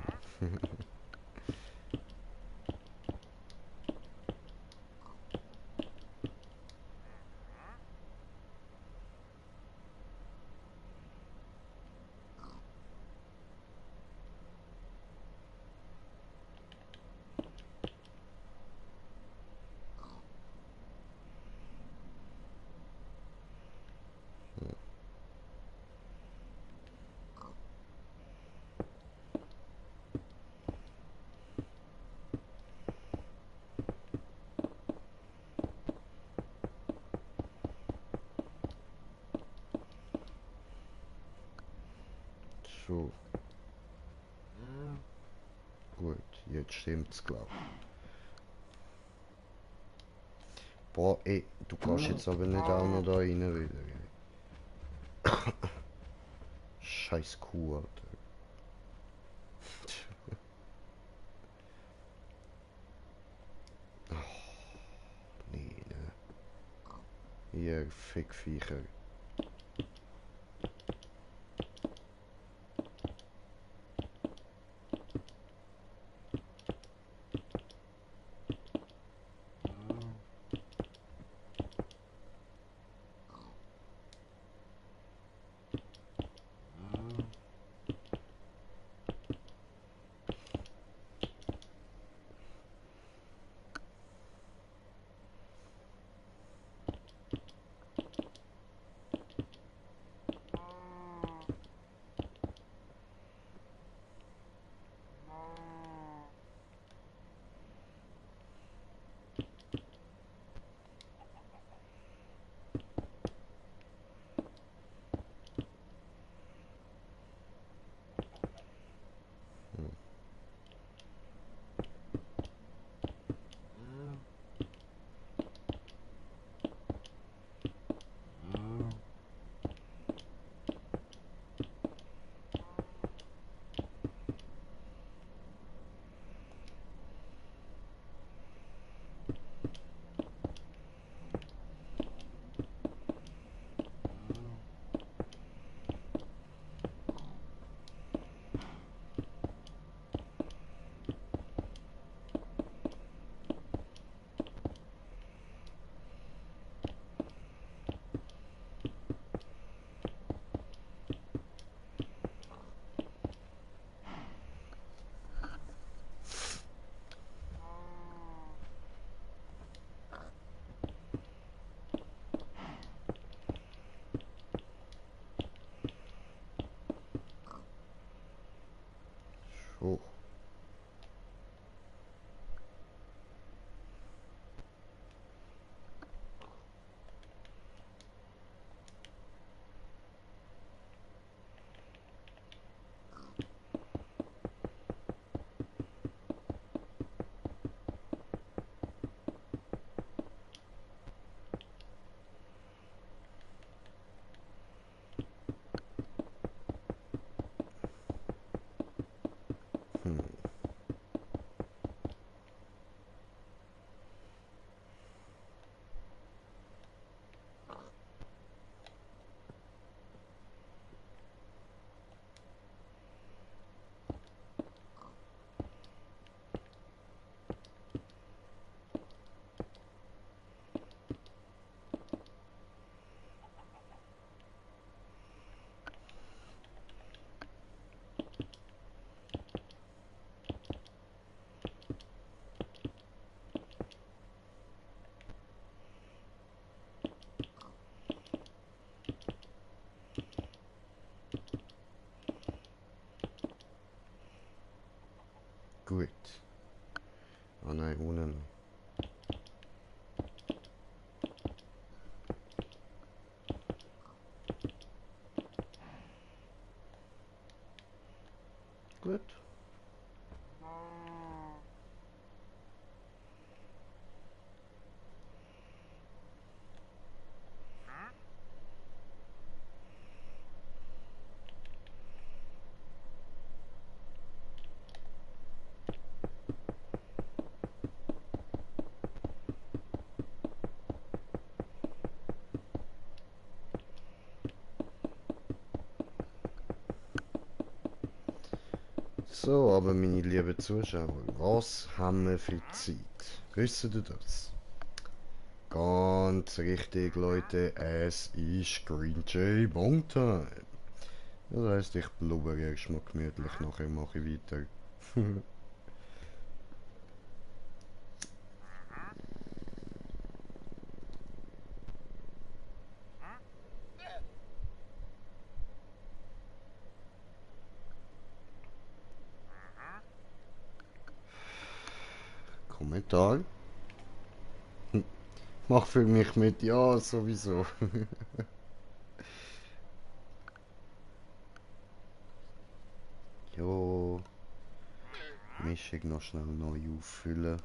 So. Gut, jetzt stimmt's, glaub ich. Boah, ey, du kannst jetzt aber nicht auch noch da rein wieder. Scheiß Kuh, Alter. Nee, ne. Ihr Fickviecher. So. Hm. Gut. Ah nein, ohne noch. Gut. So, aber meine lieben Zuschauer, was haben wir für Zeit? Wissen ihr das? Ganz richtig, Leute, es ist Green Jay Bongtime. Das heisst, ich blubber erstmal gemütlich, nachher mache ich weiter. Kommentar? Mach für mich mit, ja, sowieso. Jo, Mischung noch schnell neu auffüllen.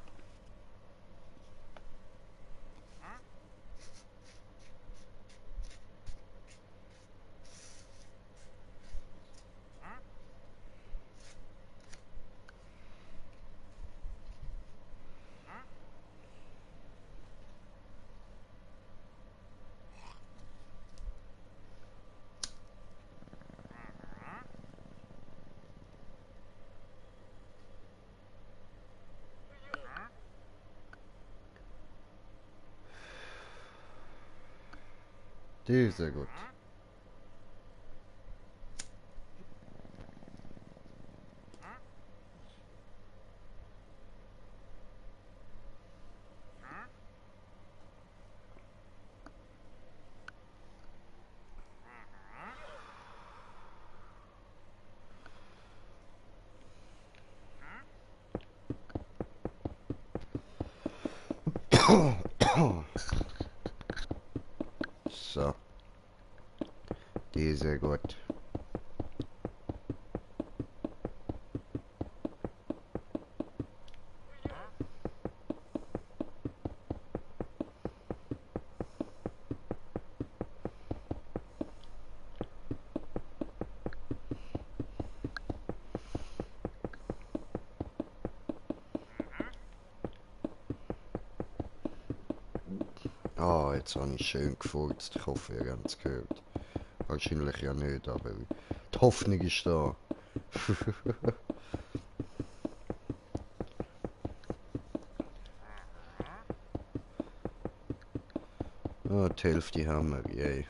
Das ist sehr gut. So, die ist sehr gut. Ah, jetzt habe ich schön gefurzt. Ich hoffe, ihr habt es gehört. Wahrscheinlich ja nicht, aber die Hoffnung ist da. Ah, die Hälfte haben wir, yay.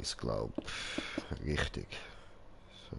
ich glaube. Richtig. So.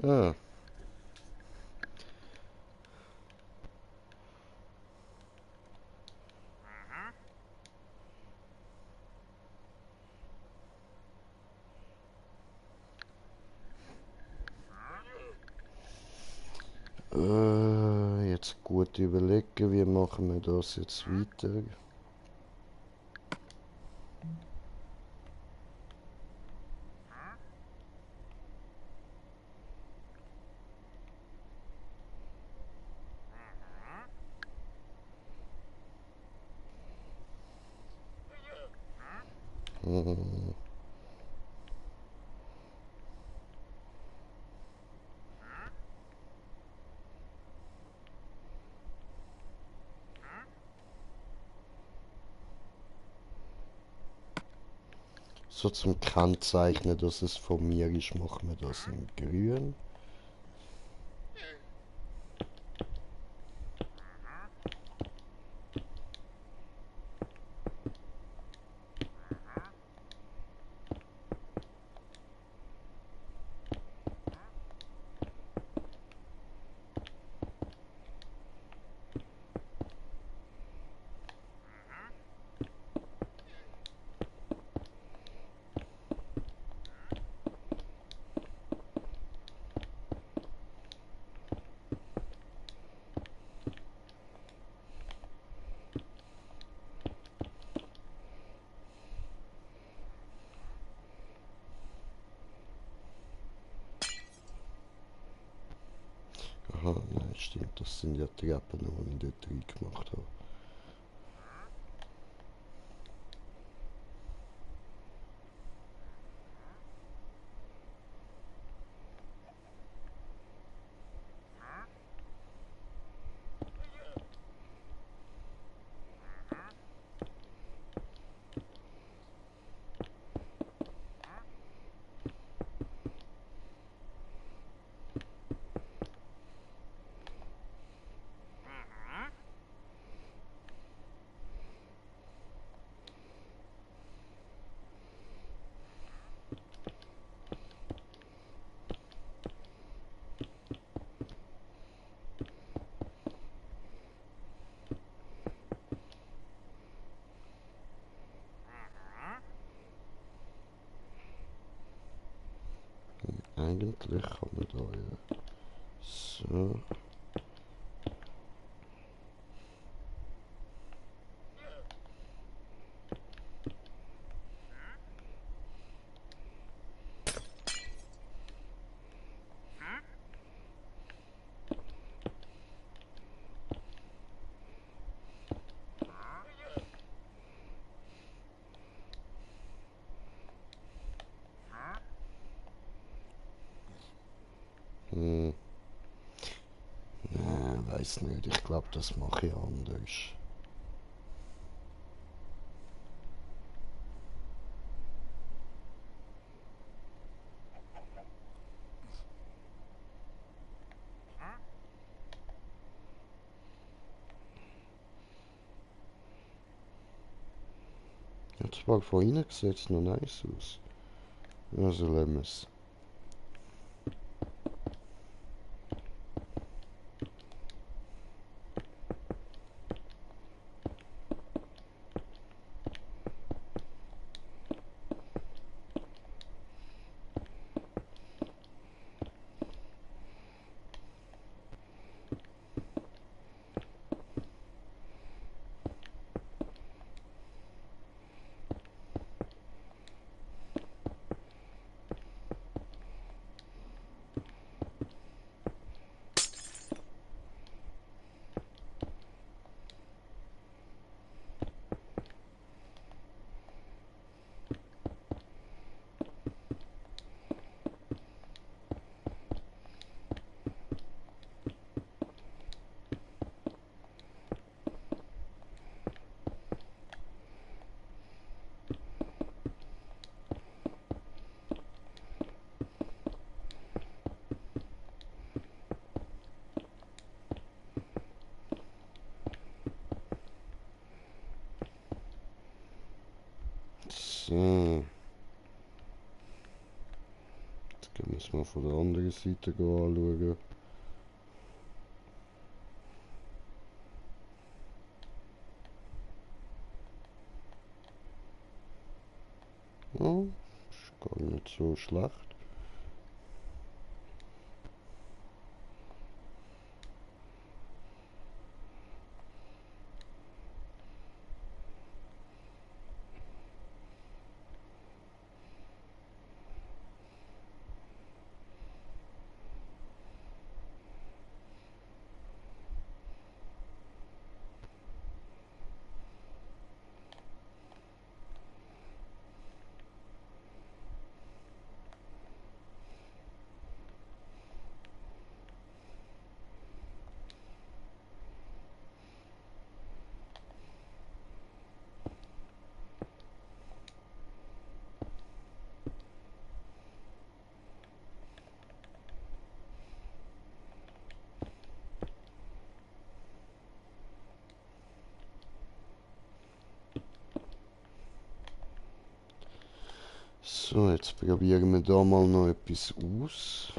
Ah. Jetzt gut überlegen, wie machen wir das jetzt weiter. Hm. So zum Kennzeichnen, dass es von mir ist, machen wir das in grün. Aha, nein, stimmt, das sind ja Treppen, die ich dort rein gemacht habe. Eigentlich kann man da ja. So. Hm. Nein, weiß nicht. Ich glaube, das mache ich anders. Jetzt mal von innen sieht es noch nice aus. Also lassen wir es. So. Jetzt gehen wir es mal von der anderen Seite anschauen. Ja, ist gar nicht so schlecht. So, jetzt probieren wir da mal noch etwas aus.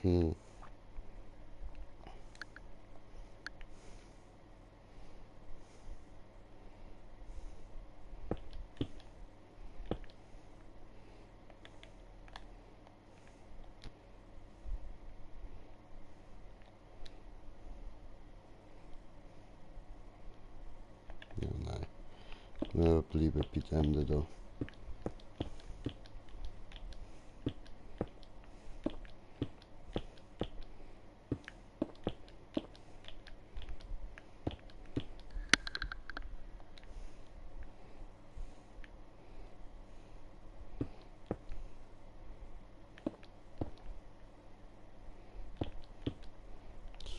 Hm. Ja, nein. Wir bleiben bei dem da.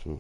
So.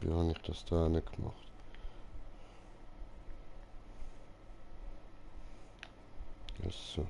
Wie habe ich das da nicht gemacht? Ja, so.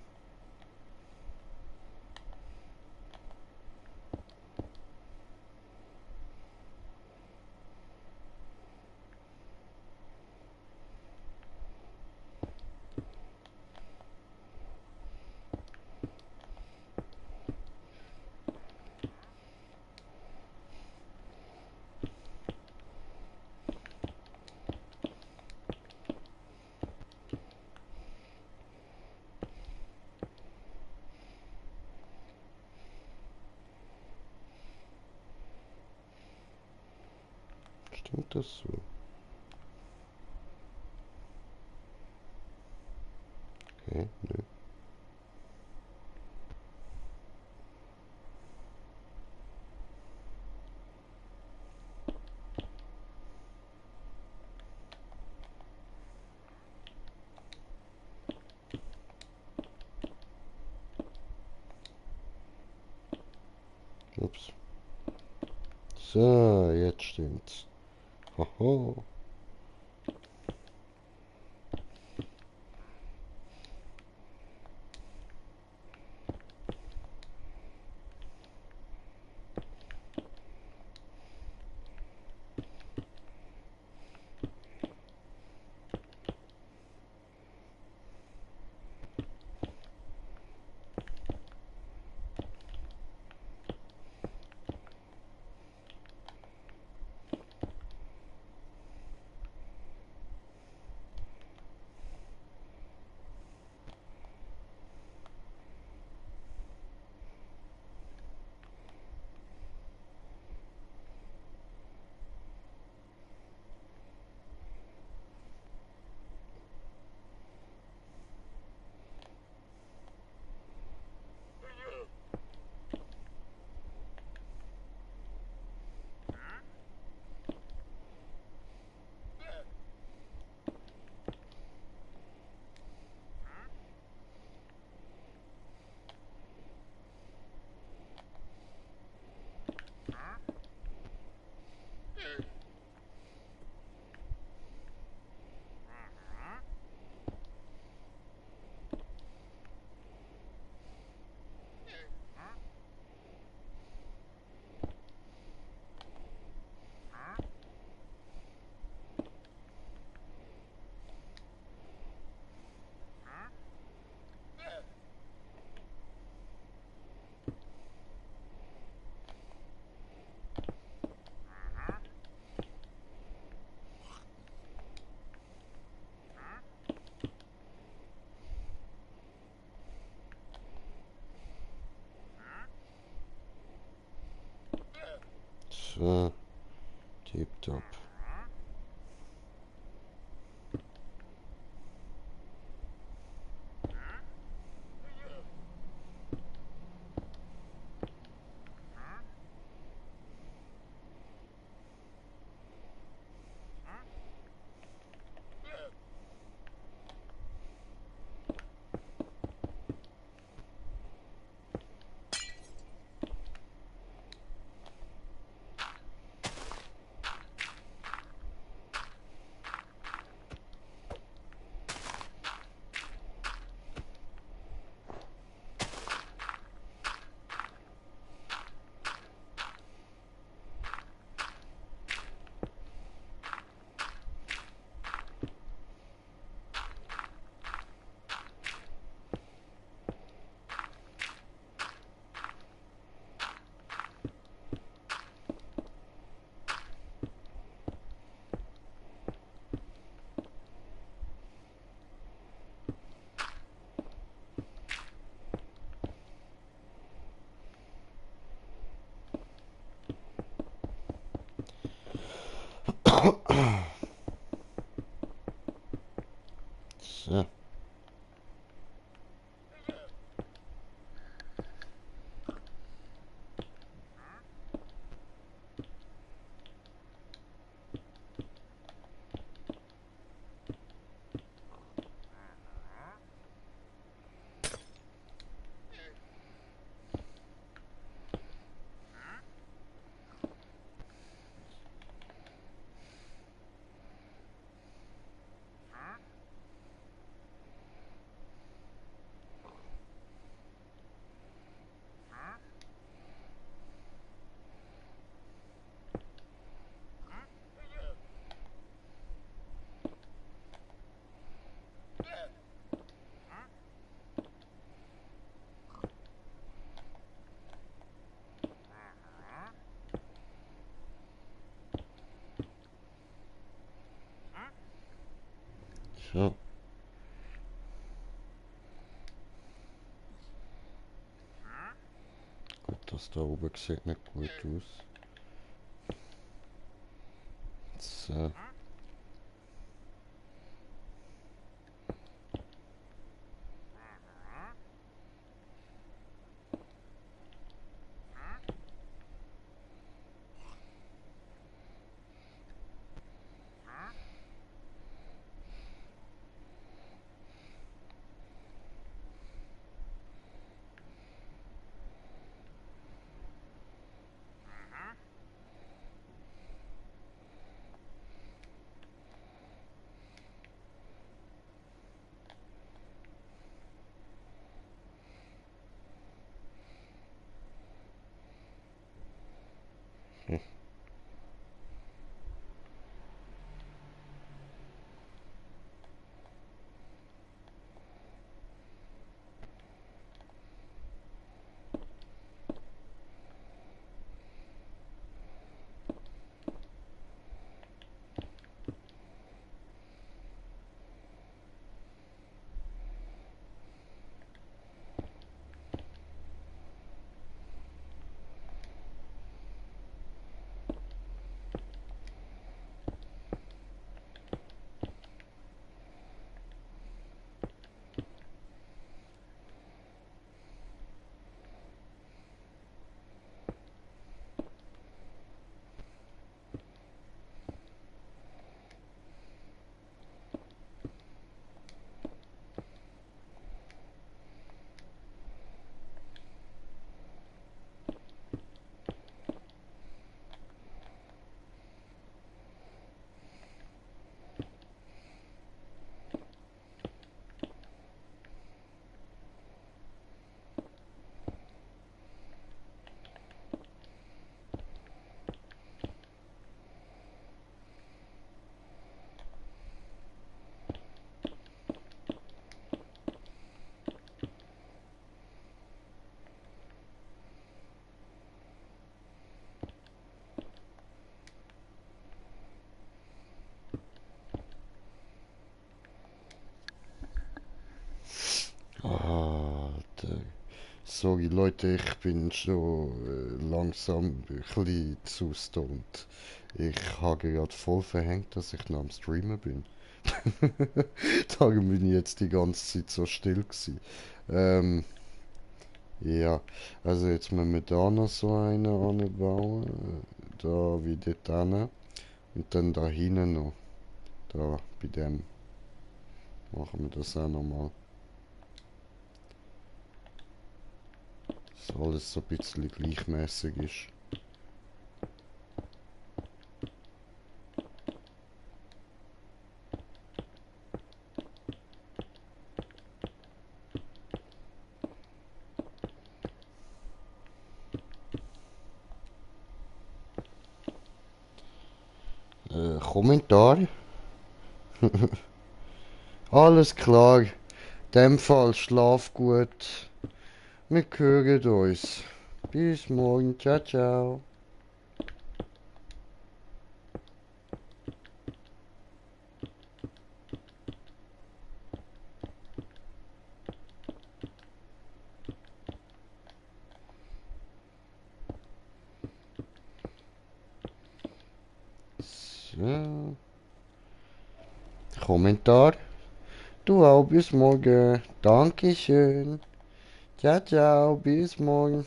Stimmt das so? Nee, nö. Ups. So, jetzt stimmt's. Hoho. So, tipptopp. So. So. Gut, das da oben sieht nicht gut aus. So. Alter. Sorry Leute, ich bin schon langsam ein bisschen zu stoned. Ich habe gerade voll verhängt, dass ich noch am Streamen bin. Darum bin ich jetzt die ganze Zeit so still gewesen. Ähm, ja, also jetzt müssen wir da noch so einen anbauen. Da wie dort hin. Und dann da hinten noch. Da bei dem machen wir das auch nochmal. Dass alles so ein bisschen gleichmäßig ist. Kommentar? Alles klar. In dem Fall schlaf gut. Wir hören uns. Bis morgen. Ciao, ciao. So. Kommentar? Du auch. Bis morgen. Dankeschön. Ciao, ciao. Bis morgen.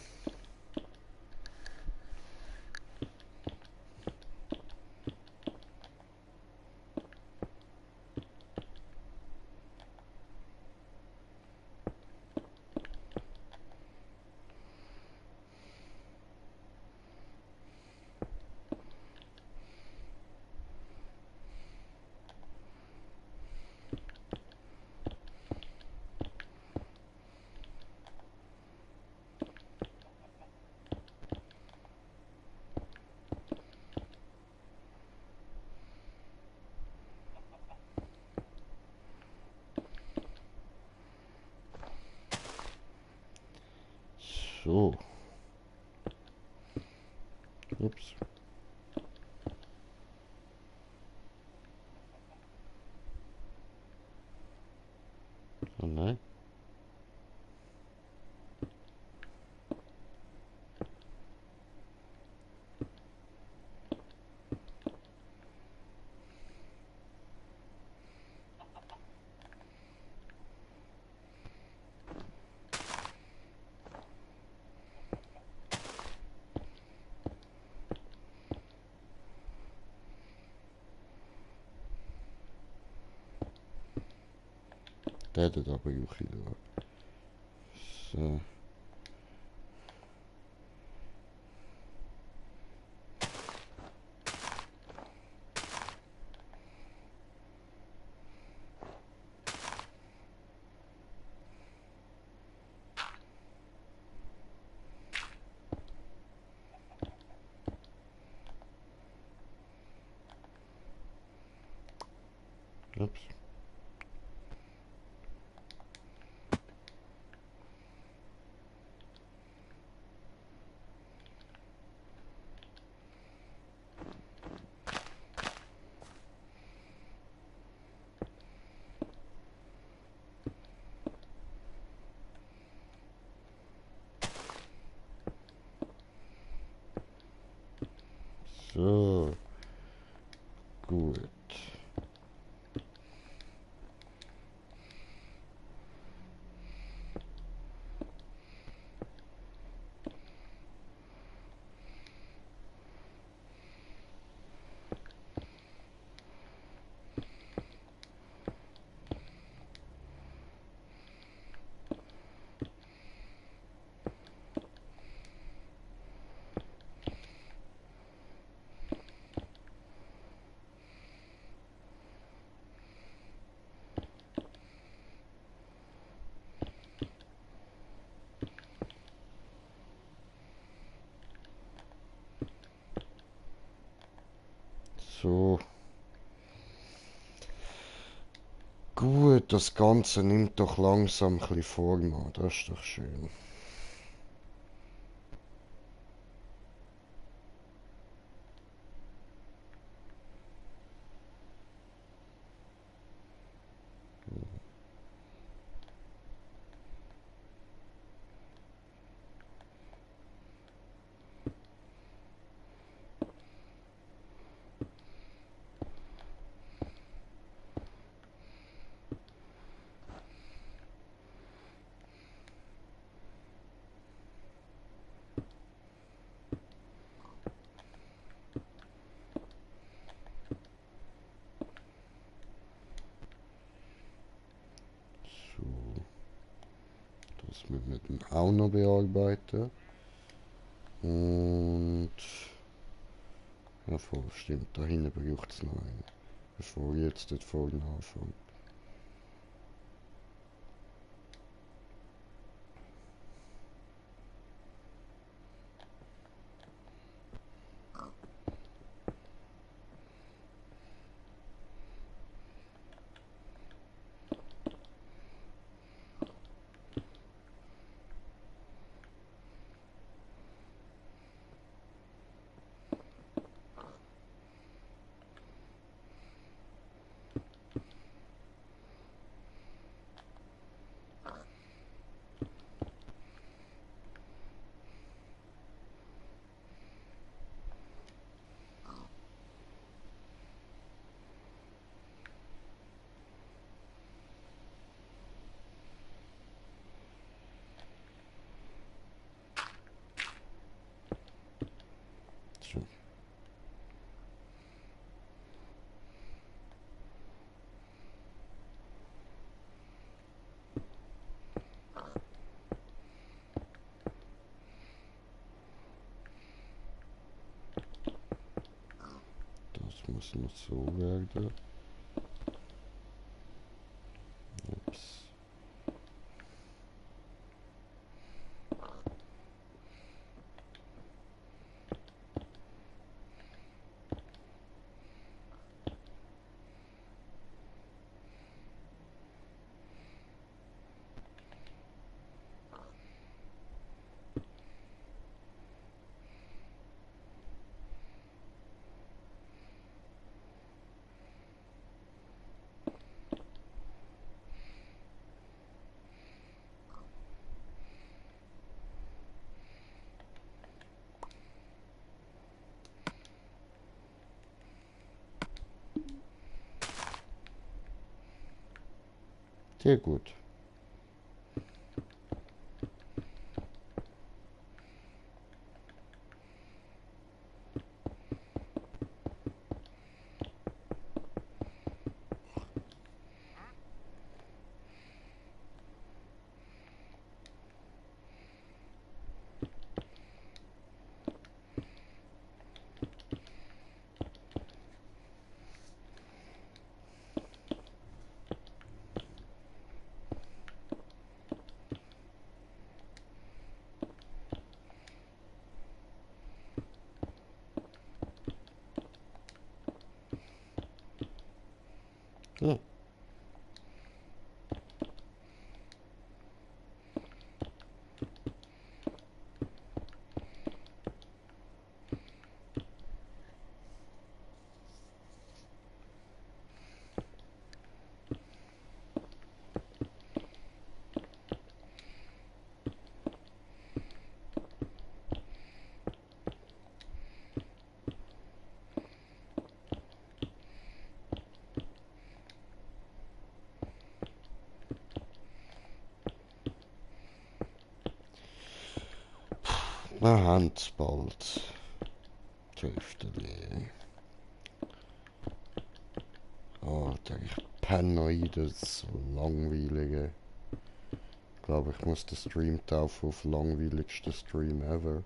So. Ups. Oh nein. Der hat aber Juchi da. So. Ups. So, gut. So. Gut, das Ganze nimmt doch langsam ein bisschen Form an. Das ist doch schön. So, das müssen wir dann auch noch bearbeiten. Und... Ja, voll, stimmt, da hinten braucht es noch einen. Bevor ich jetzt dort vorne anfange. So. Das muss noch so werden. Ups. Sehr gut. Hm. Na, Hand bald. Die Hälfte leer. Alter, ich penne in das langweilige. Ich glaube, ich muss den Stream taufen auf langweiligsten Stream ever.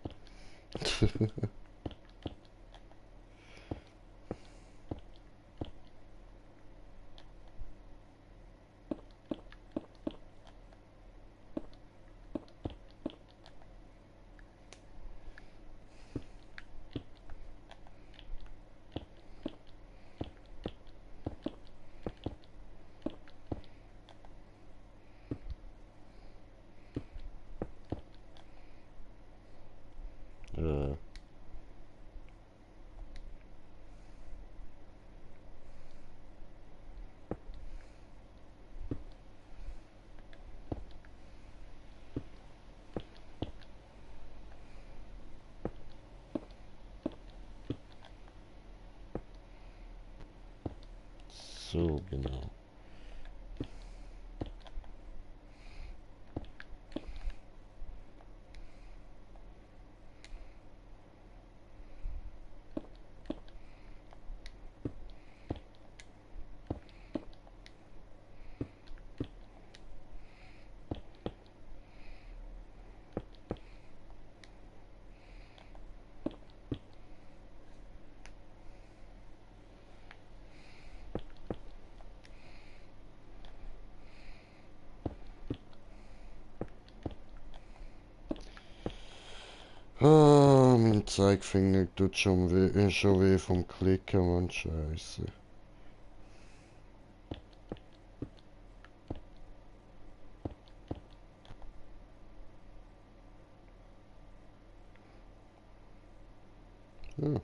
äh. So, genau. Mein Zeigefinger tut schon weh vom Klicken, Mann, Scheiße. Ja.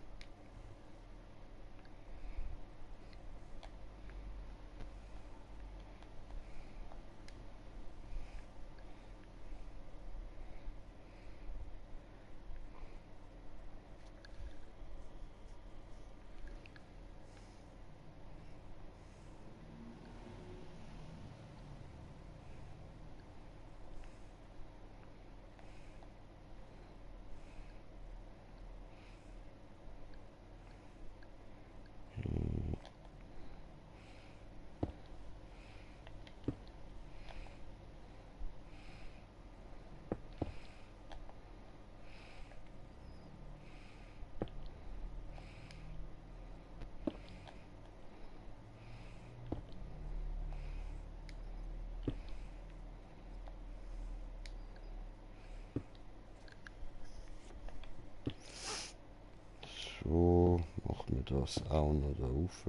So, machen wir das auch noch da rauf.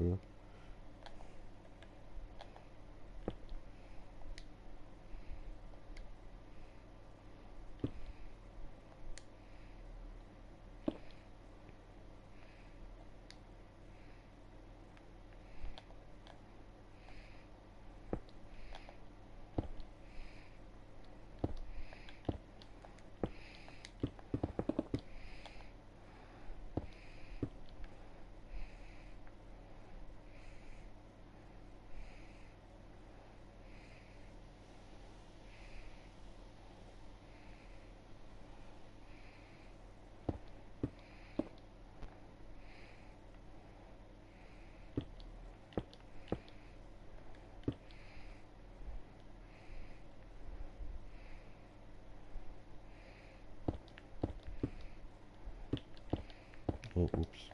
Oh, ups.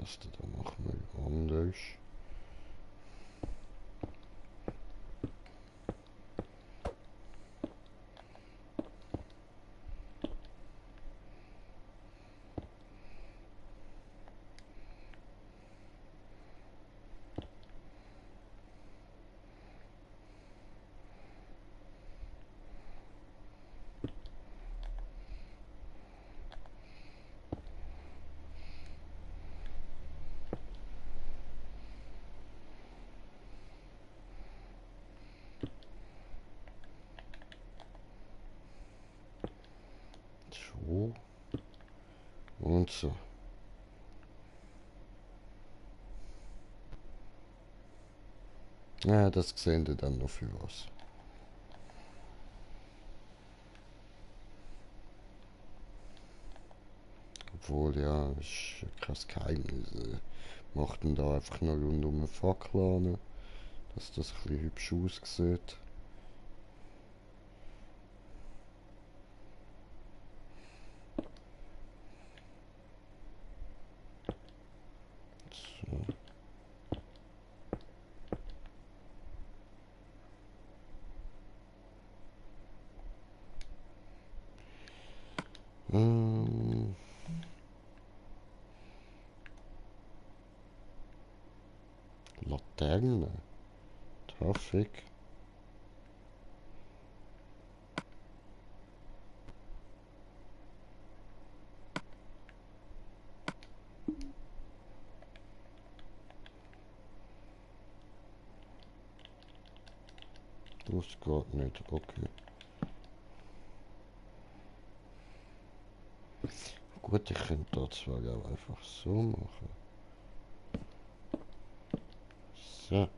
Taste, da machen wir anders. So. Und so. Ja, das sehen wir dann noch für was. Obwohl, ja, ist kein Geheimnis. Machten da einfach noch rundum eine Fackel an, dass das ein bisschen hübsch aussieht. So. Ähm, Laterne. Traffic. Das geht nicht, okay. Gut, ich könnte das zwar auch einfach so machen. So.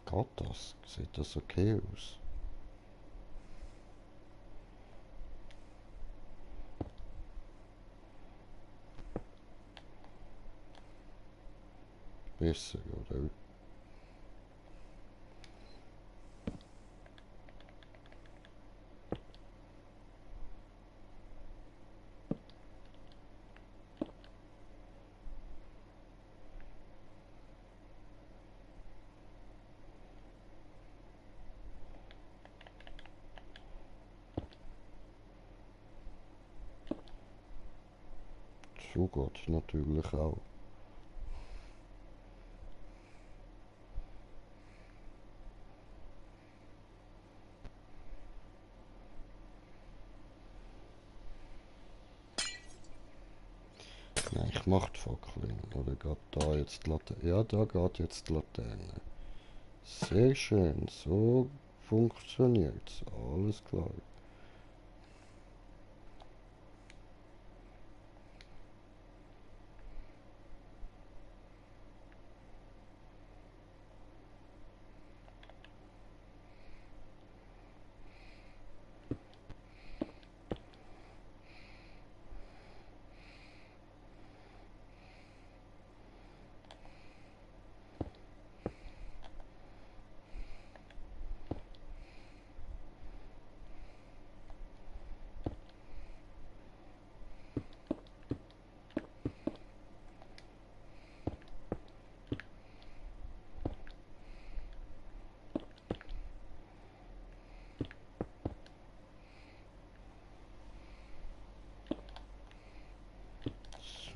Geht das? Sieht das okay aus? Besser, oder? So geht es natürlich auch. Nein, ich mache die Fackel. Oder geht da jetzt die Laterne? Ja, da geht jetzt die Laterne. Sehr schön, so funktioniert. Alles klar.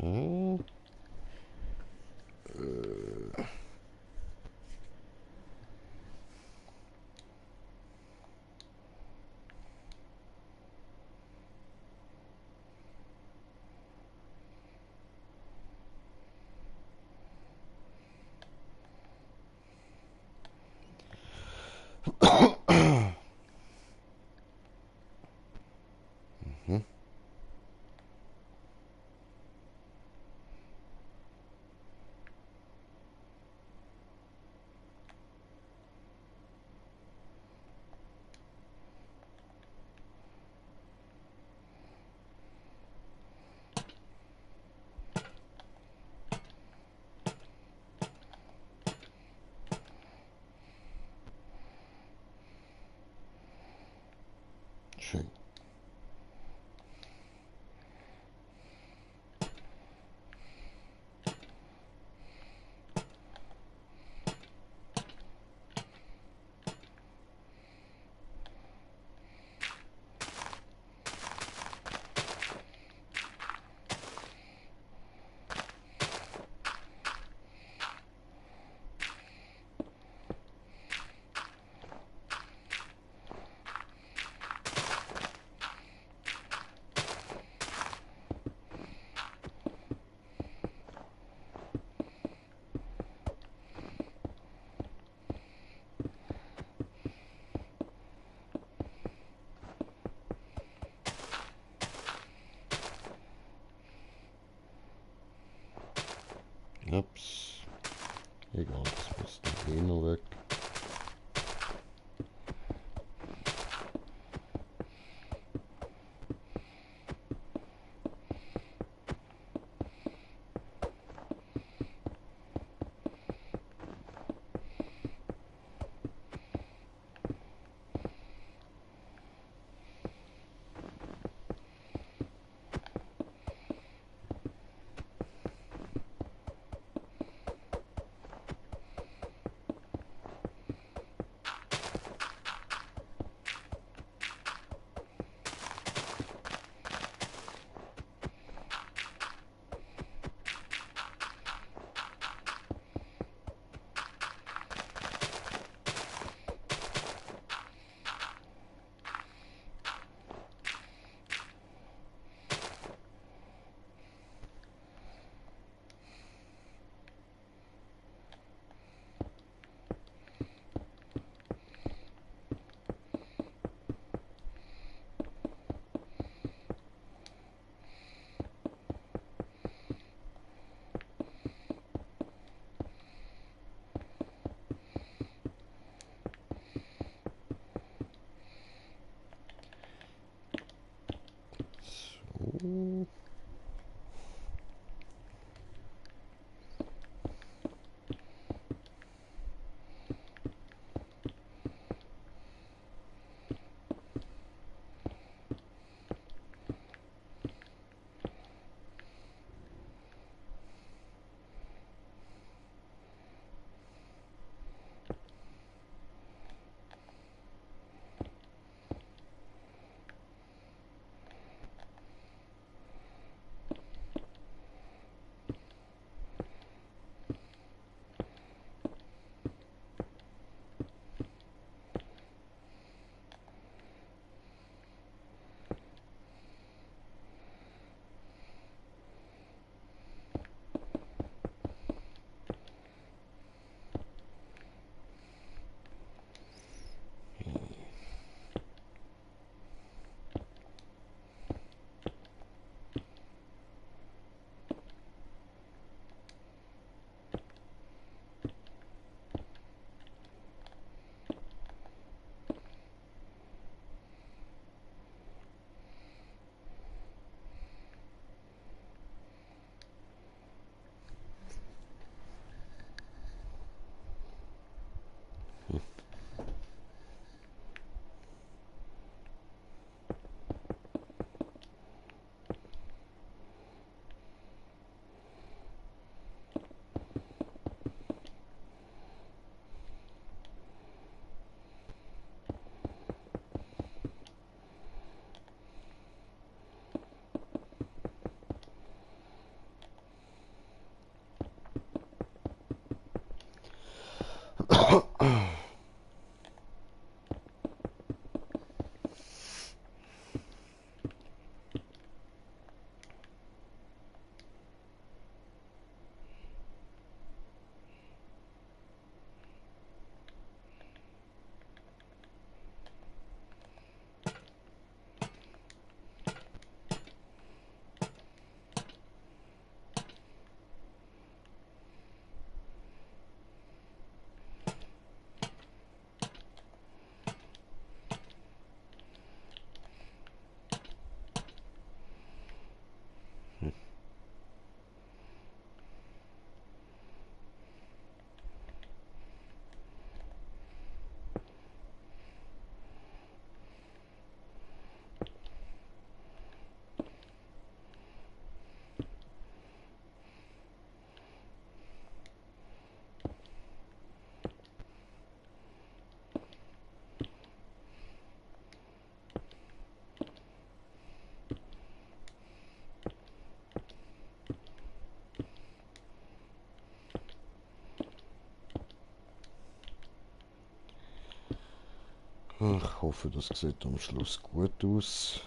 So. Mhm. Egal, das muss dann eh noch weg. So. Ich hoffe, das sieht am Schluss gut aus.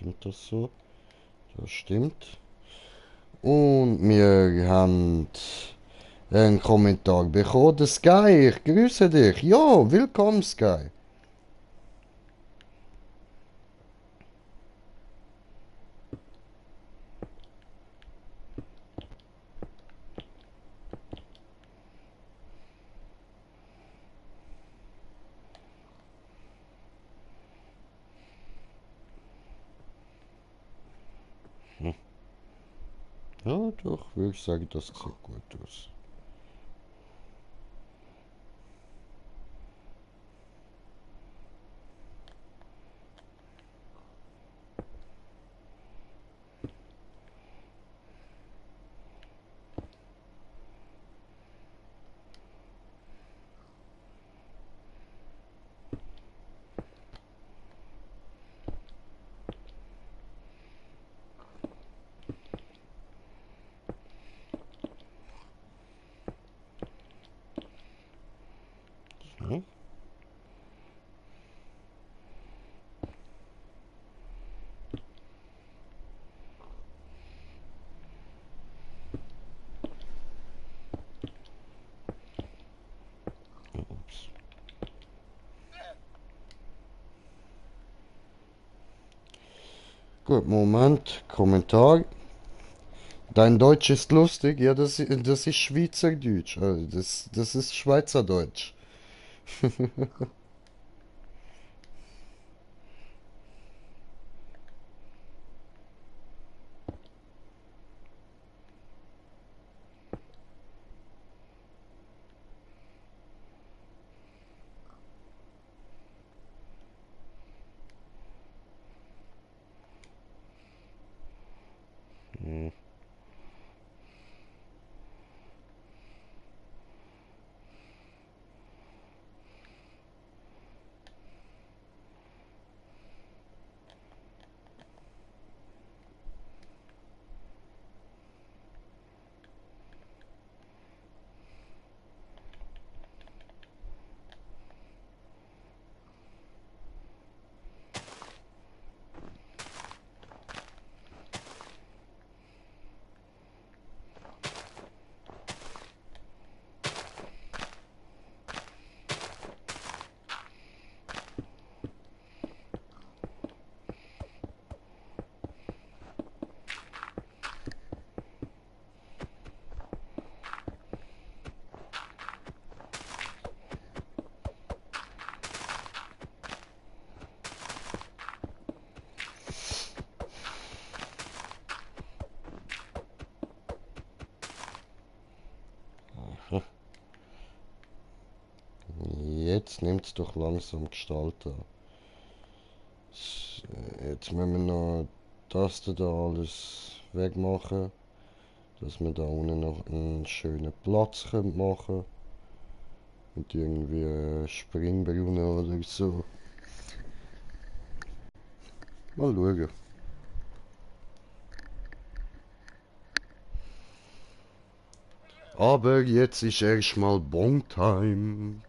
Stimmt das so? Das stimmt. Und wir haben einen Kommentar bekommen. Der Sky, ich grüße dich. Ja, willkommen Sky. Ja, doch, würde ich sagen, das sieht gut aus. So. Ups. Gut, Moment, Kommentar. Dein Deutsch ist lustig, ja, das ist Schweizerdeutsch, also das ist Schweizerdeutsch. Hm. Jetzt nimmt es doch langsam Gestalt an. Jetzt müssen wir noch das da alles wegmachen, dass wir da unten noch einen schönen Platz machen können. Mit irgendwie Springbrunnen oder so. Mal schauen. Aber jetzt ist erstmal Bong-Time.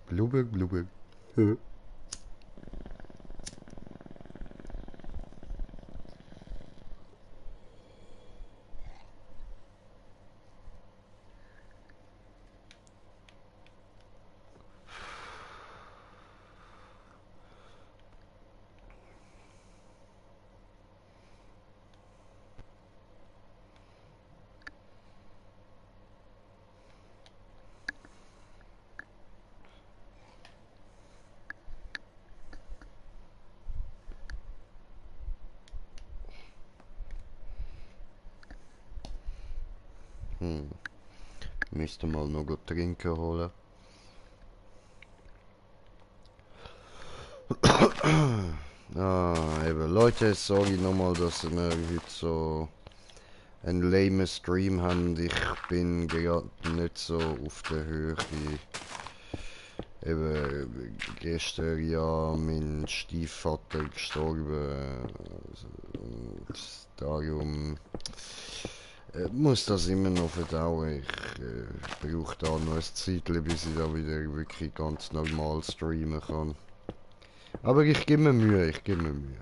Blubber, blubber. Hm. Müsste mal noch gut trinken holen. Eben Leute, sorry nochmal, dass wir heute so einen lame Stream haben. Ich bin gerade nicht so auf der Höhe. Eben gestern ja mein Stiefvater gestorben. Und darum Muss das immer noch verdauen. Ich brauche da noch ein Zeitchen, bis ich da wieder wirklich ganz normal streamen kann. Aber ich gebe mir Mühe, ich gebe mir Mühe.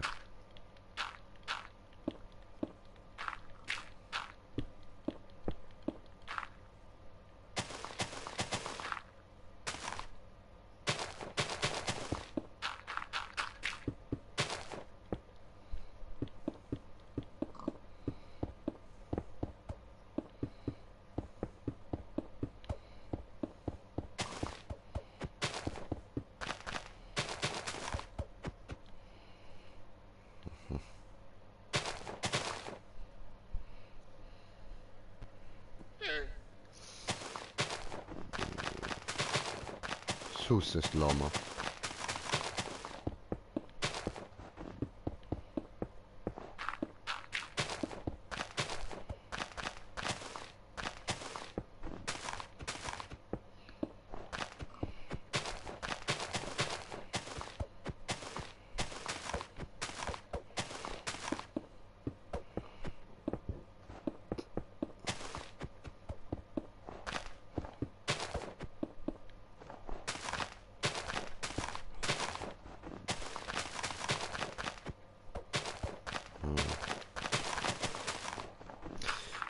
Sus ist Lama.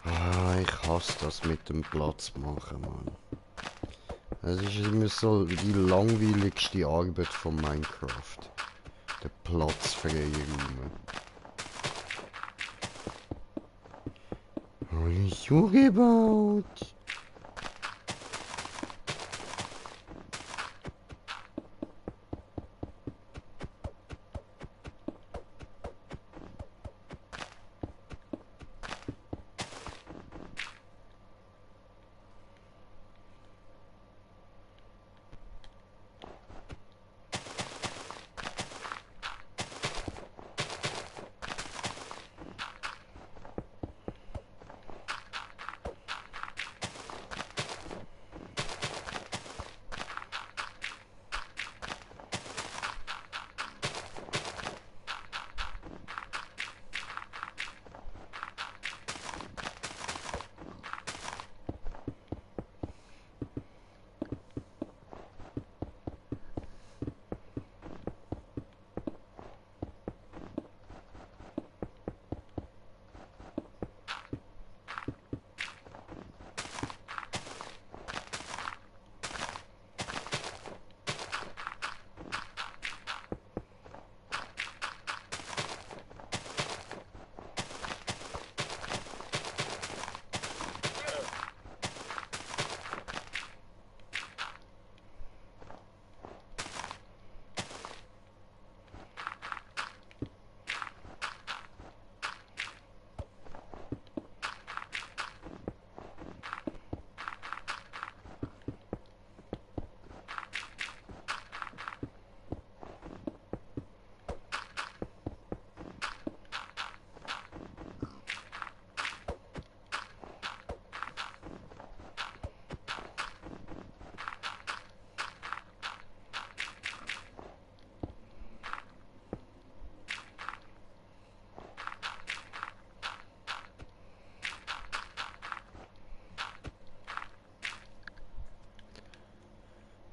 Ah, ich hasse das mit dem Platz machen, Mann. Es ist immer so die langweiligste Arbeit von Minecraft. Der platzfreie Raum. Habe ich so gebaut?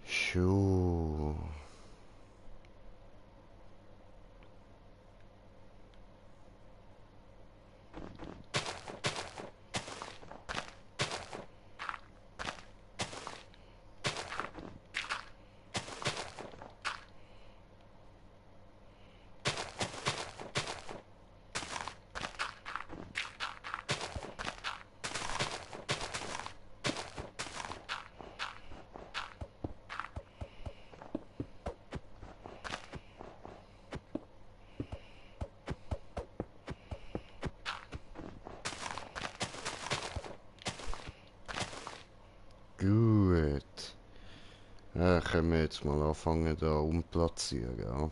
Schuh. Gut. Ja, können wir jetzt mal anfangen da umplatzieren, ja.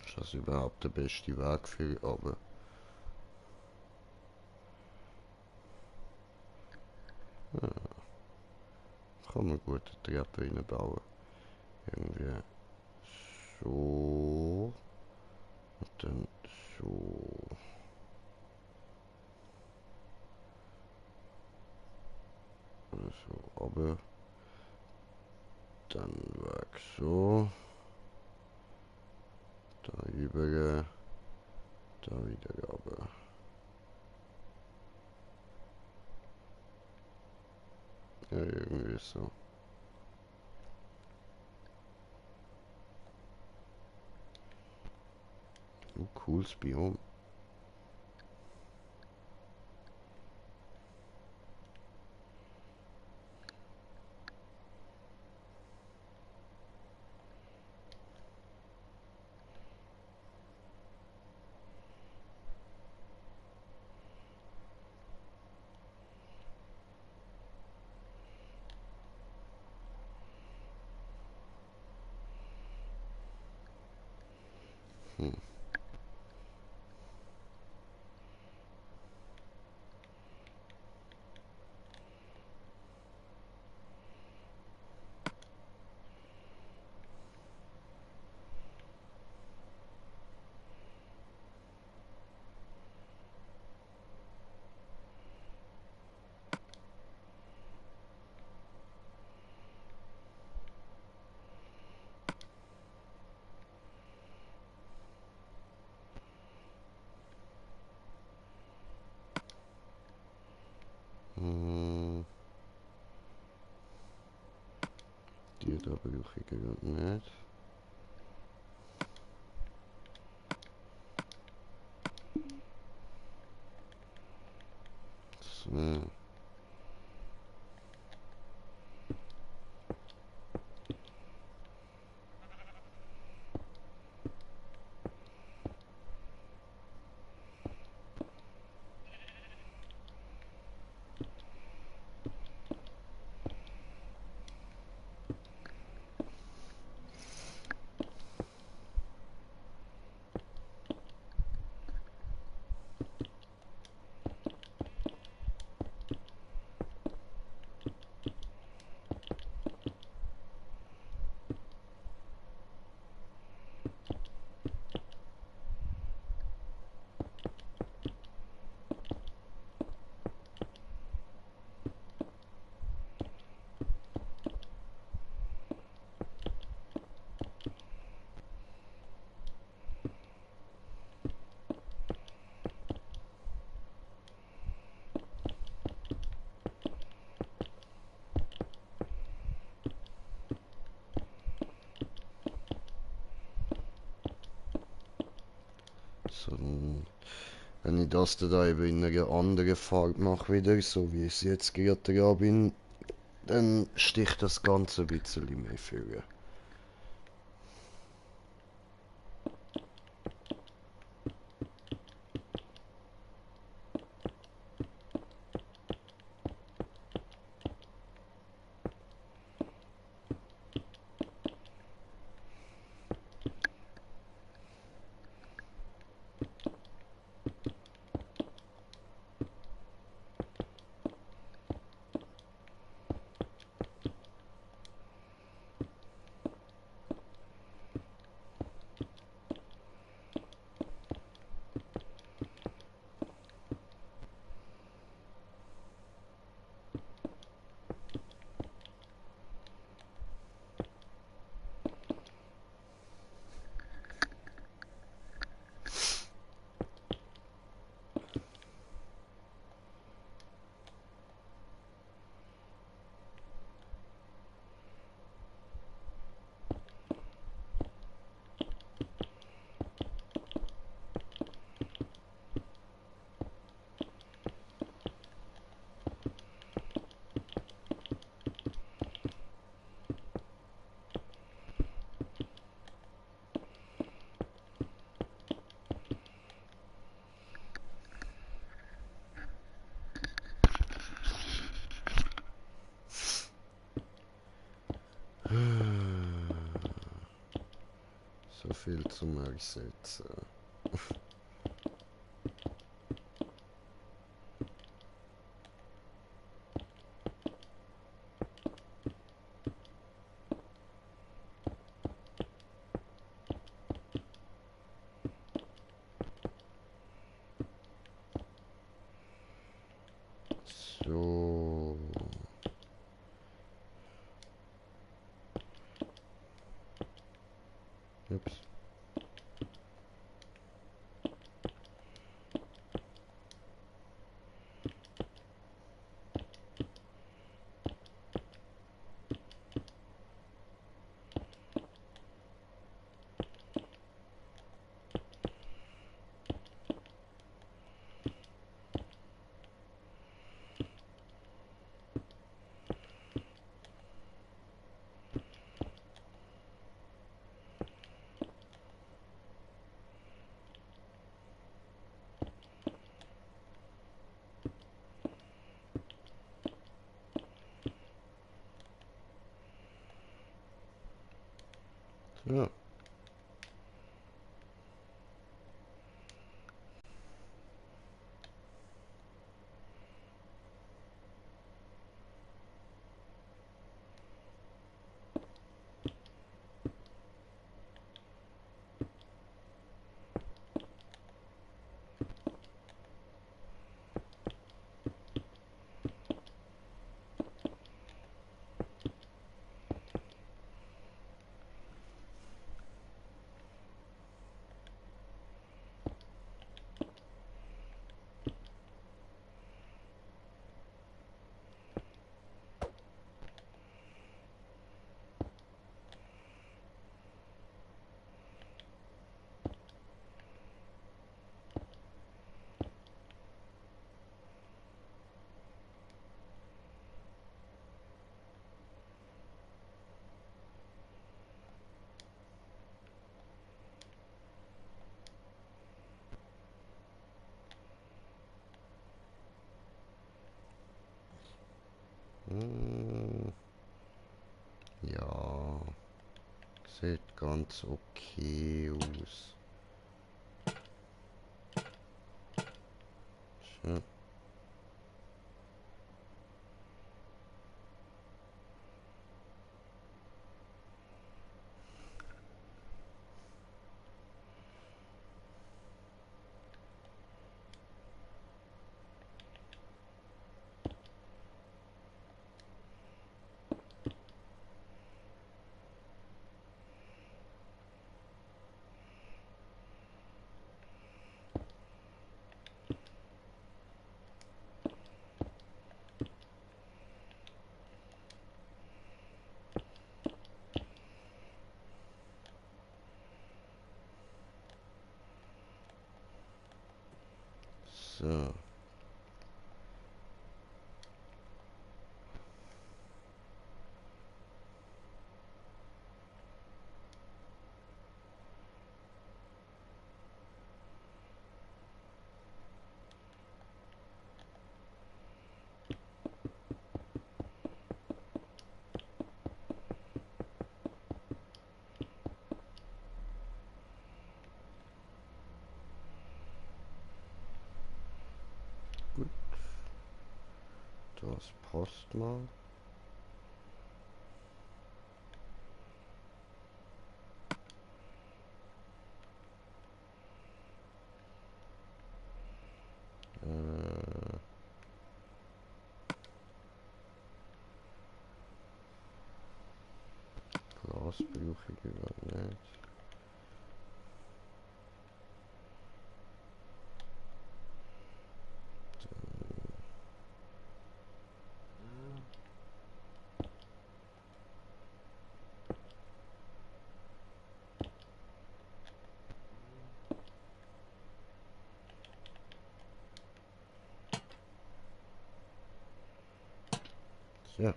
Ist das überhaupt der beste Weg für aber? Ja, kann man gute Treppe reinbauen. Irgendwie so. Und dann so. Oder so, aber dann weg so. Da rüber. Da wieder aber. Ja, irgendwie so. Cooles Biom. Hm. Hm. Die da brauche ich gerade nicht. So. So, wenn ich das da eben in einer anderen Farbe mache wieder, so wie ich es jetzt gerade dran bin, dann sticht das Ganze ein bisschen mehr für. viel zum Ersetzen. So. Ups. So. Hm, ja, sieht ganz okay aus. So. So. Gut, das passt mal. Äh, Glas brauche ich gar nicht. So.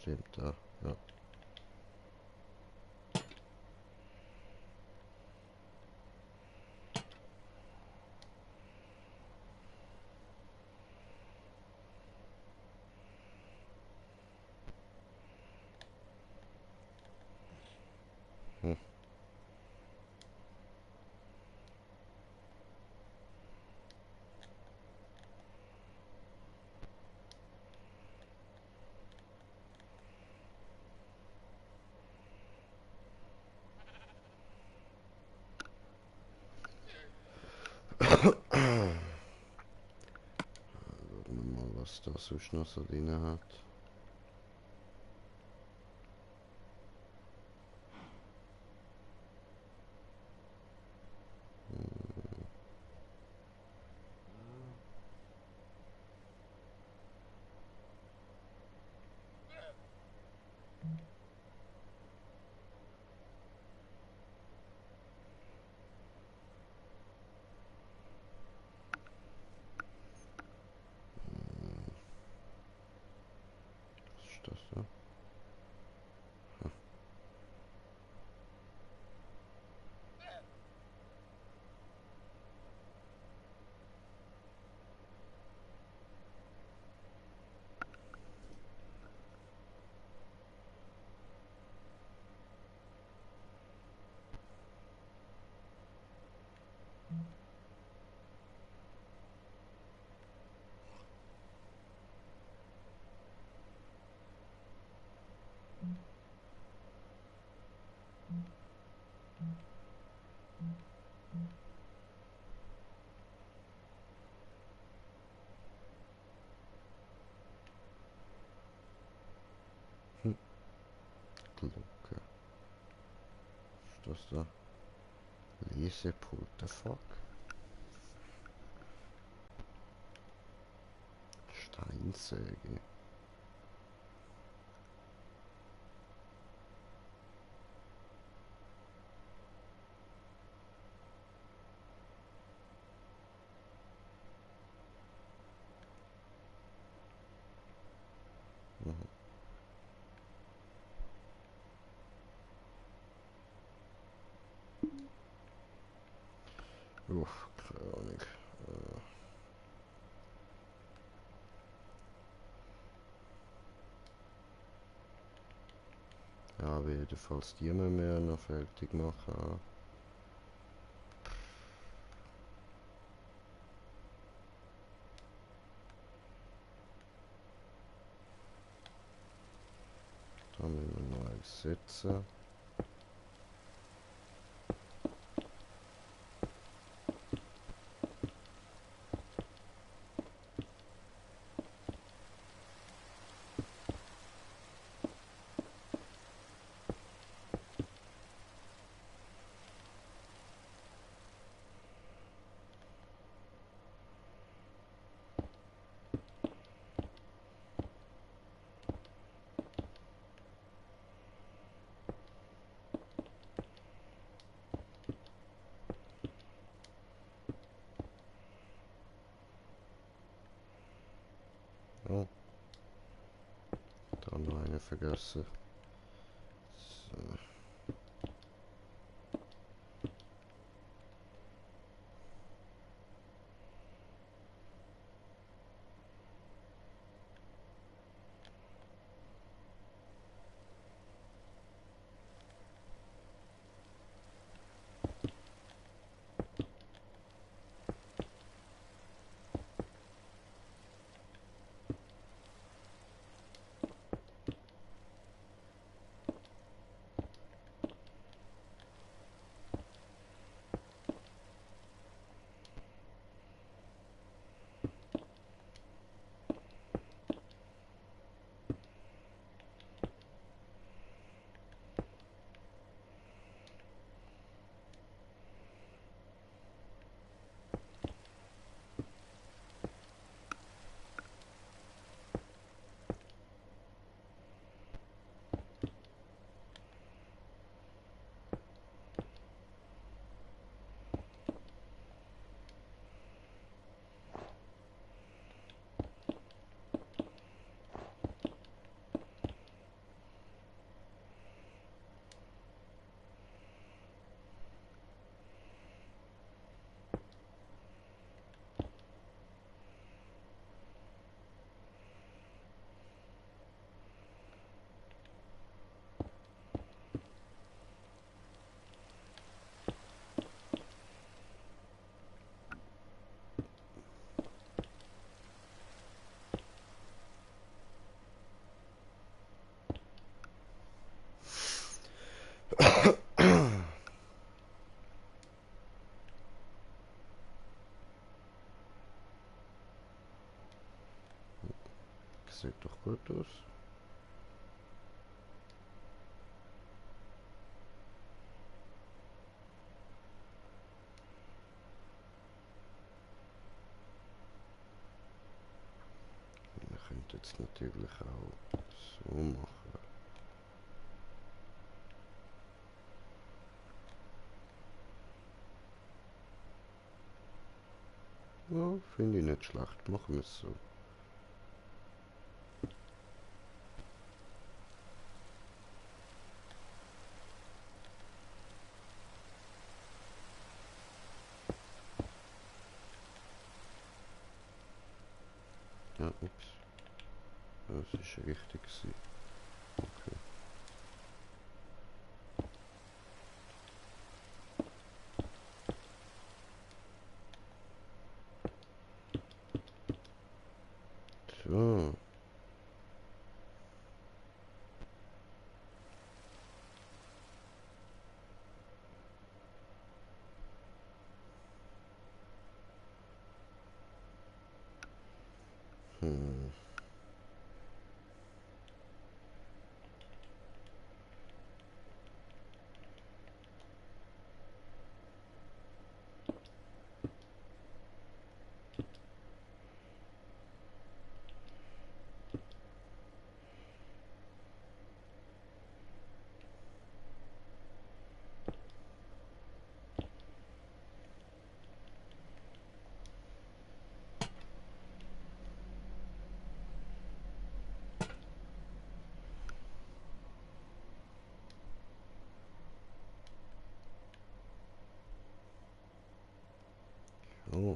stimmt, da. Ja. Hm. Schauen wir mal, was da sonst noch so drin hat. Was ist das da? Glocke. Was ist das da? Lesepult, the fuck? Steinsäge. Mhm. Uff, keine Ahnung. Ja, aber jedenfalls die müssen wir noch fertig machen. Da müssen wir noch eins setzen. Oh, da noch eine vergessen. So. sieht doch gut aus. Man könnte jetzt natürlich auch so machen. Ja, finde ich nicht schlecht. Machen wir es so. Ja, ups. Das ist richtig gewesen. Okay. So. Hm. Oh.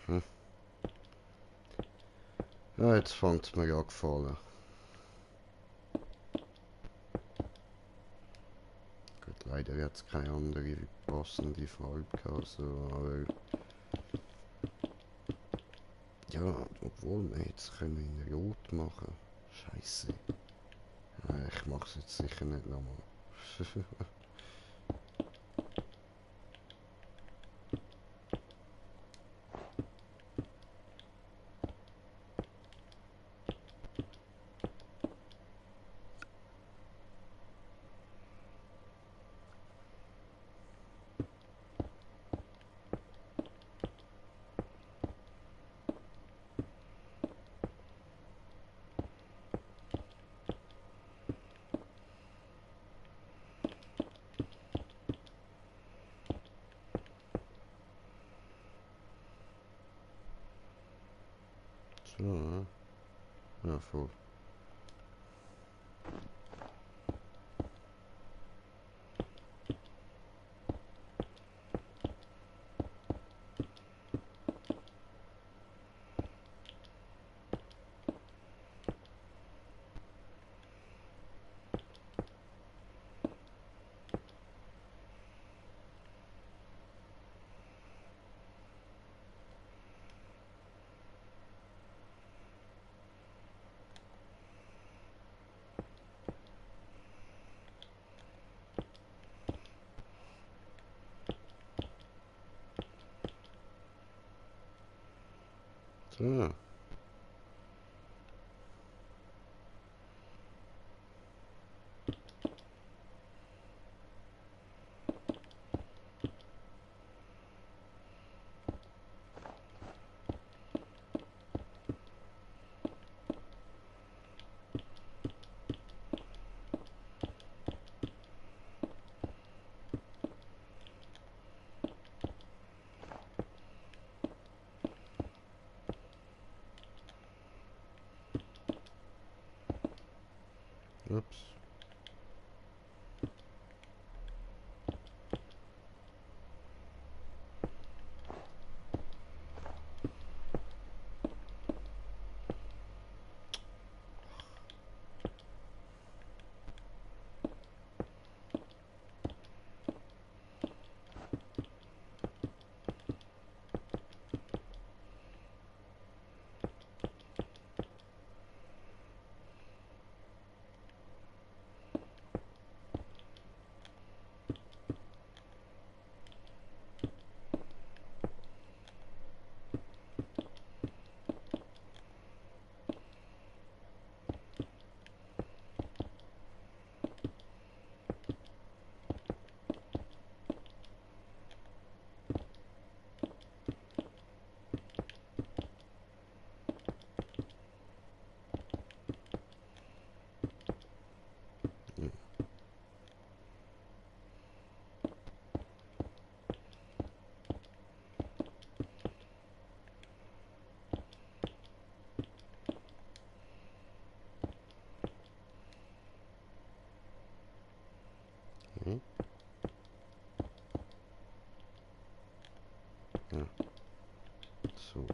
Hm. Ja, jetzt fängt es mir an gefallen. Gut, leider jetzt keine andere passende Farbe gehabt, so, aber ja, obwohl wir jetzt können wir in Rot machen. Scheiße. Ja, ich mach's jetzt sicher nicht nochmal. So, ja. Ja, voll. So. Oops. Okay. Ja. So.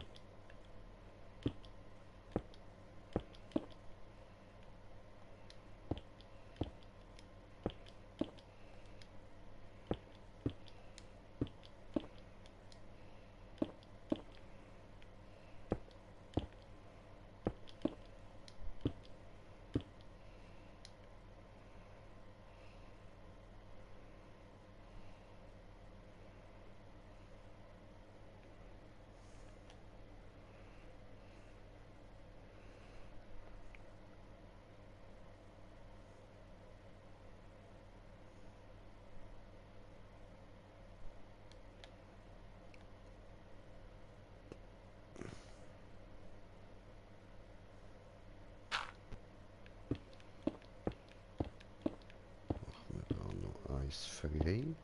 Dan nog eins frei.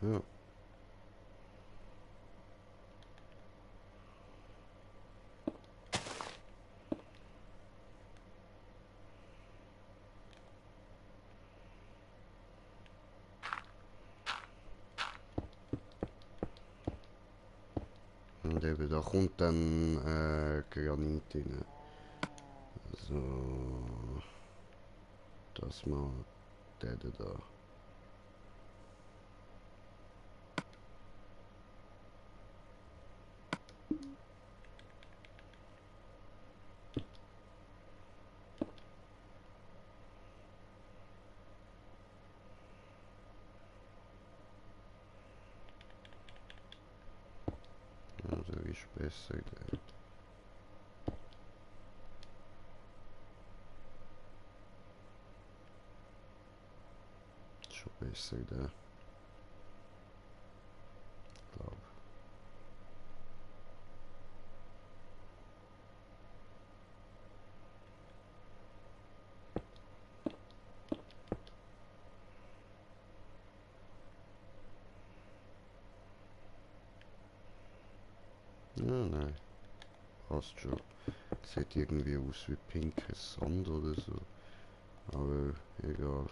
Ja. Und eben da kommt dann Granit rein. So. Das mal der da. Also ist besser der. Schon besser der. Glaub. Ja, nein. Passt schon. Sieht irgendwie aus wie pinkes Sand oder so. Aber egal.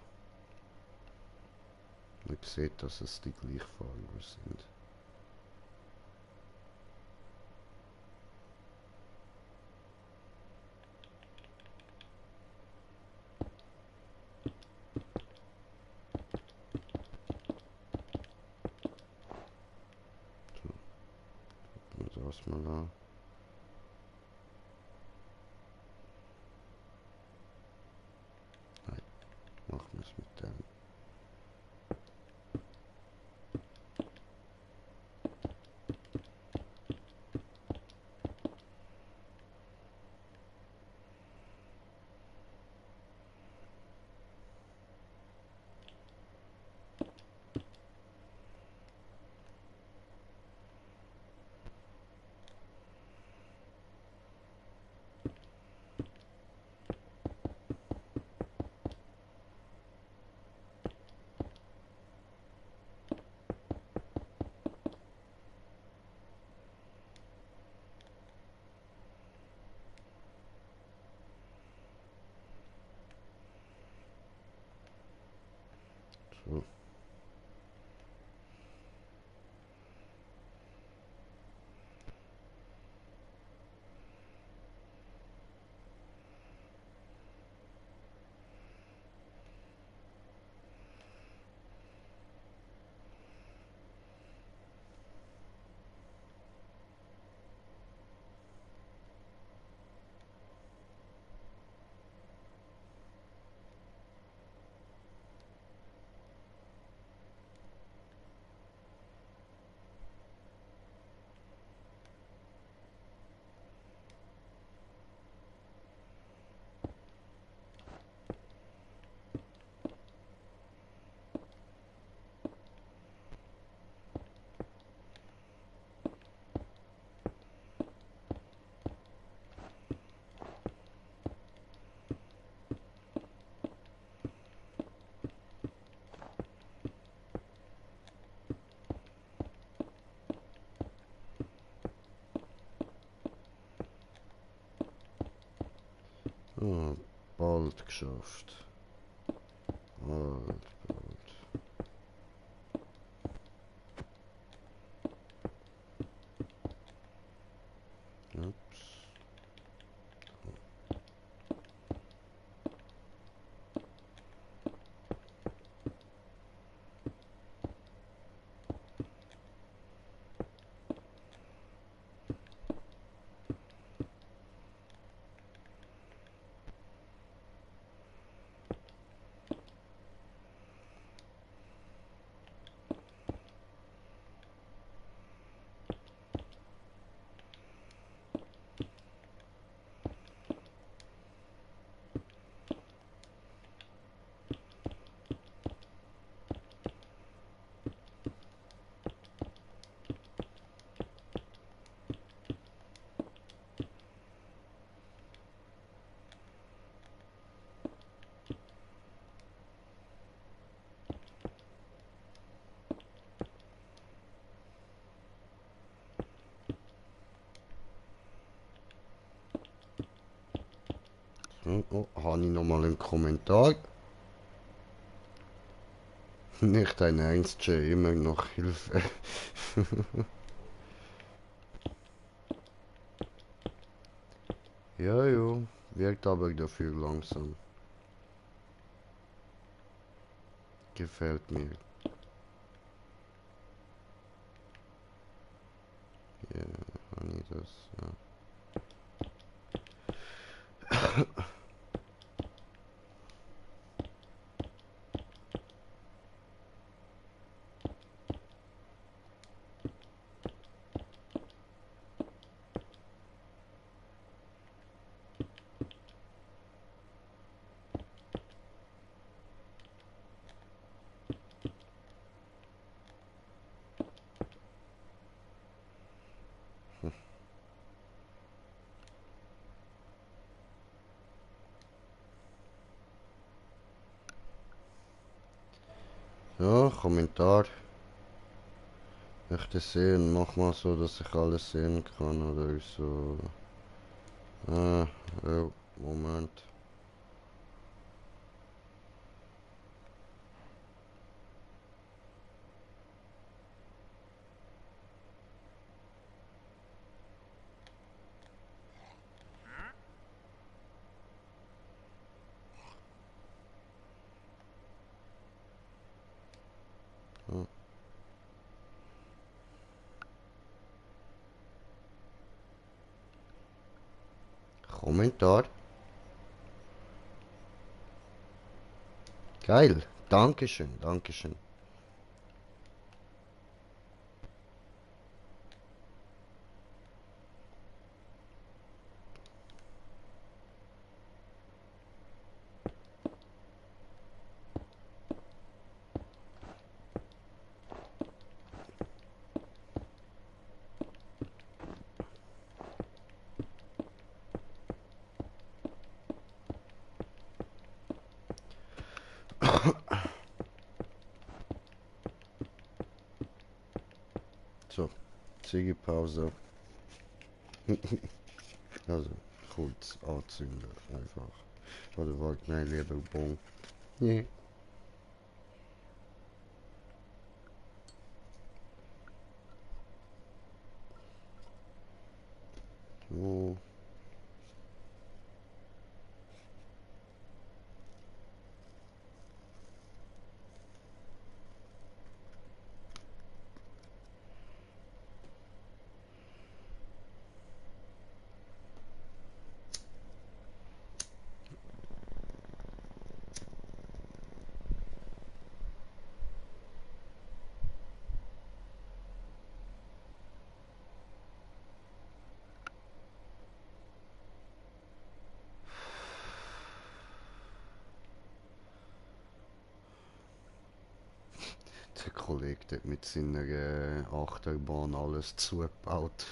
Man sieht, dass es die gleichen Farben sind. So, gucken wir das mal an. Was mit dem? So. Ah, bald geschafft. Bald, bald. Ups. So, oh, habe ich nochmal einen Kommentar? Nicht dein Ernst, Jay, immer noch Hilfe. Ja, ja, wirkt aber dafür langsam. Gefällt mir. Ja, habe ich das, ja. Ja, Kommentar. Möchte sehen, mach mal so, dass ich alles sehen kann oder so. Ah, oh, Moment. Ja. Kommentar. Geil. Dankeschön, Dankeschön. So, Ziegepause. Also, kurz anzünden einfach. Oder warte, nein, lieber Bon. Nee. So. Der Kollege dort mit seiner Achterbahn alles zugebaut.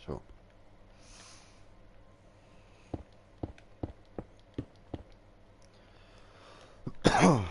So. Aha.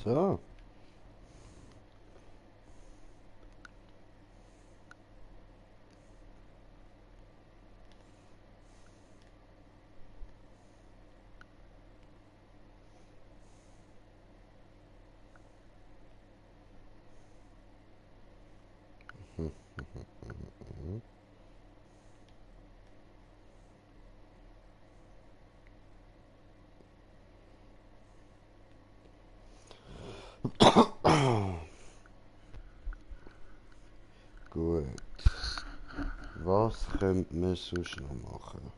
So. Gut. Was könnte man sonst noch machen?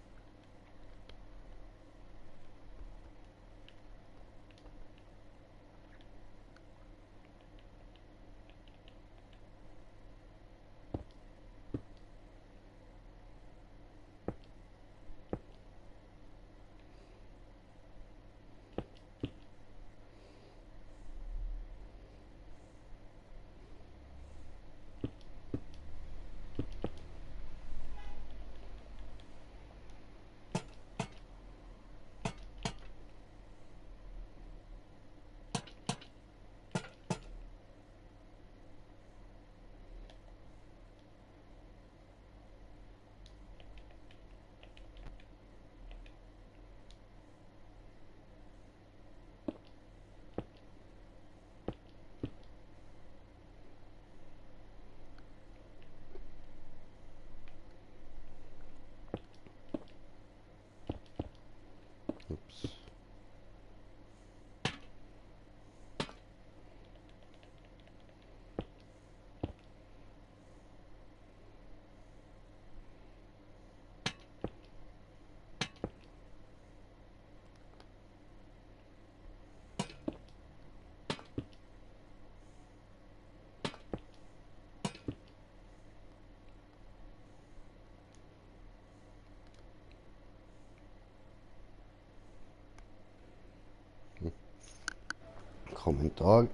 Kommentar.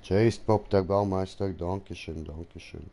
Chase Bob der Baumeister, Dankeschön, Dankeschön.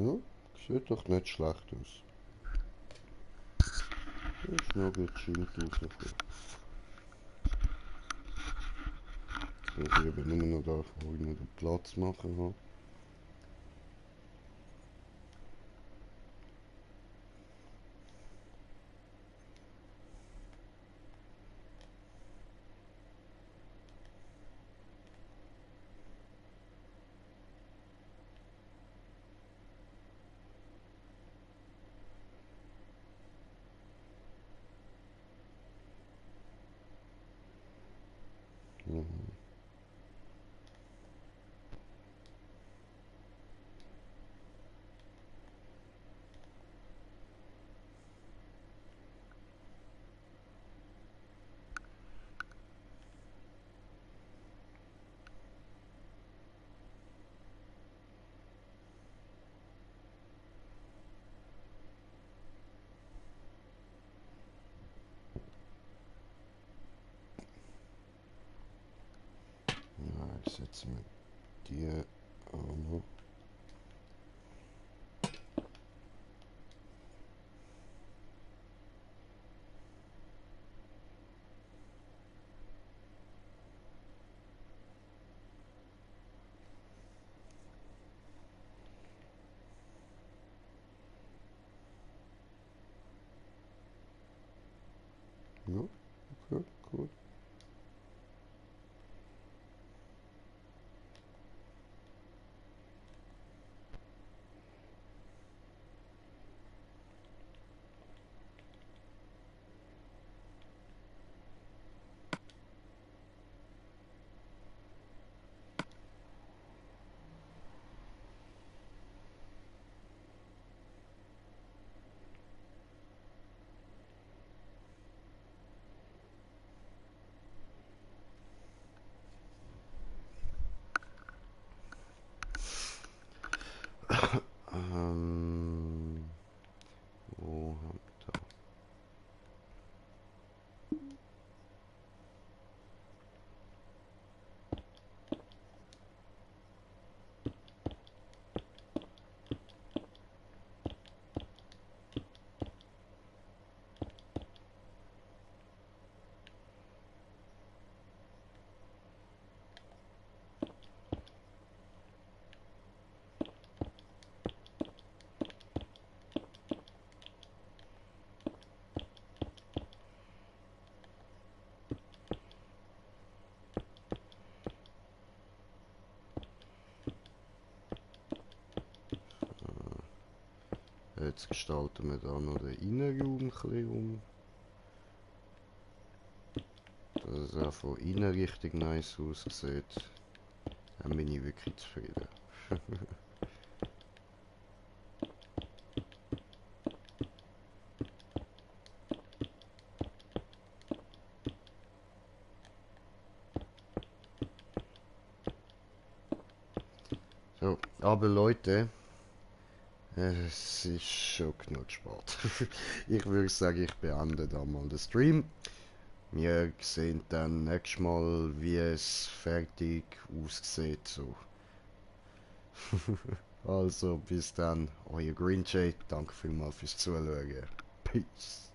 Ja, sieht doch nicht schlecht aus. Ist noch gechillt rausgekommen. Jetzt muss ich eben nur noch da vorne den Platz machen. Habe. Mhm. Ja, ich setze mir die auch noch. Ja, okay, cool. Ähm, wo haben wir da? Jetzt gestalten wir da noch den Innenraum ein bisschen um. Dass es auch von innen richtig nice aussieht. Dann bin ich wirklich zufrieden. So, aber Leute, es ist schon genug Sport. Ich würde sagen, ich beende da mal den Stream. Wir sehen dann nächstes Mal, wie es fertig aussieht. So. Also, bis dann, euer Green Jay. Danke vielmals fürs Zuschauen. Peace.